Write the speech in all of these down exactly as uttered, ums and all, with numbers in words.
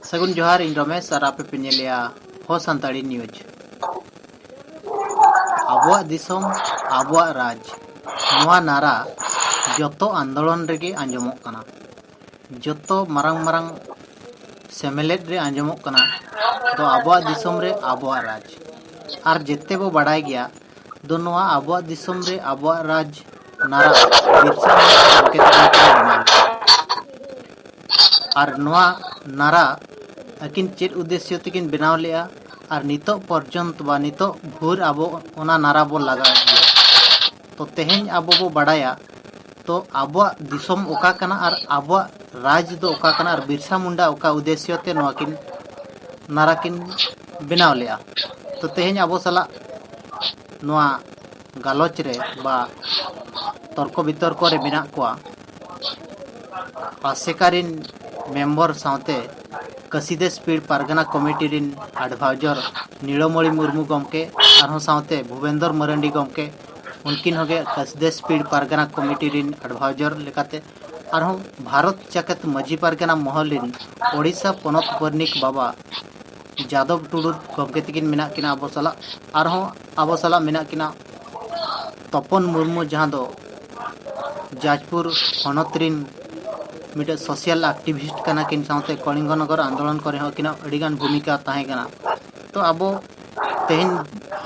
ᱥᱟᱹᱜᱩᱱ ᱡᱚᱦᱟᱨ, ᱤᱧ ᱨᱚᱢᱮᱥ ᱟᱨ ᱟᱯᱮ ᱯᱮ ᱧᱮᱞᱮᱜᱼᱟ ᱦᱚ ᱥᱟᱱᱛᱟᱲᱤ ᱱᱤᱭᱩᱡᱽ᱾ ᱟᱵᱚᱣᱟᱜ ᱫᱤᱥᱚᱢ, ᱟᱵᱚᱣᱟᱜ ᱨᱟᱡᱽ, ᱱᱚᱣᱟ ᱱᱟᱨᱟ ᱡᱚᱛᱚ ᱟᱱᱫᱳᱞᱚᱱ ᱨᱮᱜᱮ ᱟᱸᱡᱚᱢᱚᱜ ᱠᱟᱱᱟ, ᱡᱚᱛᱚ ᱢᱟᱨᱟᱝ ᱢᱟᱨᱟᱝ ᱥᱮᱢᱞᱮᱫ ᱨᱮ ᱟᱸᱡᱚᱢᱚᱜ ᱠᱟᱱᱟ᱾ ᱫᱚ ᱟᱵᱚᱣᱟᱜ ᱫᱤᱥᱚᱢ ᱨᱮ ᱟᱵᱚᱣᱟᱜ ᱨᱟᱡᱽ, ᱟᱨ ᱡᱮᱛᱮ ᱵᱚ ᱵᱟᱲᱟᱭ ᱜᱮᱭᱟ, ᱫᱚ ᱱᱚᱣᱟ ᱟᱵᱚᱣᱟᱜ ᱫᱤᱥᱚᱢ ᱨᱮ ᱟᱵᱚᱣᱟᱜ ᱨᱟᱡᱽ ᱱᱟᱨᱟ ᱵᱤᱨᱥᱟ ᱢᱩᱱᱰᱟ ᱜᱚᱢᱠᱮ ᱛᱟᱹᱠᱤᱱ ᱠᱤᱱ ᱵᱮᱱᱟᱣ ᱞᱮᱫᱟ᱾ ᱟᱨ ᱱᱚᱣᱟ ᱱᱟᱨᱟ ᱟᱹᱠᱤᱱ ᱪᱮᱫ ᱩᱫᱽᱫᱮᱥᱭᱚ ᱛᱮᱠᱤᱱ ᱵᱮᱱᱟᱣ ᱞᱮᱫᱼᱟ, ᱟᱨ ᱱᱤᱛᱚᱜ ᱯᱚᱨᱡᱚᱱᱛᱚ ᱵᱟ ᱱᱤᱛᱚᱜ ᱵᱷᱳᱨ ᱟᱵᱚ ᱚᱱᱟ ᱱᱟᱨᱟ ᱵᱚ ᱞᱟᱜᱟᱣᱮᱫ ᱜᱮᱭᱟ᱾ ᱛᱚ ᱛᱮᱦᱮᱧ ᱟᱵᱚ ᱵᱚ ᱵᱟᱲᱟᱭᱟ, ᱛᱚ ᱟᱵᱚᱣᱟᱜ ᱫᱤᱥᱚᱢ ᱚᱠᱟ ᱠᱟᱱᱟ ᱟᱨ ᱟᱵᱚᱣᱟᱜ ᱨᱟᱡᱽ ᱫᱚ ᱚᱠᱟ ᱠᱟᱱᱟ ᱟᱨ ᱵᱤᱨᱥᱟ ᱢᱩᱱᱰᱟ ᱚᱠᱟ ᱩᱫᱽᱫᱮᱥᱭᱚ ᱛᱮ ᱱᱚᱣᱟ ᱠᱤᱱ ᱱᱟᱨᱟ ᱠᱤᱱ ᱵᱮᱱᱟᱣ ᱞᱮᱫᱼᱟ᱾ ᱛᱚ ᱛᱮᱦᱮᱧ ᱟᱵᱚ ᱥᱟᱞᱟᱜ ᱱᱚᱣᱟ ᱜᱟᱞᱚᱪ ᱨᱮ ᱵᱟ ᱛᱚᱨᱠᱚ ᱵᱤᱛᱚᱨᱠᱚ ᱨᱮ ᱢᱮᱱᱟᱜ ᱠᱚᱣᱟ ᱟᱥᱮᱠᱟ ᱨᱤᱱ ᱢᱮᱢᱵᱚᱨ ᱥᱟᱶᱛᱮ ᱠᱟᱹᱥᱤᱫᱮᱥ ᱯᱤᱲ ᱯᱟᱨᱜᱟᱱᱟ ᱠᱚᱢᱤᱴᱤ ᱨᱤᱱ ᱟᱰᱵᱷᱟᱭᱡᱚᱨ ᱱᱤᱲᱚᱢᱚᱬᱤ ᱢᱩᱨᱢᱩ ᱜᱚᱢᱠᱮ, ᱟᱨᱦᱚᱸ ᱥᱟᱶᱛᱮ ᱵᱷᱩᱵᱮᱱᱫᱚᱨ ᱢᱟᱨᱟᱱᱰᱤ ᱜᱚᱢᱠᱮ, ᱩᱱᱠᱤᱱ ᱦᱚᱸᱜᱮ ᱠᱟᱹᱥᱤᱫᱮᱥ ᱯᱤᱲ ᱯᱟᱨᱜᱟᱱᱟ ᱠᱚᱢᱤᱴᱤ ᱨᱤᱱ ᱟᱰᱵᱷᱟᱭᱡᱚᱨ ᱞᱮᱠᱟᱛᱮ, ᱟᱨᱦᱚᱸ ᱵᱷᱟᱨᱚᱛ ᱡᱟᱠᱟᱛ ᱢᱟᱹᱡᱷᱤ ᱯᱟᱨᱜᱟᱱᱟ ᱢᱚᱦᱚᱞ ᱨᱤᱱ ᱳᱰᱤᱥᱟ ᱯᱚᱱᱚᱛ ᱯᱟᱨᱱᱤᱠ ᱵᱟᱵᱟ ᱡᱟᱫᱚᱵ ᱴᱩᱰᱩ ᱜᱚᱢᱠᱮ ᱛᱟᱹᱠᱤᱱ ᱢᱮᱱᱟᱜ ᱠᱤᱱᱟ ᱟᱵᱚ ᱥᱟᱞᱟᱜ᱾ ᱟᱨᱦᱚᱸ ᱟᱵᱚ ᱥᱟᱞᱟᱜ ᱢᱮᱱᱟᱜ ᱠᱤᱱᱟ ᱛᱚᱯᱚᱱ ᱢᱩᱨᱢᱩ, ᱡᱟᱦᱟᱸ ᱫᱚ ᱡᱟᱡᱽᱯᱩᱨ ᱦᱚᱱᱚᱛ ᱨᱤᱱ ᱢᱤᱫᱴᱮᱡ ᱥᱳᱥᱤᱭᱟᱞ ᱮᱠᱴᱤᱵᱷᱤᱥᱴ ᱠᱟᱱᱟ ᱠᱤᱱ, ᱥᱟᱶᱛᱮ ᱠᱚᱞᱤᱝᱜᱚ ᱱᱚᱜᱚᱨ ᱟᱱᱫᱳᱞᱚᱱ ᱠᱚᱨᱮ ᱦᱚᱸ ᱟᱹᱠᱤᱱᱟᱜ ᱟᱹᱰᱤᱜᱟᱱ ᱵᱷᱩᱢᱤᱠᱟ ᱛᱟᱦᱮᱸ ᱠᱟᱱᱟ᱾ ᱛᱚ ᱟᱵᱚ ᱛᱮᱦᱮᱧ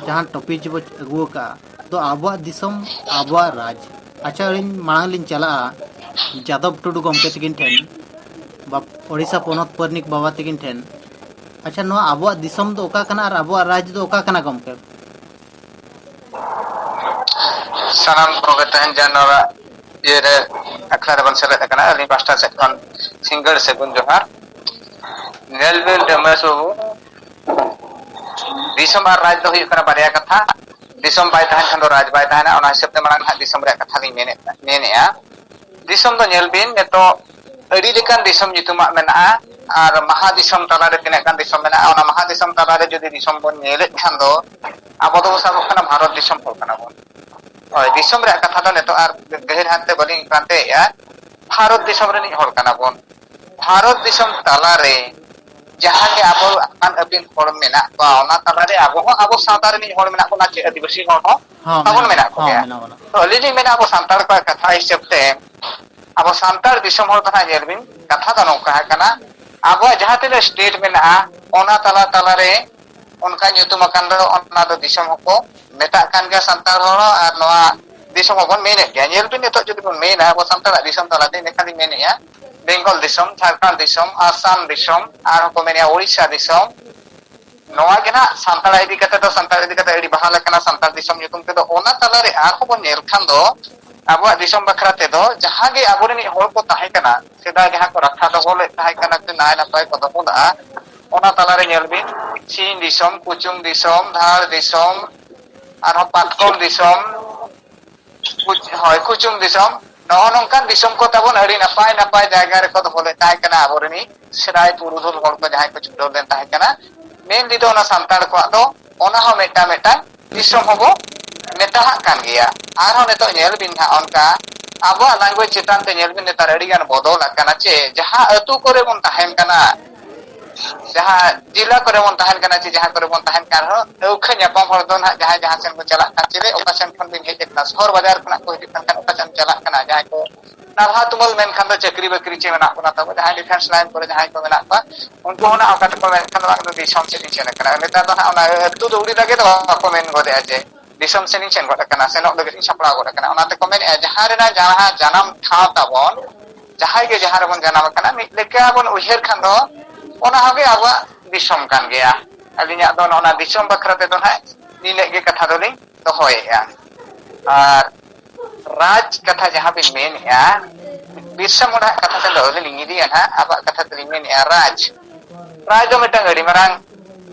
ᱡᱟᱦᱟᱸ ᱴᱚᱯᱤᱠ ᱵᱚ ᱟᱹᱜᱩ ᱟᱠᱟᱫᱼᱟ, ᱫᱚ ᱟᱵᱚᱣᱟᱜ ᱫᱤᱥᱚᱢ, ᱟᱵᱚᱣᱟᱜ ᱨᱟᱡᱽ᱾ ᱟᱪᱪᱷᱟ, ᱟᱹᱞᱤᱧ ᱢᱟᱲᱟᱝ ᱞᱤᱧ ᱪᱟᱞᱟᱜᱼᱟ ᱡᱟᱫᱚᱵ ᱴᱩᱰᱩ ᱜᱚᱢᱠᱮ ᱛᱟᱹᱠᱤᱱ ᱴᱷᱮᱱ, ᱵᱟ-, ᱳᱰᱤᱥᱟ ᱯᱚᱱᱚᱛ ᱯᱟᱨᱱᱤᱠ ᱵᱟᱵᱟ ᱛᱟᱹᱠᱤᱱ ᱴᱷᱮᱱ᱾ ᱟᱪᱪᱷᱟ, ᱱᱚᱣᱟ ᱟᱵᱚᱣᱟᱜ ᱫᱤᱥᱚᱢ ᱫᱚ ᱚᱠᱟ ᱠᱟᱱᱟ ᱟᱨ ᱟᱵᱚᱣᱟᱜ ᱨᱟᱡᱽ ᱫᱚ ᱚᱠᱟ ᱠᱟᱱᱟ ᱜᱚᱢᱠᱮ? ᱥᱟᱱᱟᱢ ᱠᱚᱜᱮ ᱛᱮᱦᱮᱧ ᱡᱟᱦᱟᱸ ᱱᱚᱣᱟ ᱤᱭᱟᱹ ᱨᱮ ᱟᱠᱷᱲᱟ ᱨᱮᱵᱚᱱ ᱥᱮᱞᱮᱫ ᱟᱠᱟᱱᱟ, ᱟᱹᱞᱤᱧ ᱯᱟᱥᱴᱟ ᱥᱮᱫ ᱠᱷᱚᱱ ᱥᱤᱸᱜᱟᱹᱲ ᱥᱟᱹᱜᱩᱱ ᱡᱚᱦᱟᱨ᱾ ᱧᱮᱞ ᱵᱤᱱ ᱨᱚᱢᱮᱥ ᱵᱟᱹᱵᱩ, ᱫᱤᱥᱚᱢ ᱟᱨ ᱨᱟᱡᱽ ᱫᱚ ᱦᱩᱭᱩᱜ ᱠᱟᱱᱟ ᱵᱟᱨᱭᱟ ᱠᱟᱛᱷᱟ᱾ ᱫᱤᱥᱚᱢ ᱵᱟᱭ ᱛᱟᱦᱮᱱ ᱠᱷᱟᱱ ᱫᱚ ᱨᱟᱡᱽ ᱵᱟᱭ ᱛᱟᱦᱮᱱᱟ᱾ ᱚᱱᱟ ᱦᱤᱥᱟᱹᱵ ᱛᱮ ᱢᱟᱲᱟᱝ ᱱᱟᱦᱟᱜ ᱫᱤᱥᱚᱢ ᱨᱮᱭᱟᱜ ᱠᱟᱛᱷᱟ ᱞᱤᱧ ᱢᱮᱱᱮᱫ, ᱢᱮᱱᱮᱫᱼᱟ᱾ ᱫᱤᱥᱚᱢ ᱫᱚ ᱧᱮᱞ ᱵᱤᱱ, ᱱᱤᱛᱚᱜ ᱟᱹᱰᱤ ᱞᱮᱠᱟᱱ ᱫᱤᱥᱚᱢ ᱧᱩᱛᱩᱢᱟᱜ ᱢᱮᱱᱟᱜᱼᱟ, ᱟᱨ ᱢᱟᱦᱟ ᱫᱤᱥᱚᱢ ᱛᱟᱞᱟᱨᱮ ᱛᱤᱱᱟᱹᱜ ᱜᱟᱱ ᱫᱤᱥᱚᱢ ᱢᱮᱱᱟᱜᱼᱟ, ᱚᱱᱟ ᱢᱟᱦᱟ ᱫᱤᱥᱚᱢ ᱛᱟᱞᱟᱨᱮ ᱡᱩᱫᱤ ᱫᱤᱥᱚᱢ ᱵᱚᱱ ᱧᱮᱞᱮᱫ ᱠᱷᱟᱱ ᱫᱚ ᱟᱵᱚ ᱫᱚᱵᱚ ᱥᱟᱵᱚᱜ ᱠᱟᱱᱟ ᱵᱷᱟᱨᱚᱛ ᱫᱤᱥᱚᱢ ᱦᱚᱲ ᱠᱟᱱᱟ ᱵᱚᱱ᱾ ᱦᱳᱭ, ᱫᱤᱥᱚᱢ ᱨᱮᱭᱟᱜ ᱠᱟᱛᱷᱟ ᱫᱚ ᱱᱤᱛᱚᱜ ᱟᱨ ᱜᱟᱹᱦᱤᱨ ᱦᱟᱱᱛᱮ ᱵᱟᱹᱞᱤᱧ ᱯᱟᱱᱛᱮᱭᱮᱫᱼᱟ, ᱵᱷᱟᱨᱚᱛ ᱫᱤᱥᱚᱢ ᱨᱤᱱᱤᱡ ᱦᱚᱲ ᱠᱟᱱᱟ ᱵᱚᱱ᱾ ᱵᱷᱟᱨᱚᱛ ᱫᱤᱥᱚᱢ ᱛᱟᱞᱟᱨᱮ ᱡᱟᱦᱟᱸ ᱜᱮ ᱟᱵᱚ ᱟᱯᱟᱱ ᱟᱹᱯᱤᱱ ᱦᱚᱲ ᱢᱮᱱᱟᱜ ᱠᱚᱣᱟ, ᱚᱱᱟ ᱛᱟᱞᱟᱨᱮ ᱟᱵᱚ ᱦᱚᱸ ᱟᱵᱚ ᱥᱟᱶᱛᱟ ᱨᱤᱱᱤᱡ ᱦᱚᱲ ᱢᱮᱱᱟᱜ ᱵᱚᱱᱟ, ᱪᱮ ᱟᱹᱫᱤᱵᱟᱹᱥᱤ ᱦᱚᱲ ᱦᱚᱸ ᱦᱚᱸ, ᱛᱟᱵᱚᱱ ᱢᱮᱱᱟᱜ, ᱢᱮᱱᱟᱜ ᱦᱚᱸ, ᱠᱚᱜᱮᱭᱟ᱾ ᱢᱮᱱᱟᱜ ᱵᱚᱱᱟ᱾ ᱛᱚ ᱟᱹᱞᱤᱧ ᱞᱤᱧ ᱢᱮᱱᱟ, ᱟᱵᱚ ᱥᱟᱱᱛᱟᱲ ᱠᱚᱣᱟᱜ ᱠᱟᱛᱷᱟ ᱦᱤᱥᱟᱹᱵ ᱛᱮ, ᱟᱵᱚ ᱥᱟᱱᱛᱟᱲ ᱫᱤᱥᱚᱢ ᱦᱚᱲ ᱫᱚ ᱱᱟᱦᱟᱜ ᱧᱮᱞ ᱵᱤᱱ, ᱠᱟᱛᱷᱟ ᱫᱚ ᱱᱚᱝᱠᱟ ᱠᱟᱱᱟ, ᱟᱵᱚᱣᱟᱜ ᱡᱟᱦᱟᱸ ᱛᱤᱱᱟᱹᱜ state ᱢᱮᱱᱟᱜᱼᱟ, ᱚᱱᱟ ᱛᱟᱞᱟ ᱛᱟᱞᱟᱨᱮ ᱚᱱᱠᱟ ᱧᱩᱛᱩᱢ ᱟᱠᱟᱱ ᱫᱚ ᱚᱱᱟ ᱫᱚ ᱫᱤᱥᱚᱢ ᱦᱚᱸᱠᱚ ᱢᱮᱛᱟᱜ ᱠᱟᱱ ᱜᱮᱭᱟ ᱥᱟᱱᱛᱟᱲ ᱦᱚᱲ ᱦᱚᱸ, ᱟᱨ ᱱᱚᱣᱟ ᱫᱤᱥᱚᱢ ᱦᱚᱸᱵᱚᱱ ᱢᱮᱱᱮᱫ ᱜᱮᱭᱟ᱾ ᱧᱮᱞ ᱵᱤᱱ, ᱱᱤᱛᱚᱜ ᱡᱩᱫᱤ ᱵᱚᱱ ᱢᱮᱱᱟ ᱟᱵᱚ ᱥᱟᱱᱛᱟᱲᱟᱜ ᱫᱤᱥᱚᱢ ᱛᱟᱞᱟᱛᱮ, ᱤᱱᱟᱹᱠᱷᱟᱱ ᱞᱤᱧ ᱢᱮᱱᱮᱫᱼᱟ ᱵᱮᱝᱜᱚᱞ ᱫᱤᱥᱚᱢ, ᱡᱷᱟᱲᱠᱷᱚᱸᱰ ᱫᱤᱥᱚᱢ, ᱟᱥᱟᱢ ᱫᱤᱥᱚᱢ, ᱟᱨᱦᱚᱸ ᱠᱚ ᱢᱮᱱᱮᱫᱼᱟ ᱳᱲᱤᱥᱥᱟ ᱫᱤᱥᱚᱢ᱾ ᱱᱚᱣᱟ ᱜᱮ ᱱᱟᱦᱟᱜ ᱥᱟᱱᱛᱟᱲ ᱤᱫᱤ ᱠᱟᱛᱮ ᱫᱚ, ᱥᱟᱱᱛᱟᱲ ᱤᱫᱤ ᱠᱟᱛᱮ ᱟᱹᱰᱤ ᱵᱟᱦᱟᱞ ᱟᱠᱟᱱᱟ ᱥᱟᱱᱛᱟᱲ ᱫᱤᱥᱚᱢ ᱧᱩᱛᱩᱢ ᱛᱮᱫᱚ᱾ ᱚᱱᱟ ᱛᱟᱞᱟᱨᱮ ᱟᱨᱦᱚᱸ ᱵᱚᱱ ᱧᱮᱞ ᱠᱷᱟᱱ ᱫᱚ, ᱟᱵᱚᱣᱟᱜ ᱫᱤᱥᱚᱢ ᱵᱟᱠᱷᱨᱟ ᱛᱮᱫᱚ ᱡᱟᱦᱟᱸ ᱜᱮ ᱟᱵᱚᱨᱮᱱᱤᱡ ᱦᱚᱲ ᱠᱚ ᱛᱟᱦᱮᱸ ᱠᱟᱱᱟ, ᱥᱮᱫᱟᱭ ᱡᱟᱦᱟᱸ ᱠᱚ ᱨᱟᱠᱷᱟ ᱫᱚᱦᱚ ᱞᱮᱫ ᱛᱟᱦᱮᱸ ᱠᱟᱱᱟ, ᱥᱮ ᱱᱟᱭ ᱱᱟᱯᱟᱭ ᱠᱚ ᱫᱚᱦᱚ ᱞᱮᱫᱼᱟ, ᱚᱱᱟ ᱛᱟᱞᱟᱨᱮ ᱧᱮᱞ ᱵᱤᱱ, ᱪᱷᱤᱝ ᱫᱤᱥᱚᱢ, ᱠᱩᱪᱩᱝ ᱫᱤᱥᱚᱢ, ᱫᱷᱟᱲ ᱫᱤᱥᱚᱢ, ᱟᱨᱦᱚᱸ ᱯᱟᱛᱠᱚᱢ ᱫᱤᱥᱚᱢ, ᱠᱩᱪ-, ᱦᱳᱭ, ᱠᱩᱪᱩᱝ ᱫᱤᱥᱚᱢ, ᱱᱚᱜᱼᱚ ᱱᱚᱝᱠᱟᱱ ᱫᱤᱥᱚᱢ ᱠᱚ ᱛᱟᱵᱚᱱ ᱟᱹᱰᱤ ᱱᱟᱯᱟᱭ ᱱᱟᱯᱟᱭ ᱡᱟᱭᱜᱟ ᱨᱮᱠᱚ ᱫᱚᱦᱚ ᱞᱮᱫ ᱛᱟᱦᱮᱸ ᱠᱟᱱᱟ ᱟᱵᱚᱨᱮᱱᱤᱡ ᱥᱮᱫᱟᱭ ᱯᱩᱨᱩᱫᱷᱩᱞ ᱦᱚᱲ ᱠᱚ ᱡᱟᱦᱟᱸᱭ ᱠᱚ ᱪᱷᱩᱴᱟᱹᱣ ᱞᱮᱱ ᱛᱟᱦᱮᱸ ᱠᱟᱱᱟ᱾ ᱢᱮᱱ ᱛᱮᱫᱚ ᱚᱱᱟ ᱥᱟᱱᱛᱟᱲ ᱠᱚᱣᱟᱜ ᱫᱚ ᱚᱱᱟ ᱦᱚᱸ ᱢᱤᱫᱴᱟᱝ ᱢᱤᱫᱴᱟᱝ ᱫᱤᱥᱚᱢ ᱦᱚᱸᱵᱚ ᱢᱮᱛᱟᱦᱟᱜ ᱠᱟᱱ ᱜᱮᱭᱟ᱾ ᱟᱨᱦᱚᱸ ᱱᱤᱛᱚᱜ ᱧᱮᱞ ᱵᱤᱱ ᱦᱟᱸᱜ, ᱚᱱᱠᱟ ᱟᱵᱚᱣᱟᱜ language ᱪᱮᱛᱟᱱ ᱛᱮ ᱧᱮᱞ ᱵᱤᱱ, ᱱᱮᱛᱟᱨ ᱟᱹᱰᱤ ᱜᱟᱱ ᱵᱚᱫᱚᱞ ᱟᱠᱟᱱᱟ᱾ ᱪᱮ ᱡᱟᱦᱟᱸ ᱟᱹᱛᱩ ᱠᱚᱨᱮ ᱵᱚᱱ ᱛᱟᱦᱮᱱ ᱠᱟᱱᱟ, ᱡᱟᱦᱟᱸ ᱡᱮᱞᱟ ᱠᱚᱨᱮ ᱵᱚᱱ ᱛᱟᱦᱮᱱ ᱠᱟᱱᱟ, ᱪᱮ ᱡᱟᱦᱟᱸ ᱠᱚᱨᱮ ᱵᱚᱱ ᱛᱟᱦᱮᱱ ᱠᱟᱱ ᱨᱮᱦᱚᱸ, ᱟᱹᱣᱠᱷᱟᱹ ᱧᱟᱯᱟᱢ ᱦᱚᱲ ᱫᱚ ᱱᱟᱦᱟᱜ ᱡᱟᱦᱟᱸᱭ ᱡᱟᱦᱟᱸ ᱥᱮᱱ ᱠᱚ ᱪᱟᱞᱟᱜ ᱠᱟᱱ, ᱪᱮᱞᱮ ᱚᱠᱟ ᱥᱮᱱ ᱠᱷᱚᱱ ᱵᱤᱱ ᱦᱮᱡ ᱟᱠᱟᱱᱟ, ᱥᱚᱦᱚᱨ ᱵᱟᱡᱟᱨ ᱠᱷᱚᱱᱟᱜ ᱠᱚ ᱦᱤᱡᱩᱜ ᱠᱟᱱ ᱠᱷᱟᱱ ᱚᱠᱟ ᱥᱮᱱ ᱪᱟᱞᱟᱜ ᱠᱟᱱᱟ, ᱡᱟᱦᱟᱸᱭ ᱠᱚ ᱱᱟᱞᱦᱟ ᱛᱩᱢᱟᱹᱞ ᱢᱮᱱᱠᱷᱟᱱ ᱫᱚ ᱪᱟᱹᱠᱨᱤ ᱵᱟᱹᱠᱨᱤ ᱪᱮ ᱢᱮᱱᱟᱜ ᱵᱚᱱᱟ ᱛᱟᱵᱚ, ᱡᱟᱦᱟᱸᱭ defence line ᱠᱚᱨᱮ ᱡᱟᱦᱟᱸᱭ ᱠᱚ ᱢᱮᱱᱟᱜ ᱠᱚᱣᱟ, ᱩᱱᱠᱩ ᱦᱚᱸ ᱱᱟᱦᱟᱜ ᱚᱱᱠᱟ ᱛᱮᱠᱚ ᱢᱮᱱ ᱠᱷᱟᱱ ᱫᱚ ᱵᱟᱝ ᱫᱚ ᱫᱤᱥᱚᱢ ᱥᱮᱫ ᱤᱧ ᱥᱮᱱ ᱟᱠᱟᱱᱟ᱾ ᱱᱮᱛᱟᱨ ᱫᱚ ᱱᱟᱦᱟᱜ ᱚᱱᱟ ᱟᱹᱛᱩ ᱫᱚ ᱩᱰᱤ ᱞᱟᱹᱜᱤᱫ ᱫᱚ ᱵᱟᱠᱚ ᱢᱮᱱ ᱜᱚᱫᱮᱜᱼᱟ ᱡᱮ ᱫᱤᱥᱚᱢ ᱥᱮᱱ ᱤᱧ ᱥᱮᱱ ᱜᱚᱫ ᱟᱠᱟᱱᱟ, ᱥᱮᱱᱚᱜ ᱞᱟᱹᱜᱤᱫ ᱤᱧ ᱥᱟᱯᱲᱟᱣ ᱜᱚᱫ ᱟᱠᱟᱱᱟ᱾ ᱚᱱᱟ ᱛᱮᱠᱚ ᱢᱮᱱᱮᱫᱼᱟ, ᱡᱟᱦᱟᱸ ᱨᱮᱱᱟᱜ ᱡᱟᱦᱟᱸ ᱡᱟᱱᱟᱢ ᱴᱷᱟᱶ ᱛᱟᱵᱚᱱ, ᱡᱟᱦᱟᱸᱭ ᱜᱮ ᱡᱟᱦᱟᱸ ᱨᱮᱵᱚᱱ ᱡᱟᱱᱟᱢ ᱟᱠᱟᱱᱟ, ᱢᱤᱫ ᱞᱮᱠᱟ ᱵᱚᱱ ᱩᱭᱦᱟᱹᱨ ᱠᱷᱟᱱ ᱫᱚ ᱚᱱᱟ ᱦᱚᱸᱜᱮ ᱟᱵᱚᱣᱟᱜ ᱫᱤᱥᱚᱢ ᱠᱟᱱ ᱜᱮᱭᱟ᱾ ᱟᱹᱞᱤᱧᱟᱜ ᱫᱚ ᱱᱚᱜᱼᱚ ᱱᱟ ᱫᱤᱥᱚᱢ ᱵᱟᱠᱷᱨᱟ ᱛᱮᱫᱚ ᱱᱟᱦᱟᱜ ᱱᱤᱱᱟᱹᱜ ᱜᱮ ᱠᱟᱛᱷᱟ ᱫᱚᱞᱤᱧ ᱫᱚᱦᱚᱭᱮᱫᱼᱟ᱾ ᱟᱨ ᱨᱟᱡᱽ ᱠᱟᱛᱷᱟ ᱡᱟᱦᱟᱸ ᱵᱤᱱ ᱢᱮᱱᱮᱫᱼᱟ, ᱵᱤᱨᱥᱟ ᱢᱩᱱᱰᱟᱣᱟᱜ ᱠᱟᱛᱷᱟ ᱛᱮᱫᱚ ᱟᱹᱣᱨᱤ ᱞᱤᱧ ᱤᱫᱤᱭᱟ ᱱᱟᱦᱟᱜ, ᱟᱵᱚᱣᱟᱜ ᱠᱟᱛᱷᱟ ᱛᱮᱞᱤᱧ ᱢᱮᱱᱮᱫᱼᱟ ᱨᱟᱡᱽ᱾ ᱨᱟᱡᱽ ᱫᱚ ᱢᱤᱫᱴᱟᱝ ᱟᱹᱰᱤ ᱢᱟᱨᱟᱝ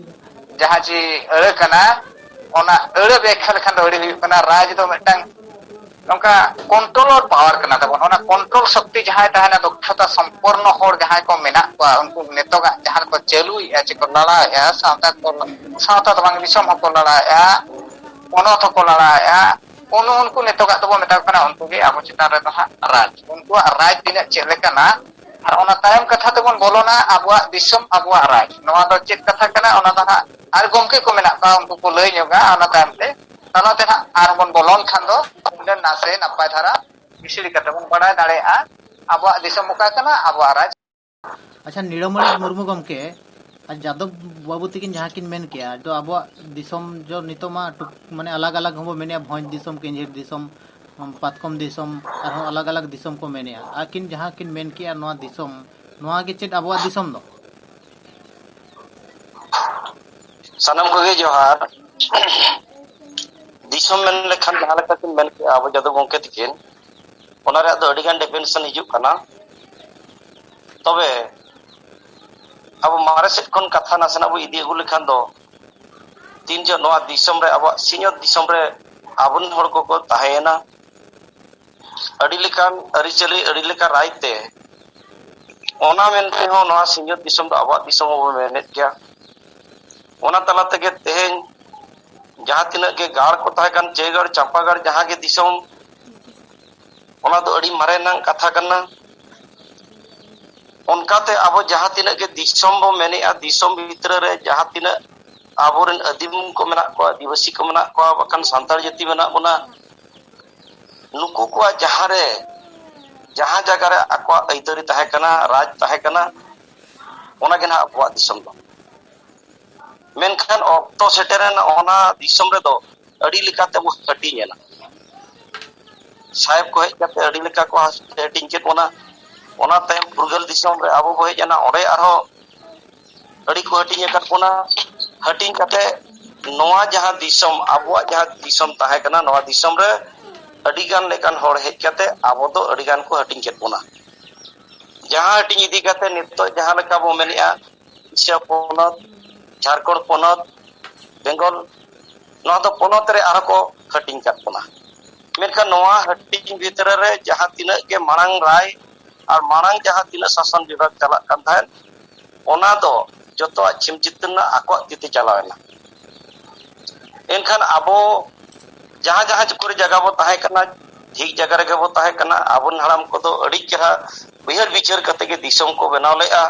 ᱡᱟᱦᱟᱸ ᱡᱮ ᱟᱹᱲᱟᱹ ᱠᱟᱱᱟ, ᱚᱱᱟ ᱟᱹᱲᱟᱹ ᱵᱮᱠᱠᱷᱟ ᱞᱮᱠᱷᱟᱱ ᱫᱚ ᱟᱹᱰᱤ ᱦᱩᱭᱩᱜ ᱠᱟᱱᱟ, ᱨᱟᱡᱽ ᱫᱚ ᱢᱤᱫᱴᱟᱝ ᱱᱚᱝᱠᱟ control power ᱠᱟᱱᱟ ᱛᱟᱵᱚᱱ᱾ ᱚᱱᱟ control ᱥᱚᱠᱛᱤ ᱡᱟᱦᱟᱸᱭ ᱛᱟᱦᱮᱱᱟ, ᱫᱚᱠᱷᱚᱛᱟ ᱥᱚᱢᱯᱚᱱᱱᱚ ᱦᱚᱲ ᱡᱟᱦᱟᱸᱭ ᱠᱚ ᱢᱮᱱᱟᱜ ᱠᱚᱣᱟ, ᱩᱱᱠᱩ ᱱᱤᱛᱚᱜᱟᱜ ᱡᱟᱦᱟᱸ ᱠᱚ ᱪᱟᱹᱞᱩᱭᱮᱫᱼᱟ, ᱪᱮ ᱠᱚ ᱞᱟᱲᱟᱣᱮᱫᱼᱟ, ᱥᱟᱶᱛᱟ ᱠᱚ, ᱥᱟᱶᱛᱟ ᱫᱚ ᱵᱟᱝ, ᱫᱤᱥᱚᱢ ᱦᱚᱸᱠᱚ ᱞᱟᱲᱟᱣᱮᱫᱼᱟ, ᱯᱚᱱᱚᱛ ᱦᱚᱸᱠᱚ ᱞᱟᱲᱟᱣᱮᱫᱼᱟ, ᱩᱱ-, ᱩᱱᱠᱩ ᱱᱤᱛᱚᱜᱟᱜ ᱫᱚᱵᱚ ᱢᱮᱛᱟ ᱠᱚ ᱠᱟᱱᱟ, ᱩᱱᱠᱩ ᱜᱮ ᱟᱵᱚ ᱪᱮᱛᱟᱱ ᱨᱮᱫᱚ ᱦᱟᱸᱜ ᱨᱟᱡᱽ᱾ ᱩᱱᱠᱩᱣᱟᱜ ᱨᱟᱡᱽ ᱛᱤᱱᱟᱹᱜ ᱪᱮᱫ ᱞᱮᱠᱟᱱᱟ, ᱟᱨ ᱚᱱᱟ ᱛᱟᱭᱚᱢ ᱠᱟᱛᱷᱟ ᱛᱮᱵᱚᱱ ᱵᱚᱞᱚᱱᱟ ᱟᱵᱚᱣᱟᱜ ᱫᱤᱥᱚᱢ ᱟᱵᱚᱣᱟᱜ ᱨᱟᱡᱽ᱾ ᱱᱚᱣᱟ ᱫᱚ ᱪᱮᱫ ᱠᱟᱛᱷᱟ ᱠᱟᱱᱟ, ᱚᱱᱟ ᱫᱚ ᱦᱟᱸᱜ ᱟᱨ ᱜᱚᱢᱠᱮ ᱠᱚ ᱢᱮᱱᱟᱜ ᱠᱚᱣᱟ, ᱩᱱᱠᱩ ᱠᱚ ᱞᱟᱹᱭ ᱧᱚᱜᱟ ᱚᱱᱟ ᱛᱟᱭᱚᱢ ᱛᱮ᱾ ᱛᱟᱞᱟ ᱛᱮ ᱦᱟᱸᱜ ᱟᱨ ᱵᱚᱱ ᱵᱚᱞᱚᱱ ᱠᱷᱟᱱ ᱫᱚ ᱱᱟᱥᱮ ᱱᱟᱯᱟᱭ ᱫᱷᱟᱨᱟ ᱵᱤᱥᱲᱤ ᱠᱟᱛᱮ ᱵᱚᱱ ᱵᱟᱲᱟᱭ ᱫᱟᱲᱮᱭᱟᱜᱼᱟ ᱟᱵᱚᱣᱟᱜ ᱫᱤᱥᱚᱢ ᱚᱠᱟ ᱠᱟᱱᱟ, ᱟᱵᱚᱣᱟᱜ ᱨᱟᱡᱽ᱾ ᱟᱪᱪᱷᱟ, ᱱᱤᱲᱟᱹᱢᱟᱹᱲᱤ ᱢᱩᱨᱢᱩ ᱜᱚᱢᱠᱮ ᱟᱨ ᱡᱟᱫᱚᱵ ᱵᱟᱹᱵᱩ ᱛᱟᱹᱠᱤᱱ ᱡᱟᱦᱟᱸ ᱠᱤᱱ ᱢᱮᱱ ᱠᱮᱜᱼᱟ, ᱫᱚ ᱟᱵᱚᱣᱟᱜ ᱫᱤᱥᱚᱢ ᱫᱚ ᱱᱤᱛᱚᱜ ᱢᱟ ᱴᱩᱠ-, ᱢᱟᱱᱮ ᱟᱞᱟᱜᱽ ᱟᱞᱟᱜᱽ ᱦᱚᱸᱵᱚ ᱢᱮᱱᱮᱜᱼᱟ, ᱵᱷᱚᱸᱡᱽ ᱫᱤᱥᱚᱢ, ᱠᱟᱹᱧᱡᱤᱨ ᱫᱤᱥᱚᱢ, ᱯᱟᱛᱠᱚᱢ ᱫᱤᱥᱚᱢ, ᱟᱨᱦᱚᱸ ᱟᱞᱟᱜᱽ ᱟᱞᱟᱜᱽ ᱫᱤᱥᱚᱢ ᱠᱚ ᱢᱮᱱᱮᱜᱼᱟ᱾ ᱟᱹᱠᱤᱱ ᱡᱟᱦᱟᱸ ᱠᱤᱱ ᱢᱮᱱ ᱠᱮᱜᱼᱟ, ᱱᱚᱣᱟ ᱫᱤᱥᱚᱢ, ᱱᱚᱣᱟ ᱜᱮ ᱪᱮᱫ ᱟᱵᱚᱣᱟᱜ ᱫᱤᱥᱚᱢ ᱫᱚ? ᱥᱟᱱᱟᱢ ᱠᱚᱜᱮ ᱡᱚᱦᱟᱨ᱾ ᱫᱤᱥᱚᱢ ᱢᱮᱱ ᱞᱮᱠᱷᱟᱱ ᱡᱟᱦᱟᱸ ᱞᱮᱠᱟ ᱠᱤᱱ ᱢᱮᱱ ᱠᱮᱜᱼᱟ ᱟᱵᱚ ᱡᱟᱫᱚᱵ ᱜᱚᱢᱠᱮ ᱛᱟᱹᱠᱤᱱ, ᱚᱱᱟ ᱨᱮᱭᱟᱜ ᱫᱚ ᱟᱹᱰᱤᱜᱟᱱ definition ᱦᱤᱡᱩᱜ ᱠᱟᱱᱟ᱾ ᱛᱚᱵᱮ ᱟᱵᱚ ᱢᱟᱨᱮ ᱥᱮᱫ ᱠᱷᱚᱱ ᱠᱟᱛᱷᱟ ᱱᱟᱥᱮᱱᱟᱜ ᱵᱚ ᱤᱫᱤ ᱟᱹᱜᱩ ᱞᱮᱠᱷᱟᱱ ᱫᱚ, ᱛᱤᱱ ᱡᱚᱦᱚᱜ ᱱᱚᱣᱟ ᱫᱤᱥᱚᱢ ᱨᱮ, ᱟᱵᱚᱣᱟᱜ ᱥᱤᱧᱚᱛ ᱫᱤᱥᱚᱢ ᱨᱮ ᱟᱵᱚᱨᱮᱱ ᱦᱚᱲ ᱠᱚᱠᱚ ᱛᱟᱦᱮᱸᱭᱮᱱᱟ, ᱟᱹᱰᱤ ᱞᱮᱠᱟᱱ ᱟᱹᱨᱤᱪᱟᱹᱞᱤ, ᱟᱹᱰᱤ ᱞᱮᱠᱟᱱ ᱨᱟᱭ ᱛᱮ, ᱚᱱᱟ ᱢᱮᱱᱛᱮ ᱦᱚᱸ ᱱᱚᱣᱟ ᱥᱤᱧᱚᱛ ᱫᱤᱥᱚᱢ ᱫᱚ ᱟᱵᱚᱣᱟᱜ ᱫᱤᱥᱚᱢ ᱦᱚᱸᱵᱚ ᱢᱮᱱᱮᱫ ᱜᱮᱭᱟ᱾ ᱚᱱᱟ ᱛᱟᱞᱟ ᱛᱮᱜᱮ ᱛᱮᱦᱮᱧ ᱡᱟᱦᱟᱸ ᱛᱤᱱᱟᱹᱜ ᱜᱮ ᱜᱟᱲ ᱠᱚ ᱛᱟᱦᱮᱸ ᱠᱟᱱ, ᱪᱟᱹᱭᱜᱟᱲ, ᱪᱟᱢᱯᱟᱜᱟᱲ, ᱡᱟᱦᱟᱸ ᱜᱮ ᱫᱤᱥᱚᱢ, ᱚᱱᱟ ᱫᱚ ᱟᱹᱰᱤ ᱢᱟᱨᱮᱱᱟᱜ ᱠᱟᱛᱷᱟ ᱠᱟᱱᱟ᱾ ᱚᱱᱠᱟᱛᱮ ᱟᱵᱚ ᱡᱟᱦᱟᱸ ᱛᱤᱱᱟᱹᱜ ᱜᱮ ᱫᱤᱥᱚᱢ ᱵᱚ ᱢᱮᱱᱮᱜᱼᱟ, ᱫᱤᱥᱚᱢ ᱵᱷᱤᱛᱨᱤ ᱨᱮ ᱡᱟᱦᱟᱸ ᱛᱤᱱᱟᱹᱜ ᱟᱵᱚᱨᱮᱱ ᱟᱹᱫᱤᱢ ᱠᱚ ᱢᱮᱱᱟᱜ ᱠᱚᱣᱟ, ᱟᱹᱫᱤᱵᱟᱹᱥᱤ ᱠᱚ ᱢᱮᱱᱟᱜ ᱠᱚᱣᱟ, ᱵᱟᱠᱷᱟᱱ ᱥᱟᱱᱛᱟᱲ ᱡᱟᱹᱛᱤ ᱢᱮᱱᱟᱜ ᱵᱚᱱᱟ, ᱱᱩᱠᱩ ᱠᱚᱣᱟᱜ ᱡᱟᱦᱟᱸ ᱨᱮ, ᱡᱟᱦᱟᱸ ᱡᱟᱭᱜᱟ ᱨᱮ ᱟᱠᱚᱣᱟᱜ ᱟᱹᱭᱫᱟᱹᱨᱤ ᱛᱟᱦᱮᱸ ᱠᱟᱱᱟ, ᱨᱟᱡᱽ ᱛᱟᱦᱮᱸ ᱠᱟᱱᱟ, ᱚᱱᱟ ᱜᱮ ᱱᱟᱦᱟᱜ ᱟᱵᱚᱣᱟᱜ ᱫᱤᱥᱚᱢ ᱫᱚ᱾ ᱢᱮᱱᱠᱷᱟᱱ ᱚᱠᱛᱚ ᱥᱮᱴᱮᱨᱮᱱ ᱚᱱᱟ ᱫᱤᱥᱚᱢ ᱨᱮᱫᱚ ᱟᱹᱰᱤ ᱞᱮᱠᱟᱛᱮ ᱵᱚ ᱦᱟᱹᱴᱤᱧ ᱮᱱᱟ᱾ ᱥᱟᱦᱮᱵ ᱠᱚ ᱦᱮᱡ ᱠᱟᱛᱮ ᱟᱹᱰᱤ ᱞᱮᱠᱟ ᱠᱚ ᱦᱟᱹᱴᱤᱧ ᱠᱮᱫ ᱵᱚᱱᱟ᱾ ᱚᱱᱟ ᱛᱟᱭᱚᱢ ᱯᱷᱩᱨᱜᱟᱹᱞ ᱫᱤᱥᱚᱢ ᱨᱮ ᱟᱵᱚ ᱵᱚ ᱦᱮᱡ ᱮᱱᱟ, ᱚᱸᱰᱮ ᱟᱨᱦᱚᱸ ᱟᱹᱰᱤ ᱠᱚ ᱦᱟᱹᱴᱤᱧ ᱟᱠᱟᱫ ᱵᱚᱱᱟ᱾ ᱦᱟᱹᱴᱤᱧ ᱠᱟᱛᱮ ᱱᱚᱣᱟ ᱡᱟᱦᱟᱸ ᱫᱤᱥᱚᱢ, ᱟᱵᱚᱣᱟᱜ ᱡᱟᱦᱟᱸ ᱫᱤᱥᱚᱢ ᱛᱟᱦᱮᱸ ᱠᱟᱱᱟ, ᱱᱚᱣᱟ ᱫᱤᱥᱚᱢ ᱨᱮ ᱟᱹᱰᱤ ᱜᱟᱱ ᱞᱮᱠᱟᱱ ᱦᱚᱲ ᱦᱮᱡ ᱠᱟᱛᱮ ᱟᱵᱚ ᱫᱚ ᱟᱹᱰᱤ ᱜᱟᱱ ᱠᱚ ᱦᱟᱹᱴᱤᱧ ᱠᱮᱫ ᱵᱚᱱᱟ᱾ ᱡᱟᱦᱟᱸ ᱦᱟᱹᱴᱤᱧ ᱤᱫᱤ ᱠᱟᱛᱮ ᱱᱤᱛᱚᱜ ᱡᱟᱦᱟᱸ ᱞᱮᱠᱟ ᱵᱚ ᱢᱮᱱᱮᱜᱼᱟ, ᱩᱲᱤᱥᱥᱟ ᱯᱚᱱᱚᱛ, ᱡᱷᱟᱲᱠᱷᱚᱸᱰ ᱯᱚᱱᱚᱛ, ᱵᱮᱝᱜᱚᱞ, ᱱᱚᱣᱟ ᱫᱚ ᱯᱚᱱᱚᱛ ᱨᱮ ᱟᱨᱦᱚᱸ ᱠᱚ ᱦᱟᱹᱴᱤᱧ ᱠᱟᱫ ᱵᱚᱱᱟ᱾ ᱢᱮᱱᱠᱷᱟᱱ ᱱᱚᱣᱟ ᱦᱟᱹᱴᱤᱧ ᱵᱷᱤᱛᱨᱤ ᱨᱮ ᱡᱟᱦᱟᱸ ᱛᱤᱱᱟᱹᱜ ᱜᱮ ᱢᱟᱲᱟᱝ ᱨᱟᱭ ᱟᱨ ᱢᱟᱲᱟᱝ ᱡᱟᱦᱟᱸ ᱛᱤᱱᱟᱹᱜ ᱥᱟᱥᱚᱱ ᱵᱤᱵᱷᱟᱜᱽ ᱪᱟᱞᱟᱜ ᱠᱟᱱ ᱛᱟᱦᱮᱸᱫ, ᱚᱱᱟ ᱫᱚ ᱡᱚᱛᱚᱣᱟᱜ ᱪᱷᱤᱢ ᱪᱷᱤᱛᱟᱹᱨ ᱨᱮᱱᱟᱜ ᱟᱠᱚᱣᱟᱜ ᱛᱤ ᱛᱮ ᱪᱟᱞᱟᱣ ᱮᱱᱟ᱾ ᱮᱱᱠᱷᱟᱱ ᱟᱵᱚ ᱡᱟᱦᱟᱸ ᱡᱟᱦᱟᱸ ᱠᱚᱨᱮ ᱡᱟᱭᱜᱟ ᱵᱚ ᱛᱟᱦᱮᱸ ᱠᱟᱱᱟ, ᱴᱷᱤᱠ ᱡᱟᱭᱜᱟ ᱨᱮᱜᱮ ᱵᱚ ᱛᱟᱦᱮᱸ ᱠᱟᱱᱟ᱾ ᱟᱵᱚᱨᱮᱱ ᱦᱟᱲᱟᱢ ᱠᱚᱫᱚ ᱟᱹᱰᱤ ᱪᱮᱦᱨᱟ ᱩᱭᱦᱟᱹᱨ ᱵᱤᱪᱟᱹᱨ ᱠᱟᱛᱮ ᱜᱮ ᱫᱤᱥᱚᱢ ᱠᱚ ᱵᱮᱱᱟᱣ ᱞᱮᱫᱼᱟ᱾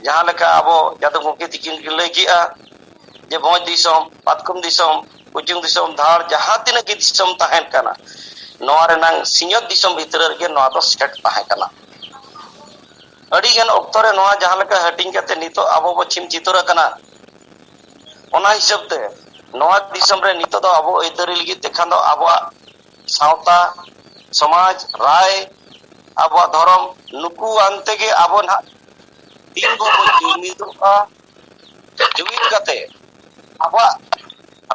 ᱡᱟᱦᱟᱸ ᱞᱮᱠᱟ ᱟᱵᱚ ᱡᱟᱫᱚᱵ ᱜᱚᱢᱠᱮ ᱛᱤᱠᱤᱱ ᱠᱤᱱ ᱞᱟᱹᱭ ᱠᱮᱜᱼᱟ ᱡᱮ ᱵᱷᱚᱸᱡᱽ ᱫᱤᱥᱚᱢ, ᱯᱟᱛᱠᱚᱢ ᱫᱤᱥᱚᱢ, ᱠᱩᱪᱩᱝ ᱫᱤᱥᱚᱢ, ᱫᱷᱟᱲ, ᱡᱟᱦᱟᱸ ᱛᱤᱱᱟᱹᱜ ᱜᱮ ᱫᱤᱥᱚᱢ ᱛᱟᱦᱮᱸ ᱠᱟᱱᱟ, ᱱᱚᱣᱟ ᱨᱮᱱᱟᱝ ᱥᱤᱧᱚᱛ ᱫᱤᱥᱚᱢ ᱵᱷᱤᱛᱨᱤ ᱨᱮᱜᱮ ᱱᱚᱣᱟ ᱫᱚ ᱥᱮᱴ ᱛᱟᱦᱮᱸ ᱠᱟᱱᱟ᱾ ᱟᱹᱰᱤ ᱜᱟᱱ ᱚᱠᱛᱚ ᱨᱮ ᱱᱚᱣᱟ ᱡᱟᱦᱟᱸ ᱞᱮᱠᱟ ᱦᱟᱹᱴᱤᱧ ᱠᱟᱛᱮ ᱱᱤᱛᱚᱜ ᱟᱵᱚ ᱵᱚ ᱪᱷᱤᱢ ᱪᱷᱤᱛᱟᱹᱨ ᱟᱠᱟᱱᱟ, ᱚᱱᱟ ᱦᱤᱥᱟᱹᱵ ᱛᱮ ᱱᱚᱣᱟ ᱫᱤᱥᱚᱢ ᱨᱮ ᱱᱤᱛᱚᱜ ᱫᱚ ᱟᱵᱚ ᱟᱹᱭᱫᱟᱹᱨᱤ ᱞᱟᱹᱜᱤᱫ ᱛᱮᱠᱷᱟᱱ ᱫᱚ ᱟᱵᱚᱣᱟᱜ ᱥᱟᱶᱛᱟ, ᱥᱚᱢᱟᱡᱽ, ᱨᱟᱭ, ᱟᱵᱚᱣᱟᱜ ᱫᱷᱚᱨᱚᱢ, ᱱᱩᱠᱩ ᱟᱱᱛᱮ ᱜᱮ ᱟᱵᱚ ᱱᱟᱦᱟᱜ ᱛᱤᱱ ᱵᱚ ᱡᱩᱢᱤᱫᱚᱜᱼᱟ, ᱡᱩᱢᱤᱫ ᱠᱟᱛᱮ ᱟᱵᱚᱣᱟᱜ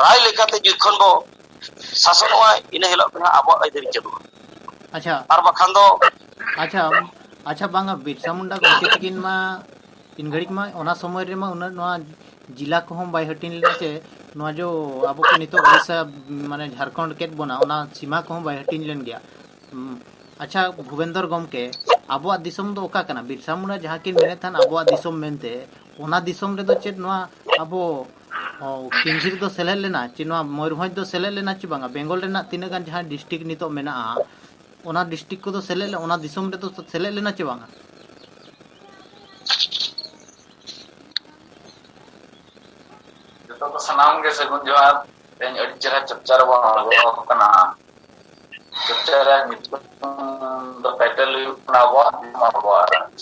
ᱨᱟᱭ ᱞᱮᱠᱟᱛᱮ ᱡᱚᱠᱷᱚᱱ ᱵᱚ ᱥᱟᱥᱚᱱᱚᱜᱼᱟ, ᱤᱱᱟᱹ ᱦᱤᱞᱳᱜ ᱜᱮ ᱱᱟᱦᱟᱜ ᱟᱵᱚᱣᱟᱜ ᱟᱹᱭᱫᱟᱹᱨᱤ ᱪᱟᱹᱞᱩᱜᱼᱟ᱾ ᱟᱪᱪᱷᱟ, ᱟᱨ ᱵᱟᱠᱷᱟᱱ ᱫᱚ ᱟᱪᱪᱷᱟ, ᱟᱪᱪᱷᱟ, ᱵᱟᱝᱟ, ᱵᱤᱨᱥᱟ ᱢᱩᱱᱰᱟ ᱜᱚᱢᱠᱮ ᱛᱟᱹᱠᱤᱱ ᱢᱟ ᱛᱤᱱ ᱜᱷᱟᱹᱲᱤᱡ ᱢᱟ ᱚᱱᱟ ᱥᱚᱢᱚᱭ ᱨᱮᱢᱟ ᱩᱱᱟᱹᱜ ᱱᱚᱣᱟ ᱡᱤᱞᱟ ᱠᱚᱦᱚᱸ ᱵᱟᱭ ᱦᱟᱹᱴᱤᱧ ᱞᱮᱱᱟ, ᱪᱮ ᱱᱚᱣᱟ ᱡᱚ ᱟᱵᱚ ᱠᱚ ᱱᱤᱛᱚᱜ ᱩᱲᱤᱥᱥᱟ ᱢᱟᱱᱮ ᱡᱷᱟᱲᱠᱷᱚᱸᱰ ᱠᱮᱫ ᱵᱚᱱᱟ, ᱚᱱᱟ ᱥᱤᱢᱟ ᱠᱚᱦᱚᱸ ᱵᱟᱭ ᱦᱟᱹᱴᱤᱧ ᱞᱮᱱ ᱜᱮᱭᱟ᱾ ᱩᱢ, ᱟᱪᱪᱷᱟ ᱵᱷᱩᱵᱮᱱᱫᱚᱨ ᱜᱚᱢᱠᱮ, ᱟᱵᱚᱣᱟᱜ ᱫᱤᱥᱚᱢ ᱫᱚ ᱚᱠᱟ ᱠᱟᱱᱟ? ᱵᱤᱨᱥᱟ ᱢᱩᱱᱰᱟ ᱡᱟᱦᱟᱸ ᱠᱤᱱ ᱢᱮᱱᱮᱫ ᱛᱟᱦᱮᱱ ᱟᱵᱚᱣᱟᱜ ᱫᱤᱥᱚᱢ ᱢᱮᱱᱛᱮ, ᱚᱱᱟ ᱫᱤᱥᱚᱢ ᱨᱮᱫᱚ ᱪᱮᱫ ᱱᱚᱣᱟ ᱟᱵᱚ ᱚ, ᱠᱮᱱᱡᱷᱤᱨ ᱫᱚ ᱥᱮᱞᱮᱫ ᱞᱮᱱᱟ ᱪᱮ ᱱᱚᱣᱟ ᱢᱚᱭᱩᱨᱵᱷᱚᱸᱡᱽ ᱫᱚ ᱥᱮᱞᱮᱫ ᱞᱮᱱᱟ ᱪᱮ ᱵᱟᱝᱟ? ᱵᱮᱝᱜᱚᱞ ᱨᱮᱱᱟᱜ ᱛᱤᱱᱟᱹᱜ ᱜᱟᱱ ᱡᱟᱦᱟᱸ ᱰᱤᱥᱴᱨᱤᱠᱴ ᱱᱤᱛᱚᱜ ᱢᱮᱱᱟᱜᱼᱟ, ᱚᱱᱟ ᱰᱤᱥᱴᱨᱤᱠᱴ ᱠᱚᱫᱚ ᱥᱮᱞᱮᱫ ᱞᱮ- ᱚᱱᱟ ᱫᱤᱥᱚᱢ ᱨᱮᱫᱚ ᱥᱮᱞᱮᱫ ᱞᱮᱱᱟ ᱪᱮ ᱵᱟᱝᱟ? ᱡᱚᱛᱚ ᱠᱚ ᱥᱟᱱᱟᱢ ᱜᱮ ᱥᱟᱹᱜᱩᱱ ᱡᱚᱦᱟᱨ᱾ ᱛᱮᱦᱮᱧ ᱟᱹᱰᱤ ᱪᱮᱦᱨᱟ ᱪᱚᱨᱪᱟ ᱨᱮᱵᱚᱱ ᱟᱬᱜᱚ ᱟᱠᱟᱱᱟ᱾ ᱪᱚᱨᱪᱟ ᱨᱮᱭᱟᱜ ᱧᱩᱛᱩᱢ ᱫᱚ, ᱴᱟᱭᱴᱮᱞ ᱦᱩᱭᱩᱜ ᱠᱟᱱᱟ ᱟᱵᱚᱣᱟᱜ ᱫᱤᱥᱚᱢ ᱟᱵᱚᱣᱟᱜ ᱨᱟᱡᱽ᱾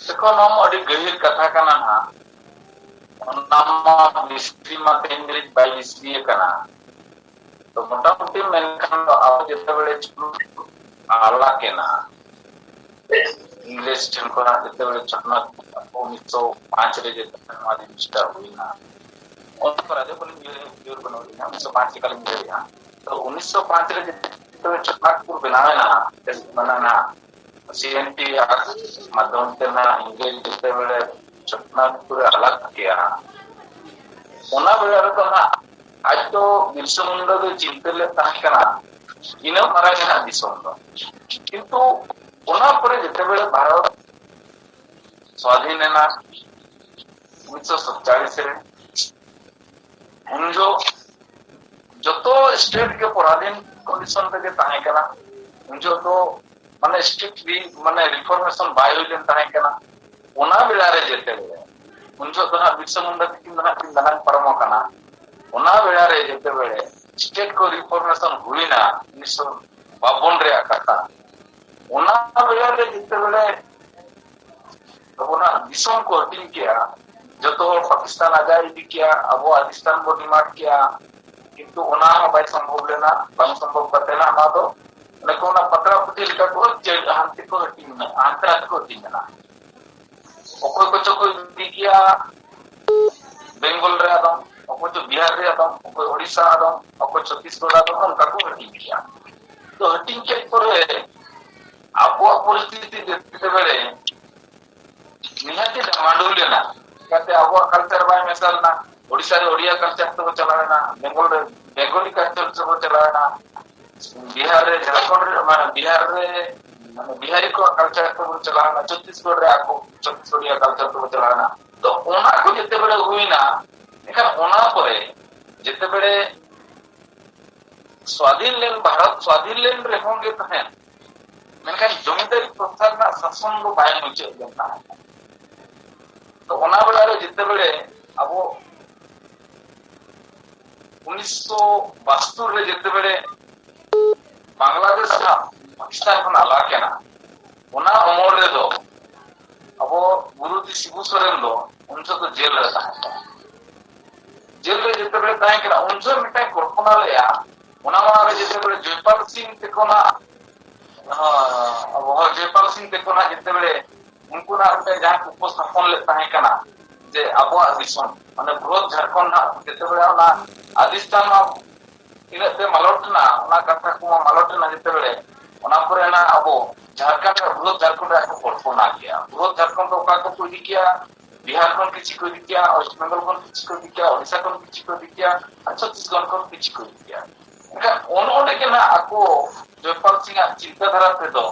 ᱫᱮᱠᱷᱚ, ᱱᱚᱣᱟ ᱢᱟ ᱟᱹᱰᱤ ᱜᱟᱹᱦᱤᱨ ᱠᱟᱛᱷᱟ ᱠᱟᱱᱟ ᱱᱟᱦᱟᱜ᱾ ᱚᱱᱟ ᱢᱟ ᱵᱤᱥᱲᱤ ᱢᱟ ᱛᱮᱦᱮᱧ ᱫᱷᱟᱹᱨᱤᱡ ᱵᱟᱭ ᱵᱤᱥᱲᱤ ᱟᱠᱟᱱᱟ᱾ ᱛᱚ ᱢᱚᱴᱟᱢᱩᱴᱤ ᱢᱮᱱᱠᱷᱟᱱ ᱫᱚ ᱟᱵᱚ ᱡᱮᱛᱮ ᱵᱮᱲᱮ ᱪᱷᱩᱴ ᱟᱞᱟᱜ ᱮᱱᱟ, ᱤᱝᱨᱮᱡᱽ ᱴᱷᱮᱱ ᱠᱷᱚᱱᱟᱜ ᱡᱮᱛᱮ ᱵᱮᱲᱮ ᱪᱷᱚᱴᱱᱟᱜ ᱩᱱᱤᱥᱥᱚ ᱯᱟᱸᱪ ᱨᱮ ᱡᱮᱛᱮ ᱱᱚᱣᱟ ᱡᱤᱱᱤᱥᱴᱟ ᱦᱩᱭᱱᱟ, ᱚᱱᱟ ᱯᱚᱨᱮ ᱟᱫᱚ ᱵᱟᱹᱞᱤᱧ ᱩᱭᱦᱟᱹᱨ ᱩᱭᱦᱟᱹᱨ ᱵᱟᱹᱱᱩᱜ ᱞᱤᱧᱟ, ᱩᱱᱤᱥᱥᱚ ᱯᱟᱸᱪ ᱞᱮᱠᱟᱞᱤᱧ ᱩᱭᱦᱟᱹᱨᱮᱜᱼᱟ᱾ ᱛᱚ ᱩᱱᱤᱥᱥᱚ ᱯᱟᱸᱪ ᱨᱮ ᱡᱮᱛᱮ ᱵᱮᱲᱮ ᱪᱷᱚᱴᱱᱟᱜᱽᱯᱩᱨ ᱵᱮᱱᱟᱣ ᱮᱱᱟ, ᱢᱟᱱᱮ ᱚᱱᱟ ᱥᱤ ᱮᱱ ᱴᱤ ᱟᱜ ᱢᱟᱫᱽᱫᱷᱚᱢ ᱛᱮ ᱱᱟᱜ ᱤᱝᱨᱮᱡᱽ ᱡᱮᱛᱮ ᱵᱮᱲᱮ ᱪᱷᱚᱴᱱᱟᱜᱽᱯᱩᱨ ᱮ ᱟᱞᱟᱜ ᱠᱮᱜᱼᱟ, ᱚᱱᱟ ᱵᱮᱲᱟ ᱨᱮᱫᱚ ᱱᱟᱜ ᱟᱡ ᱫᱚ ᱵᱤᱨᱥᱟ ᱢᱩᱱᱰᱟ ᱫᱚ ᱪᱤᱱᱛᱟᱹ ᱞᱮᱫ ᱛᱟᱦᱮᱸ ᱠᱟᱱᱟ ᱤᱱᱟᱹᱜ ᱢᱟᱨᱟᱝ ᱨᱮᱱᱟᱜ ᱫᱤᱥᱚᱢ ᱫᱚ᱾ ᱠᱤᱱᱛᱩ ᱚᱱᱟ ᱯᱚᱨᱮ ᱡᱮᱛᱮ ᱵᱮᱲᱮ ᱵᱷᱟᱨᱚᱛ ᱥᱣᱟᱫᱷᱤᱱ ᱮᱱᱟ ᱩᱱᱤᱥᱥᱚ ᱥᱟᱛᱪᱟᱞᱤᱥ ᱨᱮ, ᱩᱱ ᱡᱚ ᱡᱚᱛᱚ ᱥᱴᱮᱴ ᱜᱮ ᱯᱚᱨᱟᱫᱷᱤᱱ ᱠᱚᱱᱰᱤᱥᱚᱱ ᱨᱮᱜᱮ ᱛᱟᱦᱮᱸ ᱠᱟᱱᱟ᱾ ᱩᱱ ᱡᱚᱦᱚᱜ ᱫᱚ ᱢᱟᱱᱮ ᱥᱴᱨᱤᱠᱴᱞᱤ ᱢᱟᱱᱮ ᱨᱤᱯᱷᱚᱨᱢᱮᱥᱚᱱ ᱵᱟᱭ ᱦᱩᱭ ᱞᱮᱱ ᱛᱟᱦᱮᱸ ᱠᱟᱱᱟ᱾ ᱚᱱᱟ ᱵᱮᱲᱟ ᱨᱮ ᱡᱮᱛᱮ ᱵᱮᱲᱮ, ᱩᱱ ᱡᱚᱦᱚᱜ ᱫᱚ ᱦᱟᱸᱜ ᱵᱤᱨᱥᱟ ᱢᱩᱱᱰᱟ ᱛᱤᱠᱤᱱ ᱫᱚ ᱦᱟᱸᱜ ᱠᱤᱱ ᱫᱟᱱᱟᱝ ᱯᱟᱨᱚᱢ ᱟᱠᱟᱱᱟ, ᱚᱱᱟ ᱵᱮᱲᱟ ᱨᱮ ᱡᱮᱛᱮ ᱵᱮᱲᱮ ᱥᱴᱮᱴ ᱠᱚ ᱨᱤᱯᱷᱚᱨᱢᱮᱥᱚᱱ ᱦᱩᱭᱱᱟ ᱩᱱᱤᱥᱥᱚ ᱵᱟᱵᱚᱱ ᱨᱮᱭᱟᱜ ᱠᱟᱛᱷᱟ, ᱚᱱᱟ ᱵᱮᱲᱟ ᱨᱮ ᱡᱮᱛᱮ ᱵᱮᱲᱮ ᱟᱵᱚᱱᱟᱜ ᱫᱤᱥᱚᱢ ᱠᱚ ᱦᱟᱹᱴᱤᱧ ᱠᱮᱜᱼᱟ, ᱡᱚᱛᱚ ᱦᱚᱲ ᱯᱟᱠᱤᱥᱛᱟᱱ ᱟᱡᱟᱜ ᱤᱫᱤ ᱠᱮᱜᱼᱟ, ᱟᱵᱚ ᱟᱫᱤᱥᱛᱟᱱ ᱵᱚ ᱰᱤᱢᱟᱱᱰ ᱠᱮᱜᱼᱟ, ᱠᱤᱱᱛᱩ ᱚᱱᱟ ᱦᱚᱸ ᱵᱟᱭ ᱥᱚᱢᱵᱷᱚᱵ ᱞᱮᱱᱟ᱾ ᱵᱟᱝ ᱥᱚᱢᱵᱷᱚᱵ ᱠᱟᱛᱮ ᱱᱟᱜ ᱱᱚᱣᱟ ᱫᱚ ᱚᱱᱮ ᱠᱚ ᱚᱱᱟ ᱯᱟᱛᱲᱟ ᱯᱩᱛᱷᱤ ᱞᱮᱠᱟ ᱠᱚ ᱪᱟᱹᱲ ᱦᱟᱱᱛᱮ ᱠᱚ ᱦᱟᱹᱴᱤᱧ ᱢᱮᱱᱟᱜᱼᱟ, ᱦᱟᱱᱛᱮ ᱱᱟᱛᱮ ᱠᱚ ᱦᱟᱹᱴᱤᱧ ᱢᱮᱱᱟᱜᱼᱟ᱾ ᱚᱠᱚᱭ ᱠᱚᱪᱚ ᱠᱚ ᱤᱫᱤ ᱠᱮᱜᱼᱟ ᱵᱮᱝᱜᱚᱞ ᱨᱮ ᱟᱫᱚᱢ, ᱚᱠᱚᱭ ᱪᱚ ᱵᱤᱦᱟᱨ ᱨᱮ ᱟᱫᱚᱢ, ᱚᱠᱚᱭ ᱳᱰᱤᱥᱟ ᱟᱫᱚᱢ, ᱚᱠᱚᱭ ᱪᱷᱚᱛᱤᱥᱜᱚᱲ ᱟᱫᱚᱢ, ᱚᱱᱠᱟ ᱠᱚ ᱦᱟᱹᱴᱤᱧ ᱠᱮᱜᱼᱟ᱾ ᱛᱚ ᱦᱟᱹᱴᱤᱧ ᱠᱮᱫ ᱯᱚᱨᱮ ᱟᱵᱚᱣᱟᱜ ᱯᱚᱨᱤᱥᱛᱷᱤᱛᱤ ᱡᱮᱛᱮ ᱵᱮᱲᱮ ᱱᱤᱦᱟᱹᱛᱤ ᱰᱟᱢᱟᱰᱳᱞ ᱞᱮᱱᱟ᱾ ᱪᱤᱠᱟᱹᱛᱮ ᱟᱵᱚᱣᱟᱜ ᱠᱟᱞᱪᱟᱨ ᱵᱟᱭ ᱢᱮᱥᱟ ᱞᱮᱱᱟ᱾ ᱳᱰᱤᱥᱟ ᱨᱮ ᱳᱰᱤᱭᱟ ᱠᱟᱞᱪᱟᱨ ᱛᱮᱵᱚ ᱪᱟᱞᱟᱣ ᱮᱱᱟ, ᱵᱮᱝᱜᱚᱞ ᱨᱮ ᱵᱮᱝᱜᱚᱞᱤ ᱠᱟᱞᱪᱟᱨ ᱛᱮᱵᱚ ᱪᱟᱞᱟᱣ ᱮᱱᱟ, ᱵᱤᱦᱟᱨ ᱨᱮ, ᱡᱷᱟᱲᱠᱷᱚᱸᱰ ᱨᱮ, ᱢᱟᱱᱮ ᱵᱤᱦᱟᱨ ᱨᱮ, ᱢᱟᱱᱮ ᱵᱤᱦᱟᱨᱤ ᱠᱚᱣᱟᱜ ᱠᱟᱞᱪᱟᱨ ᱛᱮᱵᱚ ᱪᱟᱞᱟᱣ ᱮᱱᱟ, ᱪᱷᱚᱛᱤᱥᱜᱚᱲ ᱨᱮ ᱟᱠᱚ ᱪᱷᱚᱛᱤᱥᱜᱚᱲᱤᱭᱟ ᱠᱟᱞᱪᱟᱨ ᱛᱮᱵᱚ ᱪᱟᱞᱟᱣ ᱮᱱᱟ᱾ ᱛᱚ ᱚᱱᱟ ᱠᱚ ᱡᱮᱛᱮ ᱵᱮᱲᱮ ᱦᱩᱭᱱᱟ, ᱮᱱᱠᱷᱟᱱ ᱚᱱᱟ ᱯᱚᱨᱮ ᱡᱮᱛᱮ ᱵᱮᱲᱮ ᱥᱣᱟᱫᱷᱤᱱ ᱞᱮᱱ, ᱵᱷᱟᱨᱚᱛ ᱥᱣᱟᱫᱷᱤᱱ ᱞᱮᱱ ᱨᱮᱦᱚᱸ ᱜᱮ ᱛᱟᱦᱮᱸᱱ, ᱢᱮᱱᱠᱷᱟᱱ ᱡᱚᱢᱤᱫᱟᱨᱤ ᱯᱨᱚᱛᱷᱟ ᱨᱮᱱᱟᱜ ᱥᱟᱥᱚᱱ ᱫᱚ ᱵᱟᱭ ᱢᱩᱪᱟᱹᱫ ᱞᱮᱱ ᱛᱟᱦᱮᱸᱫ᱾ ᱛᱚ ᱚᱱᱟ ᱵᱮᱲᱟ ᱨᱮ ᱡᱮᱛᱮ ᱵᱮᱲᱮ ᱟᱵᱚ ᱩᱱᱤᱥᱥᱚ ᱵᱟᱥᱛᱳᱨ ᱨᱮ ᱡᱮᱛᱮ ᱵᱮᱲᱮ ᱵᱟᱝᱞᱟᱫᱮᱥ ᱦᱟᱸᱜ ᱯᱟᱠᱤᱥᱛᱟᱱ ᱠᱷᱚᱱ ᱟᱞᱟᱜ ᱮᱱᱟ, ᱚᱱᱟ ᱚᱢᱚᱞ ᱨᱮᱫᱚ ᱟᱵᱚ ᱜᱩᱨᱩᱡᱤ ᱥᱤᱵᱩ ᱥᱚᱨᱮᱱ ᱫᱚ ᱩᱱ ᱡᱚᱦᱚᱜ ᱫᱚ ᱡᱮᱞ ᱨᱮ ᱛᱟᱦᱮᱸ ᱠᱟᱱᱟ᱾ ᱡᱮᱞ ᱨᱮ ᱡᱮᱛᱮ ᱵᱮᱲᱮ ᱛᱟᱦᱮᱸ ᱠᱟᱱᱟ, ᱩᱱ ᱡᱚᱦᱚᱜ ᱢᱤᱫᱴᱟᱝ ᱠᱚᱞᱯᱚᱱᱟ ᱞᱮᱜᱼᱟ, ᱚᱱᱟ ᱢᱟᱲᱟᱝ ᱨᱮ ᱡᱮᱛᱮ ᱵᱮᱲᱮ ᱡᱚᱭᱯᱟᱞ ᱥᱤᱝ ᱛᱮᱠᱚ ᱱᱟᱜ, ᱦᱚᱸ, ᱟᱵᱚ ᱦᱚᱸ ᱡᱚᱭᱯᱟᱞ ᱥᱤᱝ ᱛᱮᱠᱚ ᱱᱟᱜ ᱡᱮᱛᱮ ᱵᱮᱲᱮ ᱩᱱᱠᱩ ᱱᱟᱜ ᱢᱤᱫᱴᱟᱝ ᱡᱟᱦᱟᱸ ᱠᱚ ᱩᱯᱚᱥᱛᱷᱟᱯᱚᱱ ᱞᱮᱫ ᱛᱟᱦᱮᱸ ᱠᱟᱱᱟ ᱡᱮ ᱟᱵᱚᱣᱟᱜ ᱫᱤᱥᱚᱢ, ᱢᱟᱱᱮ ᱵᱨᱚᱦᱚᱫ ᱡᱷᱟᱲᱠᱷᱚᱸᱰ ᱱᱟᱜ ᱡᱮᱛᱮ ᱵᱮᱲᱮ ᱚᱱᱟ ᱟᱫᱤᱥᱛᱷᱟᱱ ᱢᱟ ᱤᱱᱟᱹᱜ ᱛᱮ ᱢᱟᱞᱚᱴ ᱮᱱᱟ, ᱚᱱᱟ ᱠᱟᱛᱷᱟ ᱠᱚᱢᱟ ᱢᱟᱞᱚᱴ ᱮᱱᱟ ᱡᱮᱛᱮ ᱵᱮᱲᱮ᱾ ᱚᱱᱟ ᱯᱚᱨᱮ ᱱᱟᱜ ᱟᱵᱚ ᱡᱷᱟᱲᱠᱷᱚᱸᱰ ᱨᱮ, ᱵᱨᱚᱦᱚᱫ ᱡᱷᱟᱲᱠᱷᱚᱸᱰ ᱨᱮ ᱠᱚ ᱠᱚᱞᱯᱚᱱᱟ ᱠᱮᱜᱼᱟ᱾ ᱵᱨᱚᱦᱚᱫ ᱡᱷᱟᱲᱠᱷᱚᱸᱰ ᱫᱚ ᱚᱠᱟ ᱠᱚᱠᱚ ᱤᱫᱤ ᱠᱮᱜᱼᱟ? ᱵᱤᱦᱟᱨ ᱠᱷᱚᱱ ᱠᱤᱪᱷᱩ ᱠᱚ ᱤᱫᱤ ᱠᱮᱜᱼᱟ, ᱳᱭᱮᱥᱴ ᱵᱮᱝᱜᱚᱞ ᱠᱷᱚᱱ ᱠᱤᱪᱷᱩ ᱠᱚ ᱤᱫᱤ ᱠᱮᱜᱼᱟ, ᱳᱰᱤᱥᱟ ᱠᱷᱚᱱ ᱠᱤᱪᱷᱩ ᱠᱚ ᱤᱫᱤ ᱠᱮᱜᱼᱟ, ᱟᱨ ᱪᱷᱚᱛᱤᱥᱜᱚᱲ ᱠᱷᱚᱱ ᱠᱤᱪᱷᱩ ᱠᱚ ᱤᱫᱤ ᱠᱮᱜᱼᱟ᱾ ᱮᱱᱠᱷᱟᱱ ᱚᱱ-, ᱚᱸᱰᱮ ᱜᱮ ᱱᱟᱜ ᱟᱠᱚ ᱡᱚᱭᱯᱟᱞ ᱥᱤᱝ ᱟᱜ ᱪᱤᱱᱛᱟᱹ ᱫᱷᱟᱨᱟ ᱛᱮᱫᱚ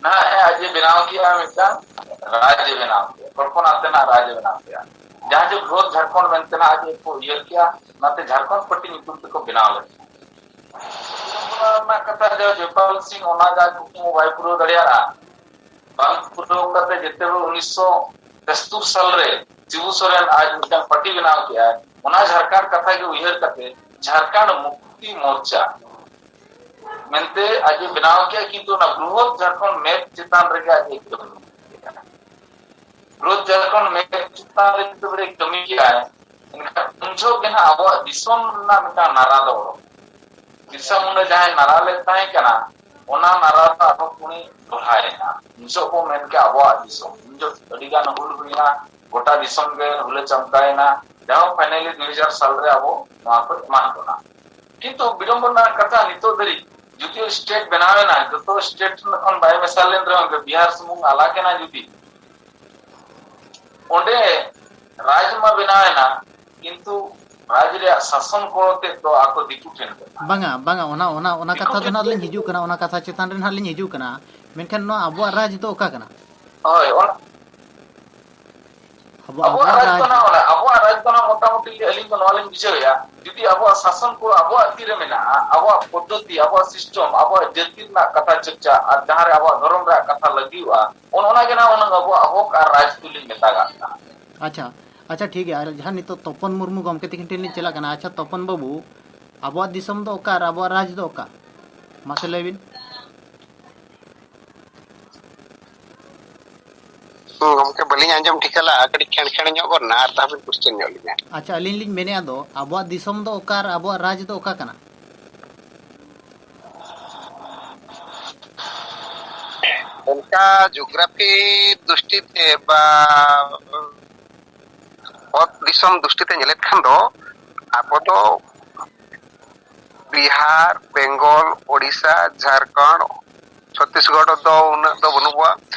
ᱱᱟᱦᱟᱜ ᱮ ᱟᱡ ᱮ ᱵᱮᱱᱟᱣ ᱠᱮᱜᱼᱟ ᱢᱤᱫᱴᱟᱝ ᱨᱟᱡᱽ ᱮ ᱵᱮᱱᱟᱣ ᱠᱮᱜᱼᱟ, ᱠᱚᱞᱯᱚᱱᱟ ᱛᱮᱱᱟᱜ ᱨᱟᱡᱽ ᱮ ᱵᱮᱱᱟᱣ ᱠᱮᱜᱼᱟ᱾ ᱡᱟᱦᱟᱸ ᱡᱮ ᱵᱨᱚᱦᱚᱫ ᱡᱷᱟᱲᱠᱷᱚᱸᱰ ᱢᱮᱱᱛᱮ ᱱᱟᱜ ᱟᱡ ᱮ ᱠᱚ ᱩᱭᱦᱟᱹᱨ ᱠᱮᱜᱼᱟ, ᱚᱱᱟᱛᱮ ᱡᱷᱟᱲᱠᱷᱚᱸᱰ ᱯᱟᱹᱴᱤ ᱧᱩᱛᱩᱢ ᱛᱮᱠᱚ ᱵᱮᱱᱟᱣ ᱞᱮᱫ᱾ ᱨᱮᱱᱟᱜ ᱠᱟᱛᱷᱟ ᱡᱮ ᱡᱚᱭᱯᱟᱞ ᱥᱤᱝ ᱚᱱᱟ ᱡᱟᱦᱟᱸ ᱠᱩᱠᱢᱩ ᱵᱟᱭ ᱯᱩᱨᱟᱹᱣ ᱫᱟᱲᱮᱭᱟᱜᱼᱟ, ᱵᱟᱝ ᱯᱩᱨᱟᱹᱣ ᱠᱟᱛᱮ ᱡᱮᱛᱮ ᱦᱚᱲ ᱩᱱᱤᱥᱥᱚ ᱛᱮᱥᱛᱩᱨ ᱥᱟᱞ ᱨᱮ ᱥᱤᱵᱩ ᱥᱚᱨᱮᱱ ᱟᱡ ᱢᱤᱫᱴᱟᱝ ᱯᱟᱨᱴᱤ ᱵᱮᱱᱟᱣ ᱠᱮᱜᱼᱟᱭ, ᱚᱱᱟ ᱡᱷᱟᱲᱠᱷᱚᱸᱰ ᱠᱟᱛᱷᱟ ᱜᱮ ᱩᱭᱦᱟᱹᱨ ᱠᱟᱛᱮ ᱡᱷᱟᱲᱠᱷᱚᱸᱰ ᱢᱩᱠᱛᱤ ᱢᱳᱨᱪᱟ ᱢᱮᱱᱛᱮ ᱟᱡ ᱮ ᱵᱮᱱᱟᱣ ᱠᱮᱜᱼᱟ, ᱠᱤᱱᱛᱩ ᱚᱱᱟ ᱵᱨᱩᱦᱚᱛ ᱡᱷᱟᱲᱠᱷᱚᱸᱰ ᱢᱮᱯ ᱪᱮᱛᱟᱱ ᱨᱮᱜᱮ ᱟᱡ ᱮ ᱠᱟᱹᱢᱤ ᱠᱮᱜᱼᱟ᱾ ᱵᱨᱩᱦᱚᱛ ᱡᱷᱟᱲᱠᱷᱚᱸᱰ ᱢᱮᱯ ᱪᱮᱛᱟᱱ ᱨᱮ ᱡᱩᱫᱤ ᱠᱟᱹᱢᱤ ᱠᱮᱜᱼᱟᱭ, ᱮᱱᱠᱷᱟᱱ ᱩᱱ ᱡᱚᱦᱚᱜ ᱜᱮ ᱱᱟᱦᱟᱜ ᱟᱵᱚᱣᱟᱜ ᱫᱤᱥᱚᱢ ᱨᱮᱱᱟᱜ ᱢᱤᱫᱴᱟᱝ ᱱᱟᱨᱟ ᱫᱚ ᱚᱰᱚᱠ᱾ ᱵᱤᱨᱥᱟ ᱢᱩᱱᱰᱟ ᱡᱟᱦᱟᱸᱭ ᱱᱟᱨᱟ ᱞᱮᱫ ᱛᱟᱦᱮᱸ ᱠᱟᱱᱟ, ᱚᱱᱟ ᱱᱟᱨᱟ ᱫᱚ ᱟᱨᱦᱚᱸ ᱩᱱᱤ ᱫᱚᱦᱲᱟᱭᱮᱱᱟ᱾ ᱩᱱ ᱡᱚᱦᱚᱜ ᱵᱚ ᱢᱮᱱ ᱠᱮᱜᱼᱟ ᱟᱵᱚᱣᱟᱜ ᱫᱤᱥᱚᱢ, ᱩᱱ ᱡᱚᱦᱚᱜ ᱟᱹᱰᱤ ᱜᱟᱱ ᱦᱩᱞ ᱦᱩᱭᱱᱟ, ᱜᱚᱴᱟ ᱫᱤᱥᱚᱢ ᱜᱮ ᱦᱩᱞᱟᱹ ᱪᱟᱢᱴᱟᱭᱮᱱᱟ᱾ ᱡᱟᱭᱦᱳᱠ, ᱯᱷᱟᱭᱱᱟᱞᱤ ᱫᱩ ᱦᱟᱡᱟᱨ ᱥᱟᱞ ᱨᱮ ᱟᱵᱚ ᱱᱚᱣᱟ ᱠᱚ ᱮᱢᱟᱱ ᱵᱚᱱᱟ᱾ ᱠᱤᱱᱛᱩ ᱵᱤᱲᱚᱢᱵᱚᱱᱟ ᱨᱮᱱᱟᱜ ᱠᱟᱛᱷᱟ, ᱱᱤᱛᱚᱜ ᱫᱷᱟᱹᱨᱤᱡ ᱡᱩᱫᱤ ᱥᱴᱮᱴ ᱵᱮᱱᱟᱣ ᱮᱱᱟ, ᱡᱚᱛᱚ ᱥᱴᱮᱴ ᱠᱷᱚᱱ ᱵᱟᱭ ᱢᱮᱥᱟ ᱞᱮᱱ ᱨᱮᱦᱚᱸ, ᱵᱤᱦᱟᱨ ᱥᱩᱢᱩᱝ ᱟᱞᱟᱜᱽ ᱮᱱᱟ ᱡᱩᱫᱤ, ᱚᱸᱰᱮ ᱨᱟᱡᱽ ᱢᱟ ᱵᱮᱱᱟᱣ ᱮᱱᱟ, ᱠᱤᱱᱛᱩ ᱨᱟᱡᱽ ᱨᱮᱭᱟᱜ ᱥᱟᱥᱚᱱ ᱠᱚ ᱛᱮᱫ ᱫᱚ ᱟᱠᱚ ᱫᱤᱠᱩ ᱴᱷᱮᱱ ᱠᱟᱱᱟ᱾ ᱵᱟᱝᱟ, ᱵᱟᱝᱟ, ᱚᱱᱟ, ᱚᱱᱟ, ᱚᱱᱟ ᱫᱤᱠᱩ ᱠᱟᱛᱷᱟ ᱫᱚ ᱴᱷᱮᱱ ᱱᱟᱦᱟᱜ ᱠᱚ ᱞᱤᱧ ᱦᱤᱡᱩᱜ ᱠᱟᱱᱟ, ᱚᱱᱟ ᱠᱟᱛᱷᱟ ᱪᱮᱛᱟᱱ ᱨᱮ ᱱᱟᱦᱟᱜ ᱞᱤᱧ ᱦᱤᱡᱩᱜ ᱠᱟᱱᱟ᱾ ᱢᱮᱱᱠᱷᱟᱱ ᱱᱚᱣᱟ ᱟᱵᱚᱣᱟᱜ ᱨᱟᱡᱽ ᱫᱚ ᱚᱠᱟ ᱠᱟᱱᱟ? ᱦᱳᱭ, ᱚᱱᱟ ᱟᱵᱚ, ᱟᱵᱚᱣᱟᱜ ᱟᱵᱚᱣᱟᱜ ᱨᱟᱡᱽ ᱨᱟᱡᱽ ᱫᱚ ᱱᱟᱦᱟᱜ ᱚᱱᱟ, ᱟᱵᱚᱣᱟᱜ ᱨᱟᱡᱽ ᱫᱚ ᱱᱟᱦᱟᱜ ᱢᱚᱴᱟᱢᱩᱴᱤ ᱟᱹᱞᱤᱧ ᱫᱚ ᱱᱚᱣᱟ ᱞᱤᱧ ᱵᱩᱡᱷᱟᱹᱣᱮᱫᱼᱟ, ᱡᱩᱫᱤ ᱟᱵᱚᱣᱟᱜ ᱥᱟᱥᱚᱱ ᱠᱚ ᱟᱵᱚᱣᱟᱜ ᱛᱤ ᱨᱮ ᱢᱮᱱᱟᱜᱼᱟ, ᱟᱵᱚᱣᱟᱜ ᱯᱚᱫᱽᱫᱷᱚᱛᱤ, ᱟᱵᱚᱣᱟᱜ system, ᱟᱵᱚᱣᱟᱜ ᱡᱟᱹᱛᱤ ᱨᱮᱱᱟᱜ ᱠᱟᱛᱷᱟ ᱪᱚᱨᱪᱟ, ᱟᱨ ᱡᱟᱦᱟᱸ ᱨᱮ ᱟᱵᱚᱣᱟᱜ ᱫᱷᱚᱨᱚᱢ ᱨᱮᱭᱟᱜ ᱠᱟᱛᱷᱟ ᱞᱟᱹᱜᱤᱫᱚᱜᱼᱟ, ᱚᱱ ᱚᱱᱟ ᱜᱮ ᱱᱟᱦᱟᱜ ᱩᱱᱟᱹᱝ ᱟᱵᱚᱣᱟᱜ ᱦᱚᱠ ᱟᱨ ᱨᱟᱡᱽ ᱫᱚᱞᱤᱧ ᱢᱮᱛᱟᱜᱟᱜ ᱠᱟᱱᱟ᱾ ᱟᱪᱪᱷᱟ, ᱟᱪᱪᱷᱟ, ᱴᱷᱤᱠ ᱜᱮᱭᱟ᱾ ᱟᱨ ᱡᱟᱦᱟᱸ ᱱᱤᱛᱚᱜ ᱛᱚᱯᱚᱱ ᱢᱩᱨᱢᱩ ᱜᱚᱢᱠᱮ ᱛᱤᱠᱤᱱ ᱴᱷᱮᱱ ᱞᱤᱧ ᱪᱟᱞᱟᱜ ᱠᱟᱱᱟ᱾ ᱟᱪᱪᱷᱟ, ᱛᱚᱯᱚᱱ ᱵᱟᱹᱵᱩ, ᱟᱵᱚᱣᱟᱜ ᱫᱤᱥᱚᱢ ᱫᱚ ᱚᱠᱟ ᱟᱨ ᱟᱵᱚᱣᱟᱜ ᱨᱟᱡᱽ ᱫᱚ ᱚᱠᱟ? ᱢᱟᱥᱮ ᱞᱟᱹᱭ ᱵᱤᱱ᱾ ᱦᱩᱸ, ᱜᱚᱢᱠᱮ, ᱵᱟᱹᱞᱤᱧ ᱟᱸᱡᱚᱢ ᱴᱷᱤᱠᱟᱹ ᱞᱟᱜᱼᱟ, ᱠᱟᱹᱴᱤᱡ ᱠᱷᱮᱲ ᱠᱷᱮᱲ ᱧᱚᱜ ᱜᱚᱫ ᱱᱟ, ᱟᱨ ᱫᱷᱟᱣ ᱵᱤᱱ question ᱧᱚᱜ ᱞᱤᱧᱟ᱾ ᱟᱪᱪᱷᱟ, ᱟᱹᱞᱤᱧ ᱞᱤᱧ ᱢᱮᱱᱮᱫᱼᱟ ᱫᱚ, ᱟᱵᱚᱣᱟᱜ ᱫᱤᱥᱚᱢ ᱫᱚ ᱚᱠᱟ ᱟᱨ ᱟᱵᱚᱣᱟᱜ ᱨᱟᱡᱽ ᱫᱚ ᱚᱠᱟ ᱠᱟᱱᱟ? ᱚᱱᱠᱟ geography ᱫᱨᱤᱥᱴᱤ ᱛᱮ ᱵᱟ ᱚᱛ ᱫᱤᱥᱚᱢ ᱫᱨᱤᱥᱴᱤ ᱛᱮ ᱧᱮᱞᱮᱫ ᱠᱷᱟᱱ ᱫᱚ, ᱟᱵᱚ ᱫᱚ ᱵᱤᱦᱟᱨ, ᱵᱮᱝᱜᱚᱞ, ᱳᱰᱤᱥᱟ, ᱡᱷᱟᱲᱠᱷᱚᱸᱰ, ᱪᱷᱚᱛᱤᱥᱜᱚᱲ ᱫᱚ ᱩᱱᱟᱹᱜ ᱫᱚ ᱵᱟᱹᱱᱩᱜ ᱠᱚᱣᱟ᱾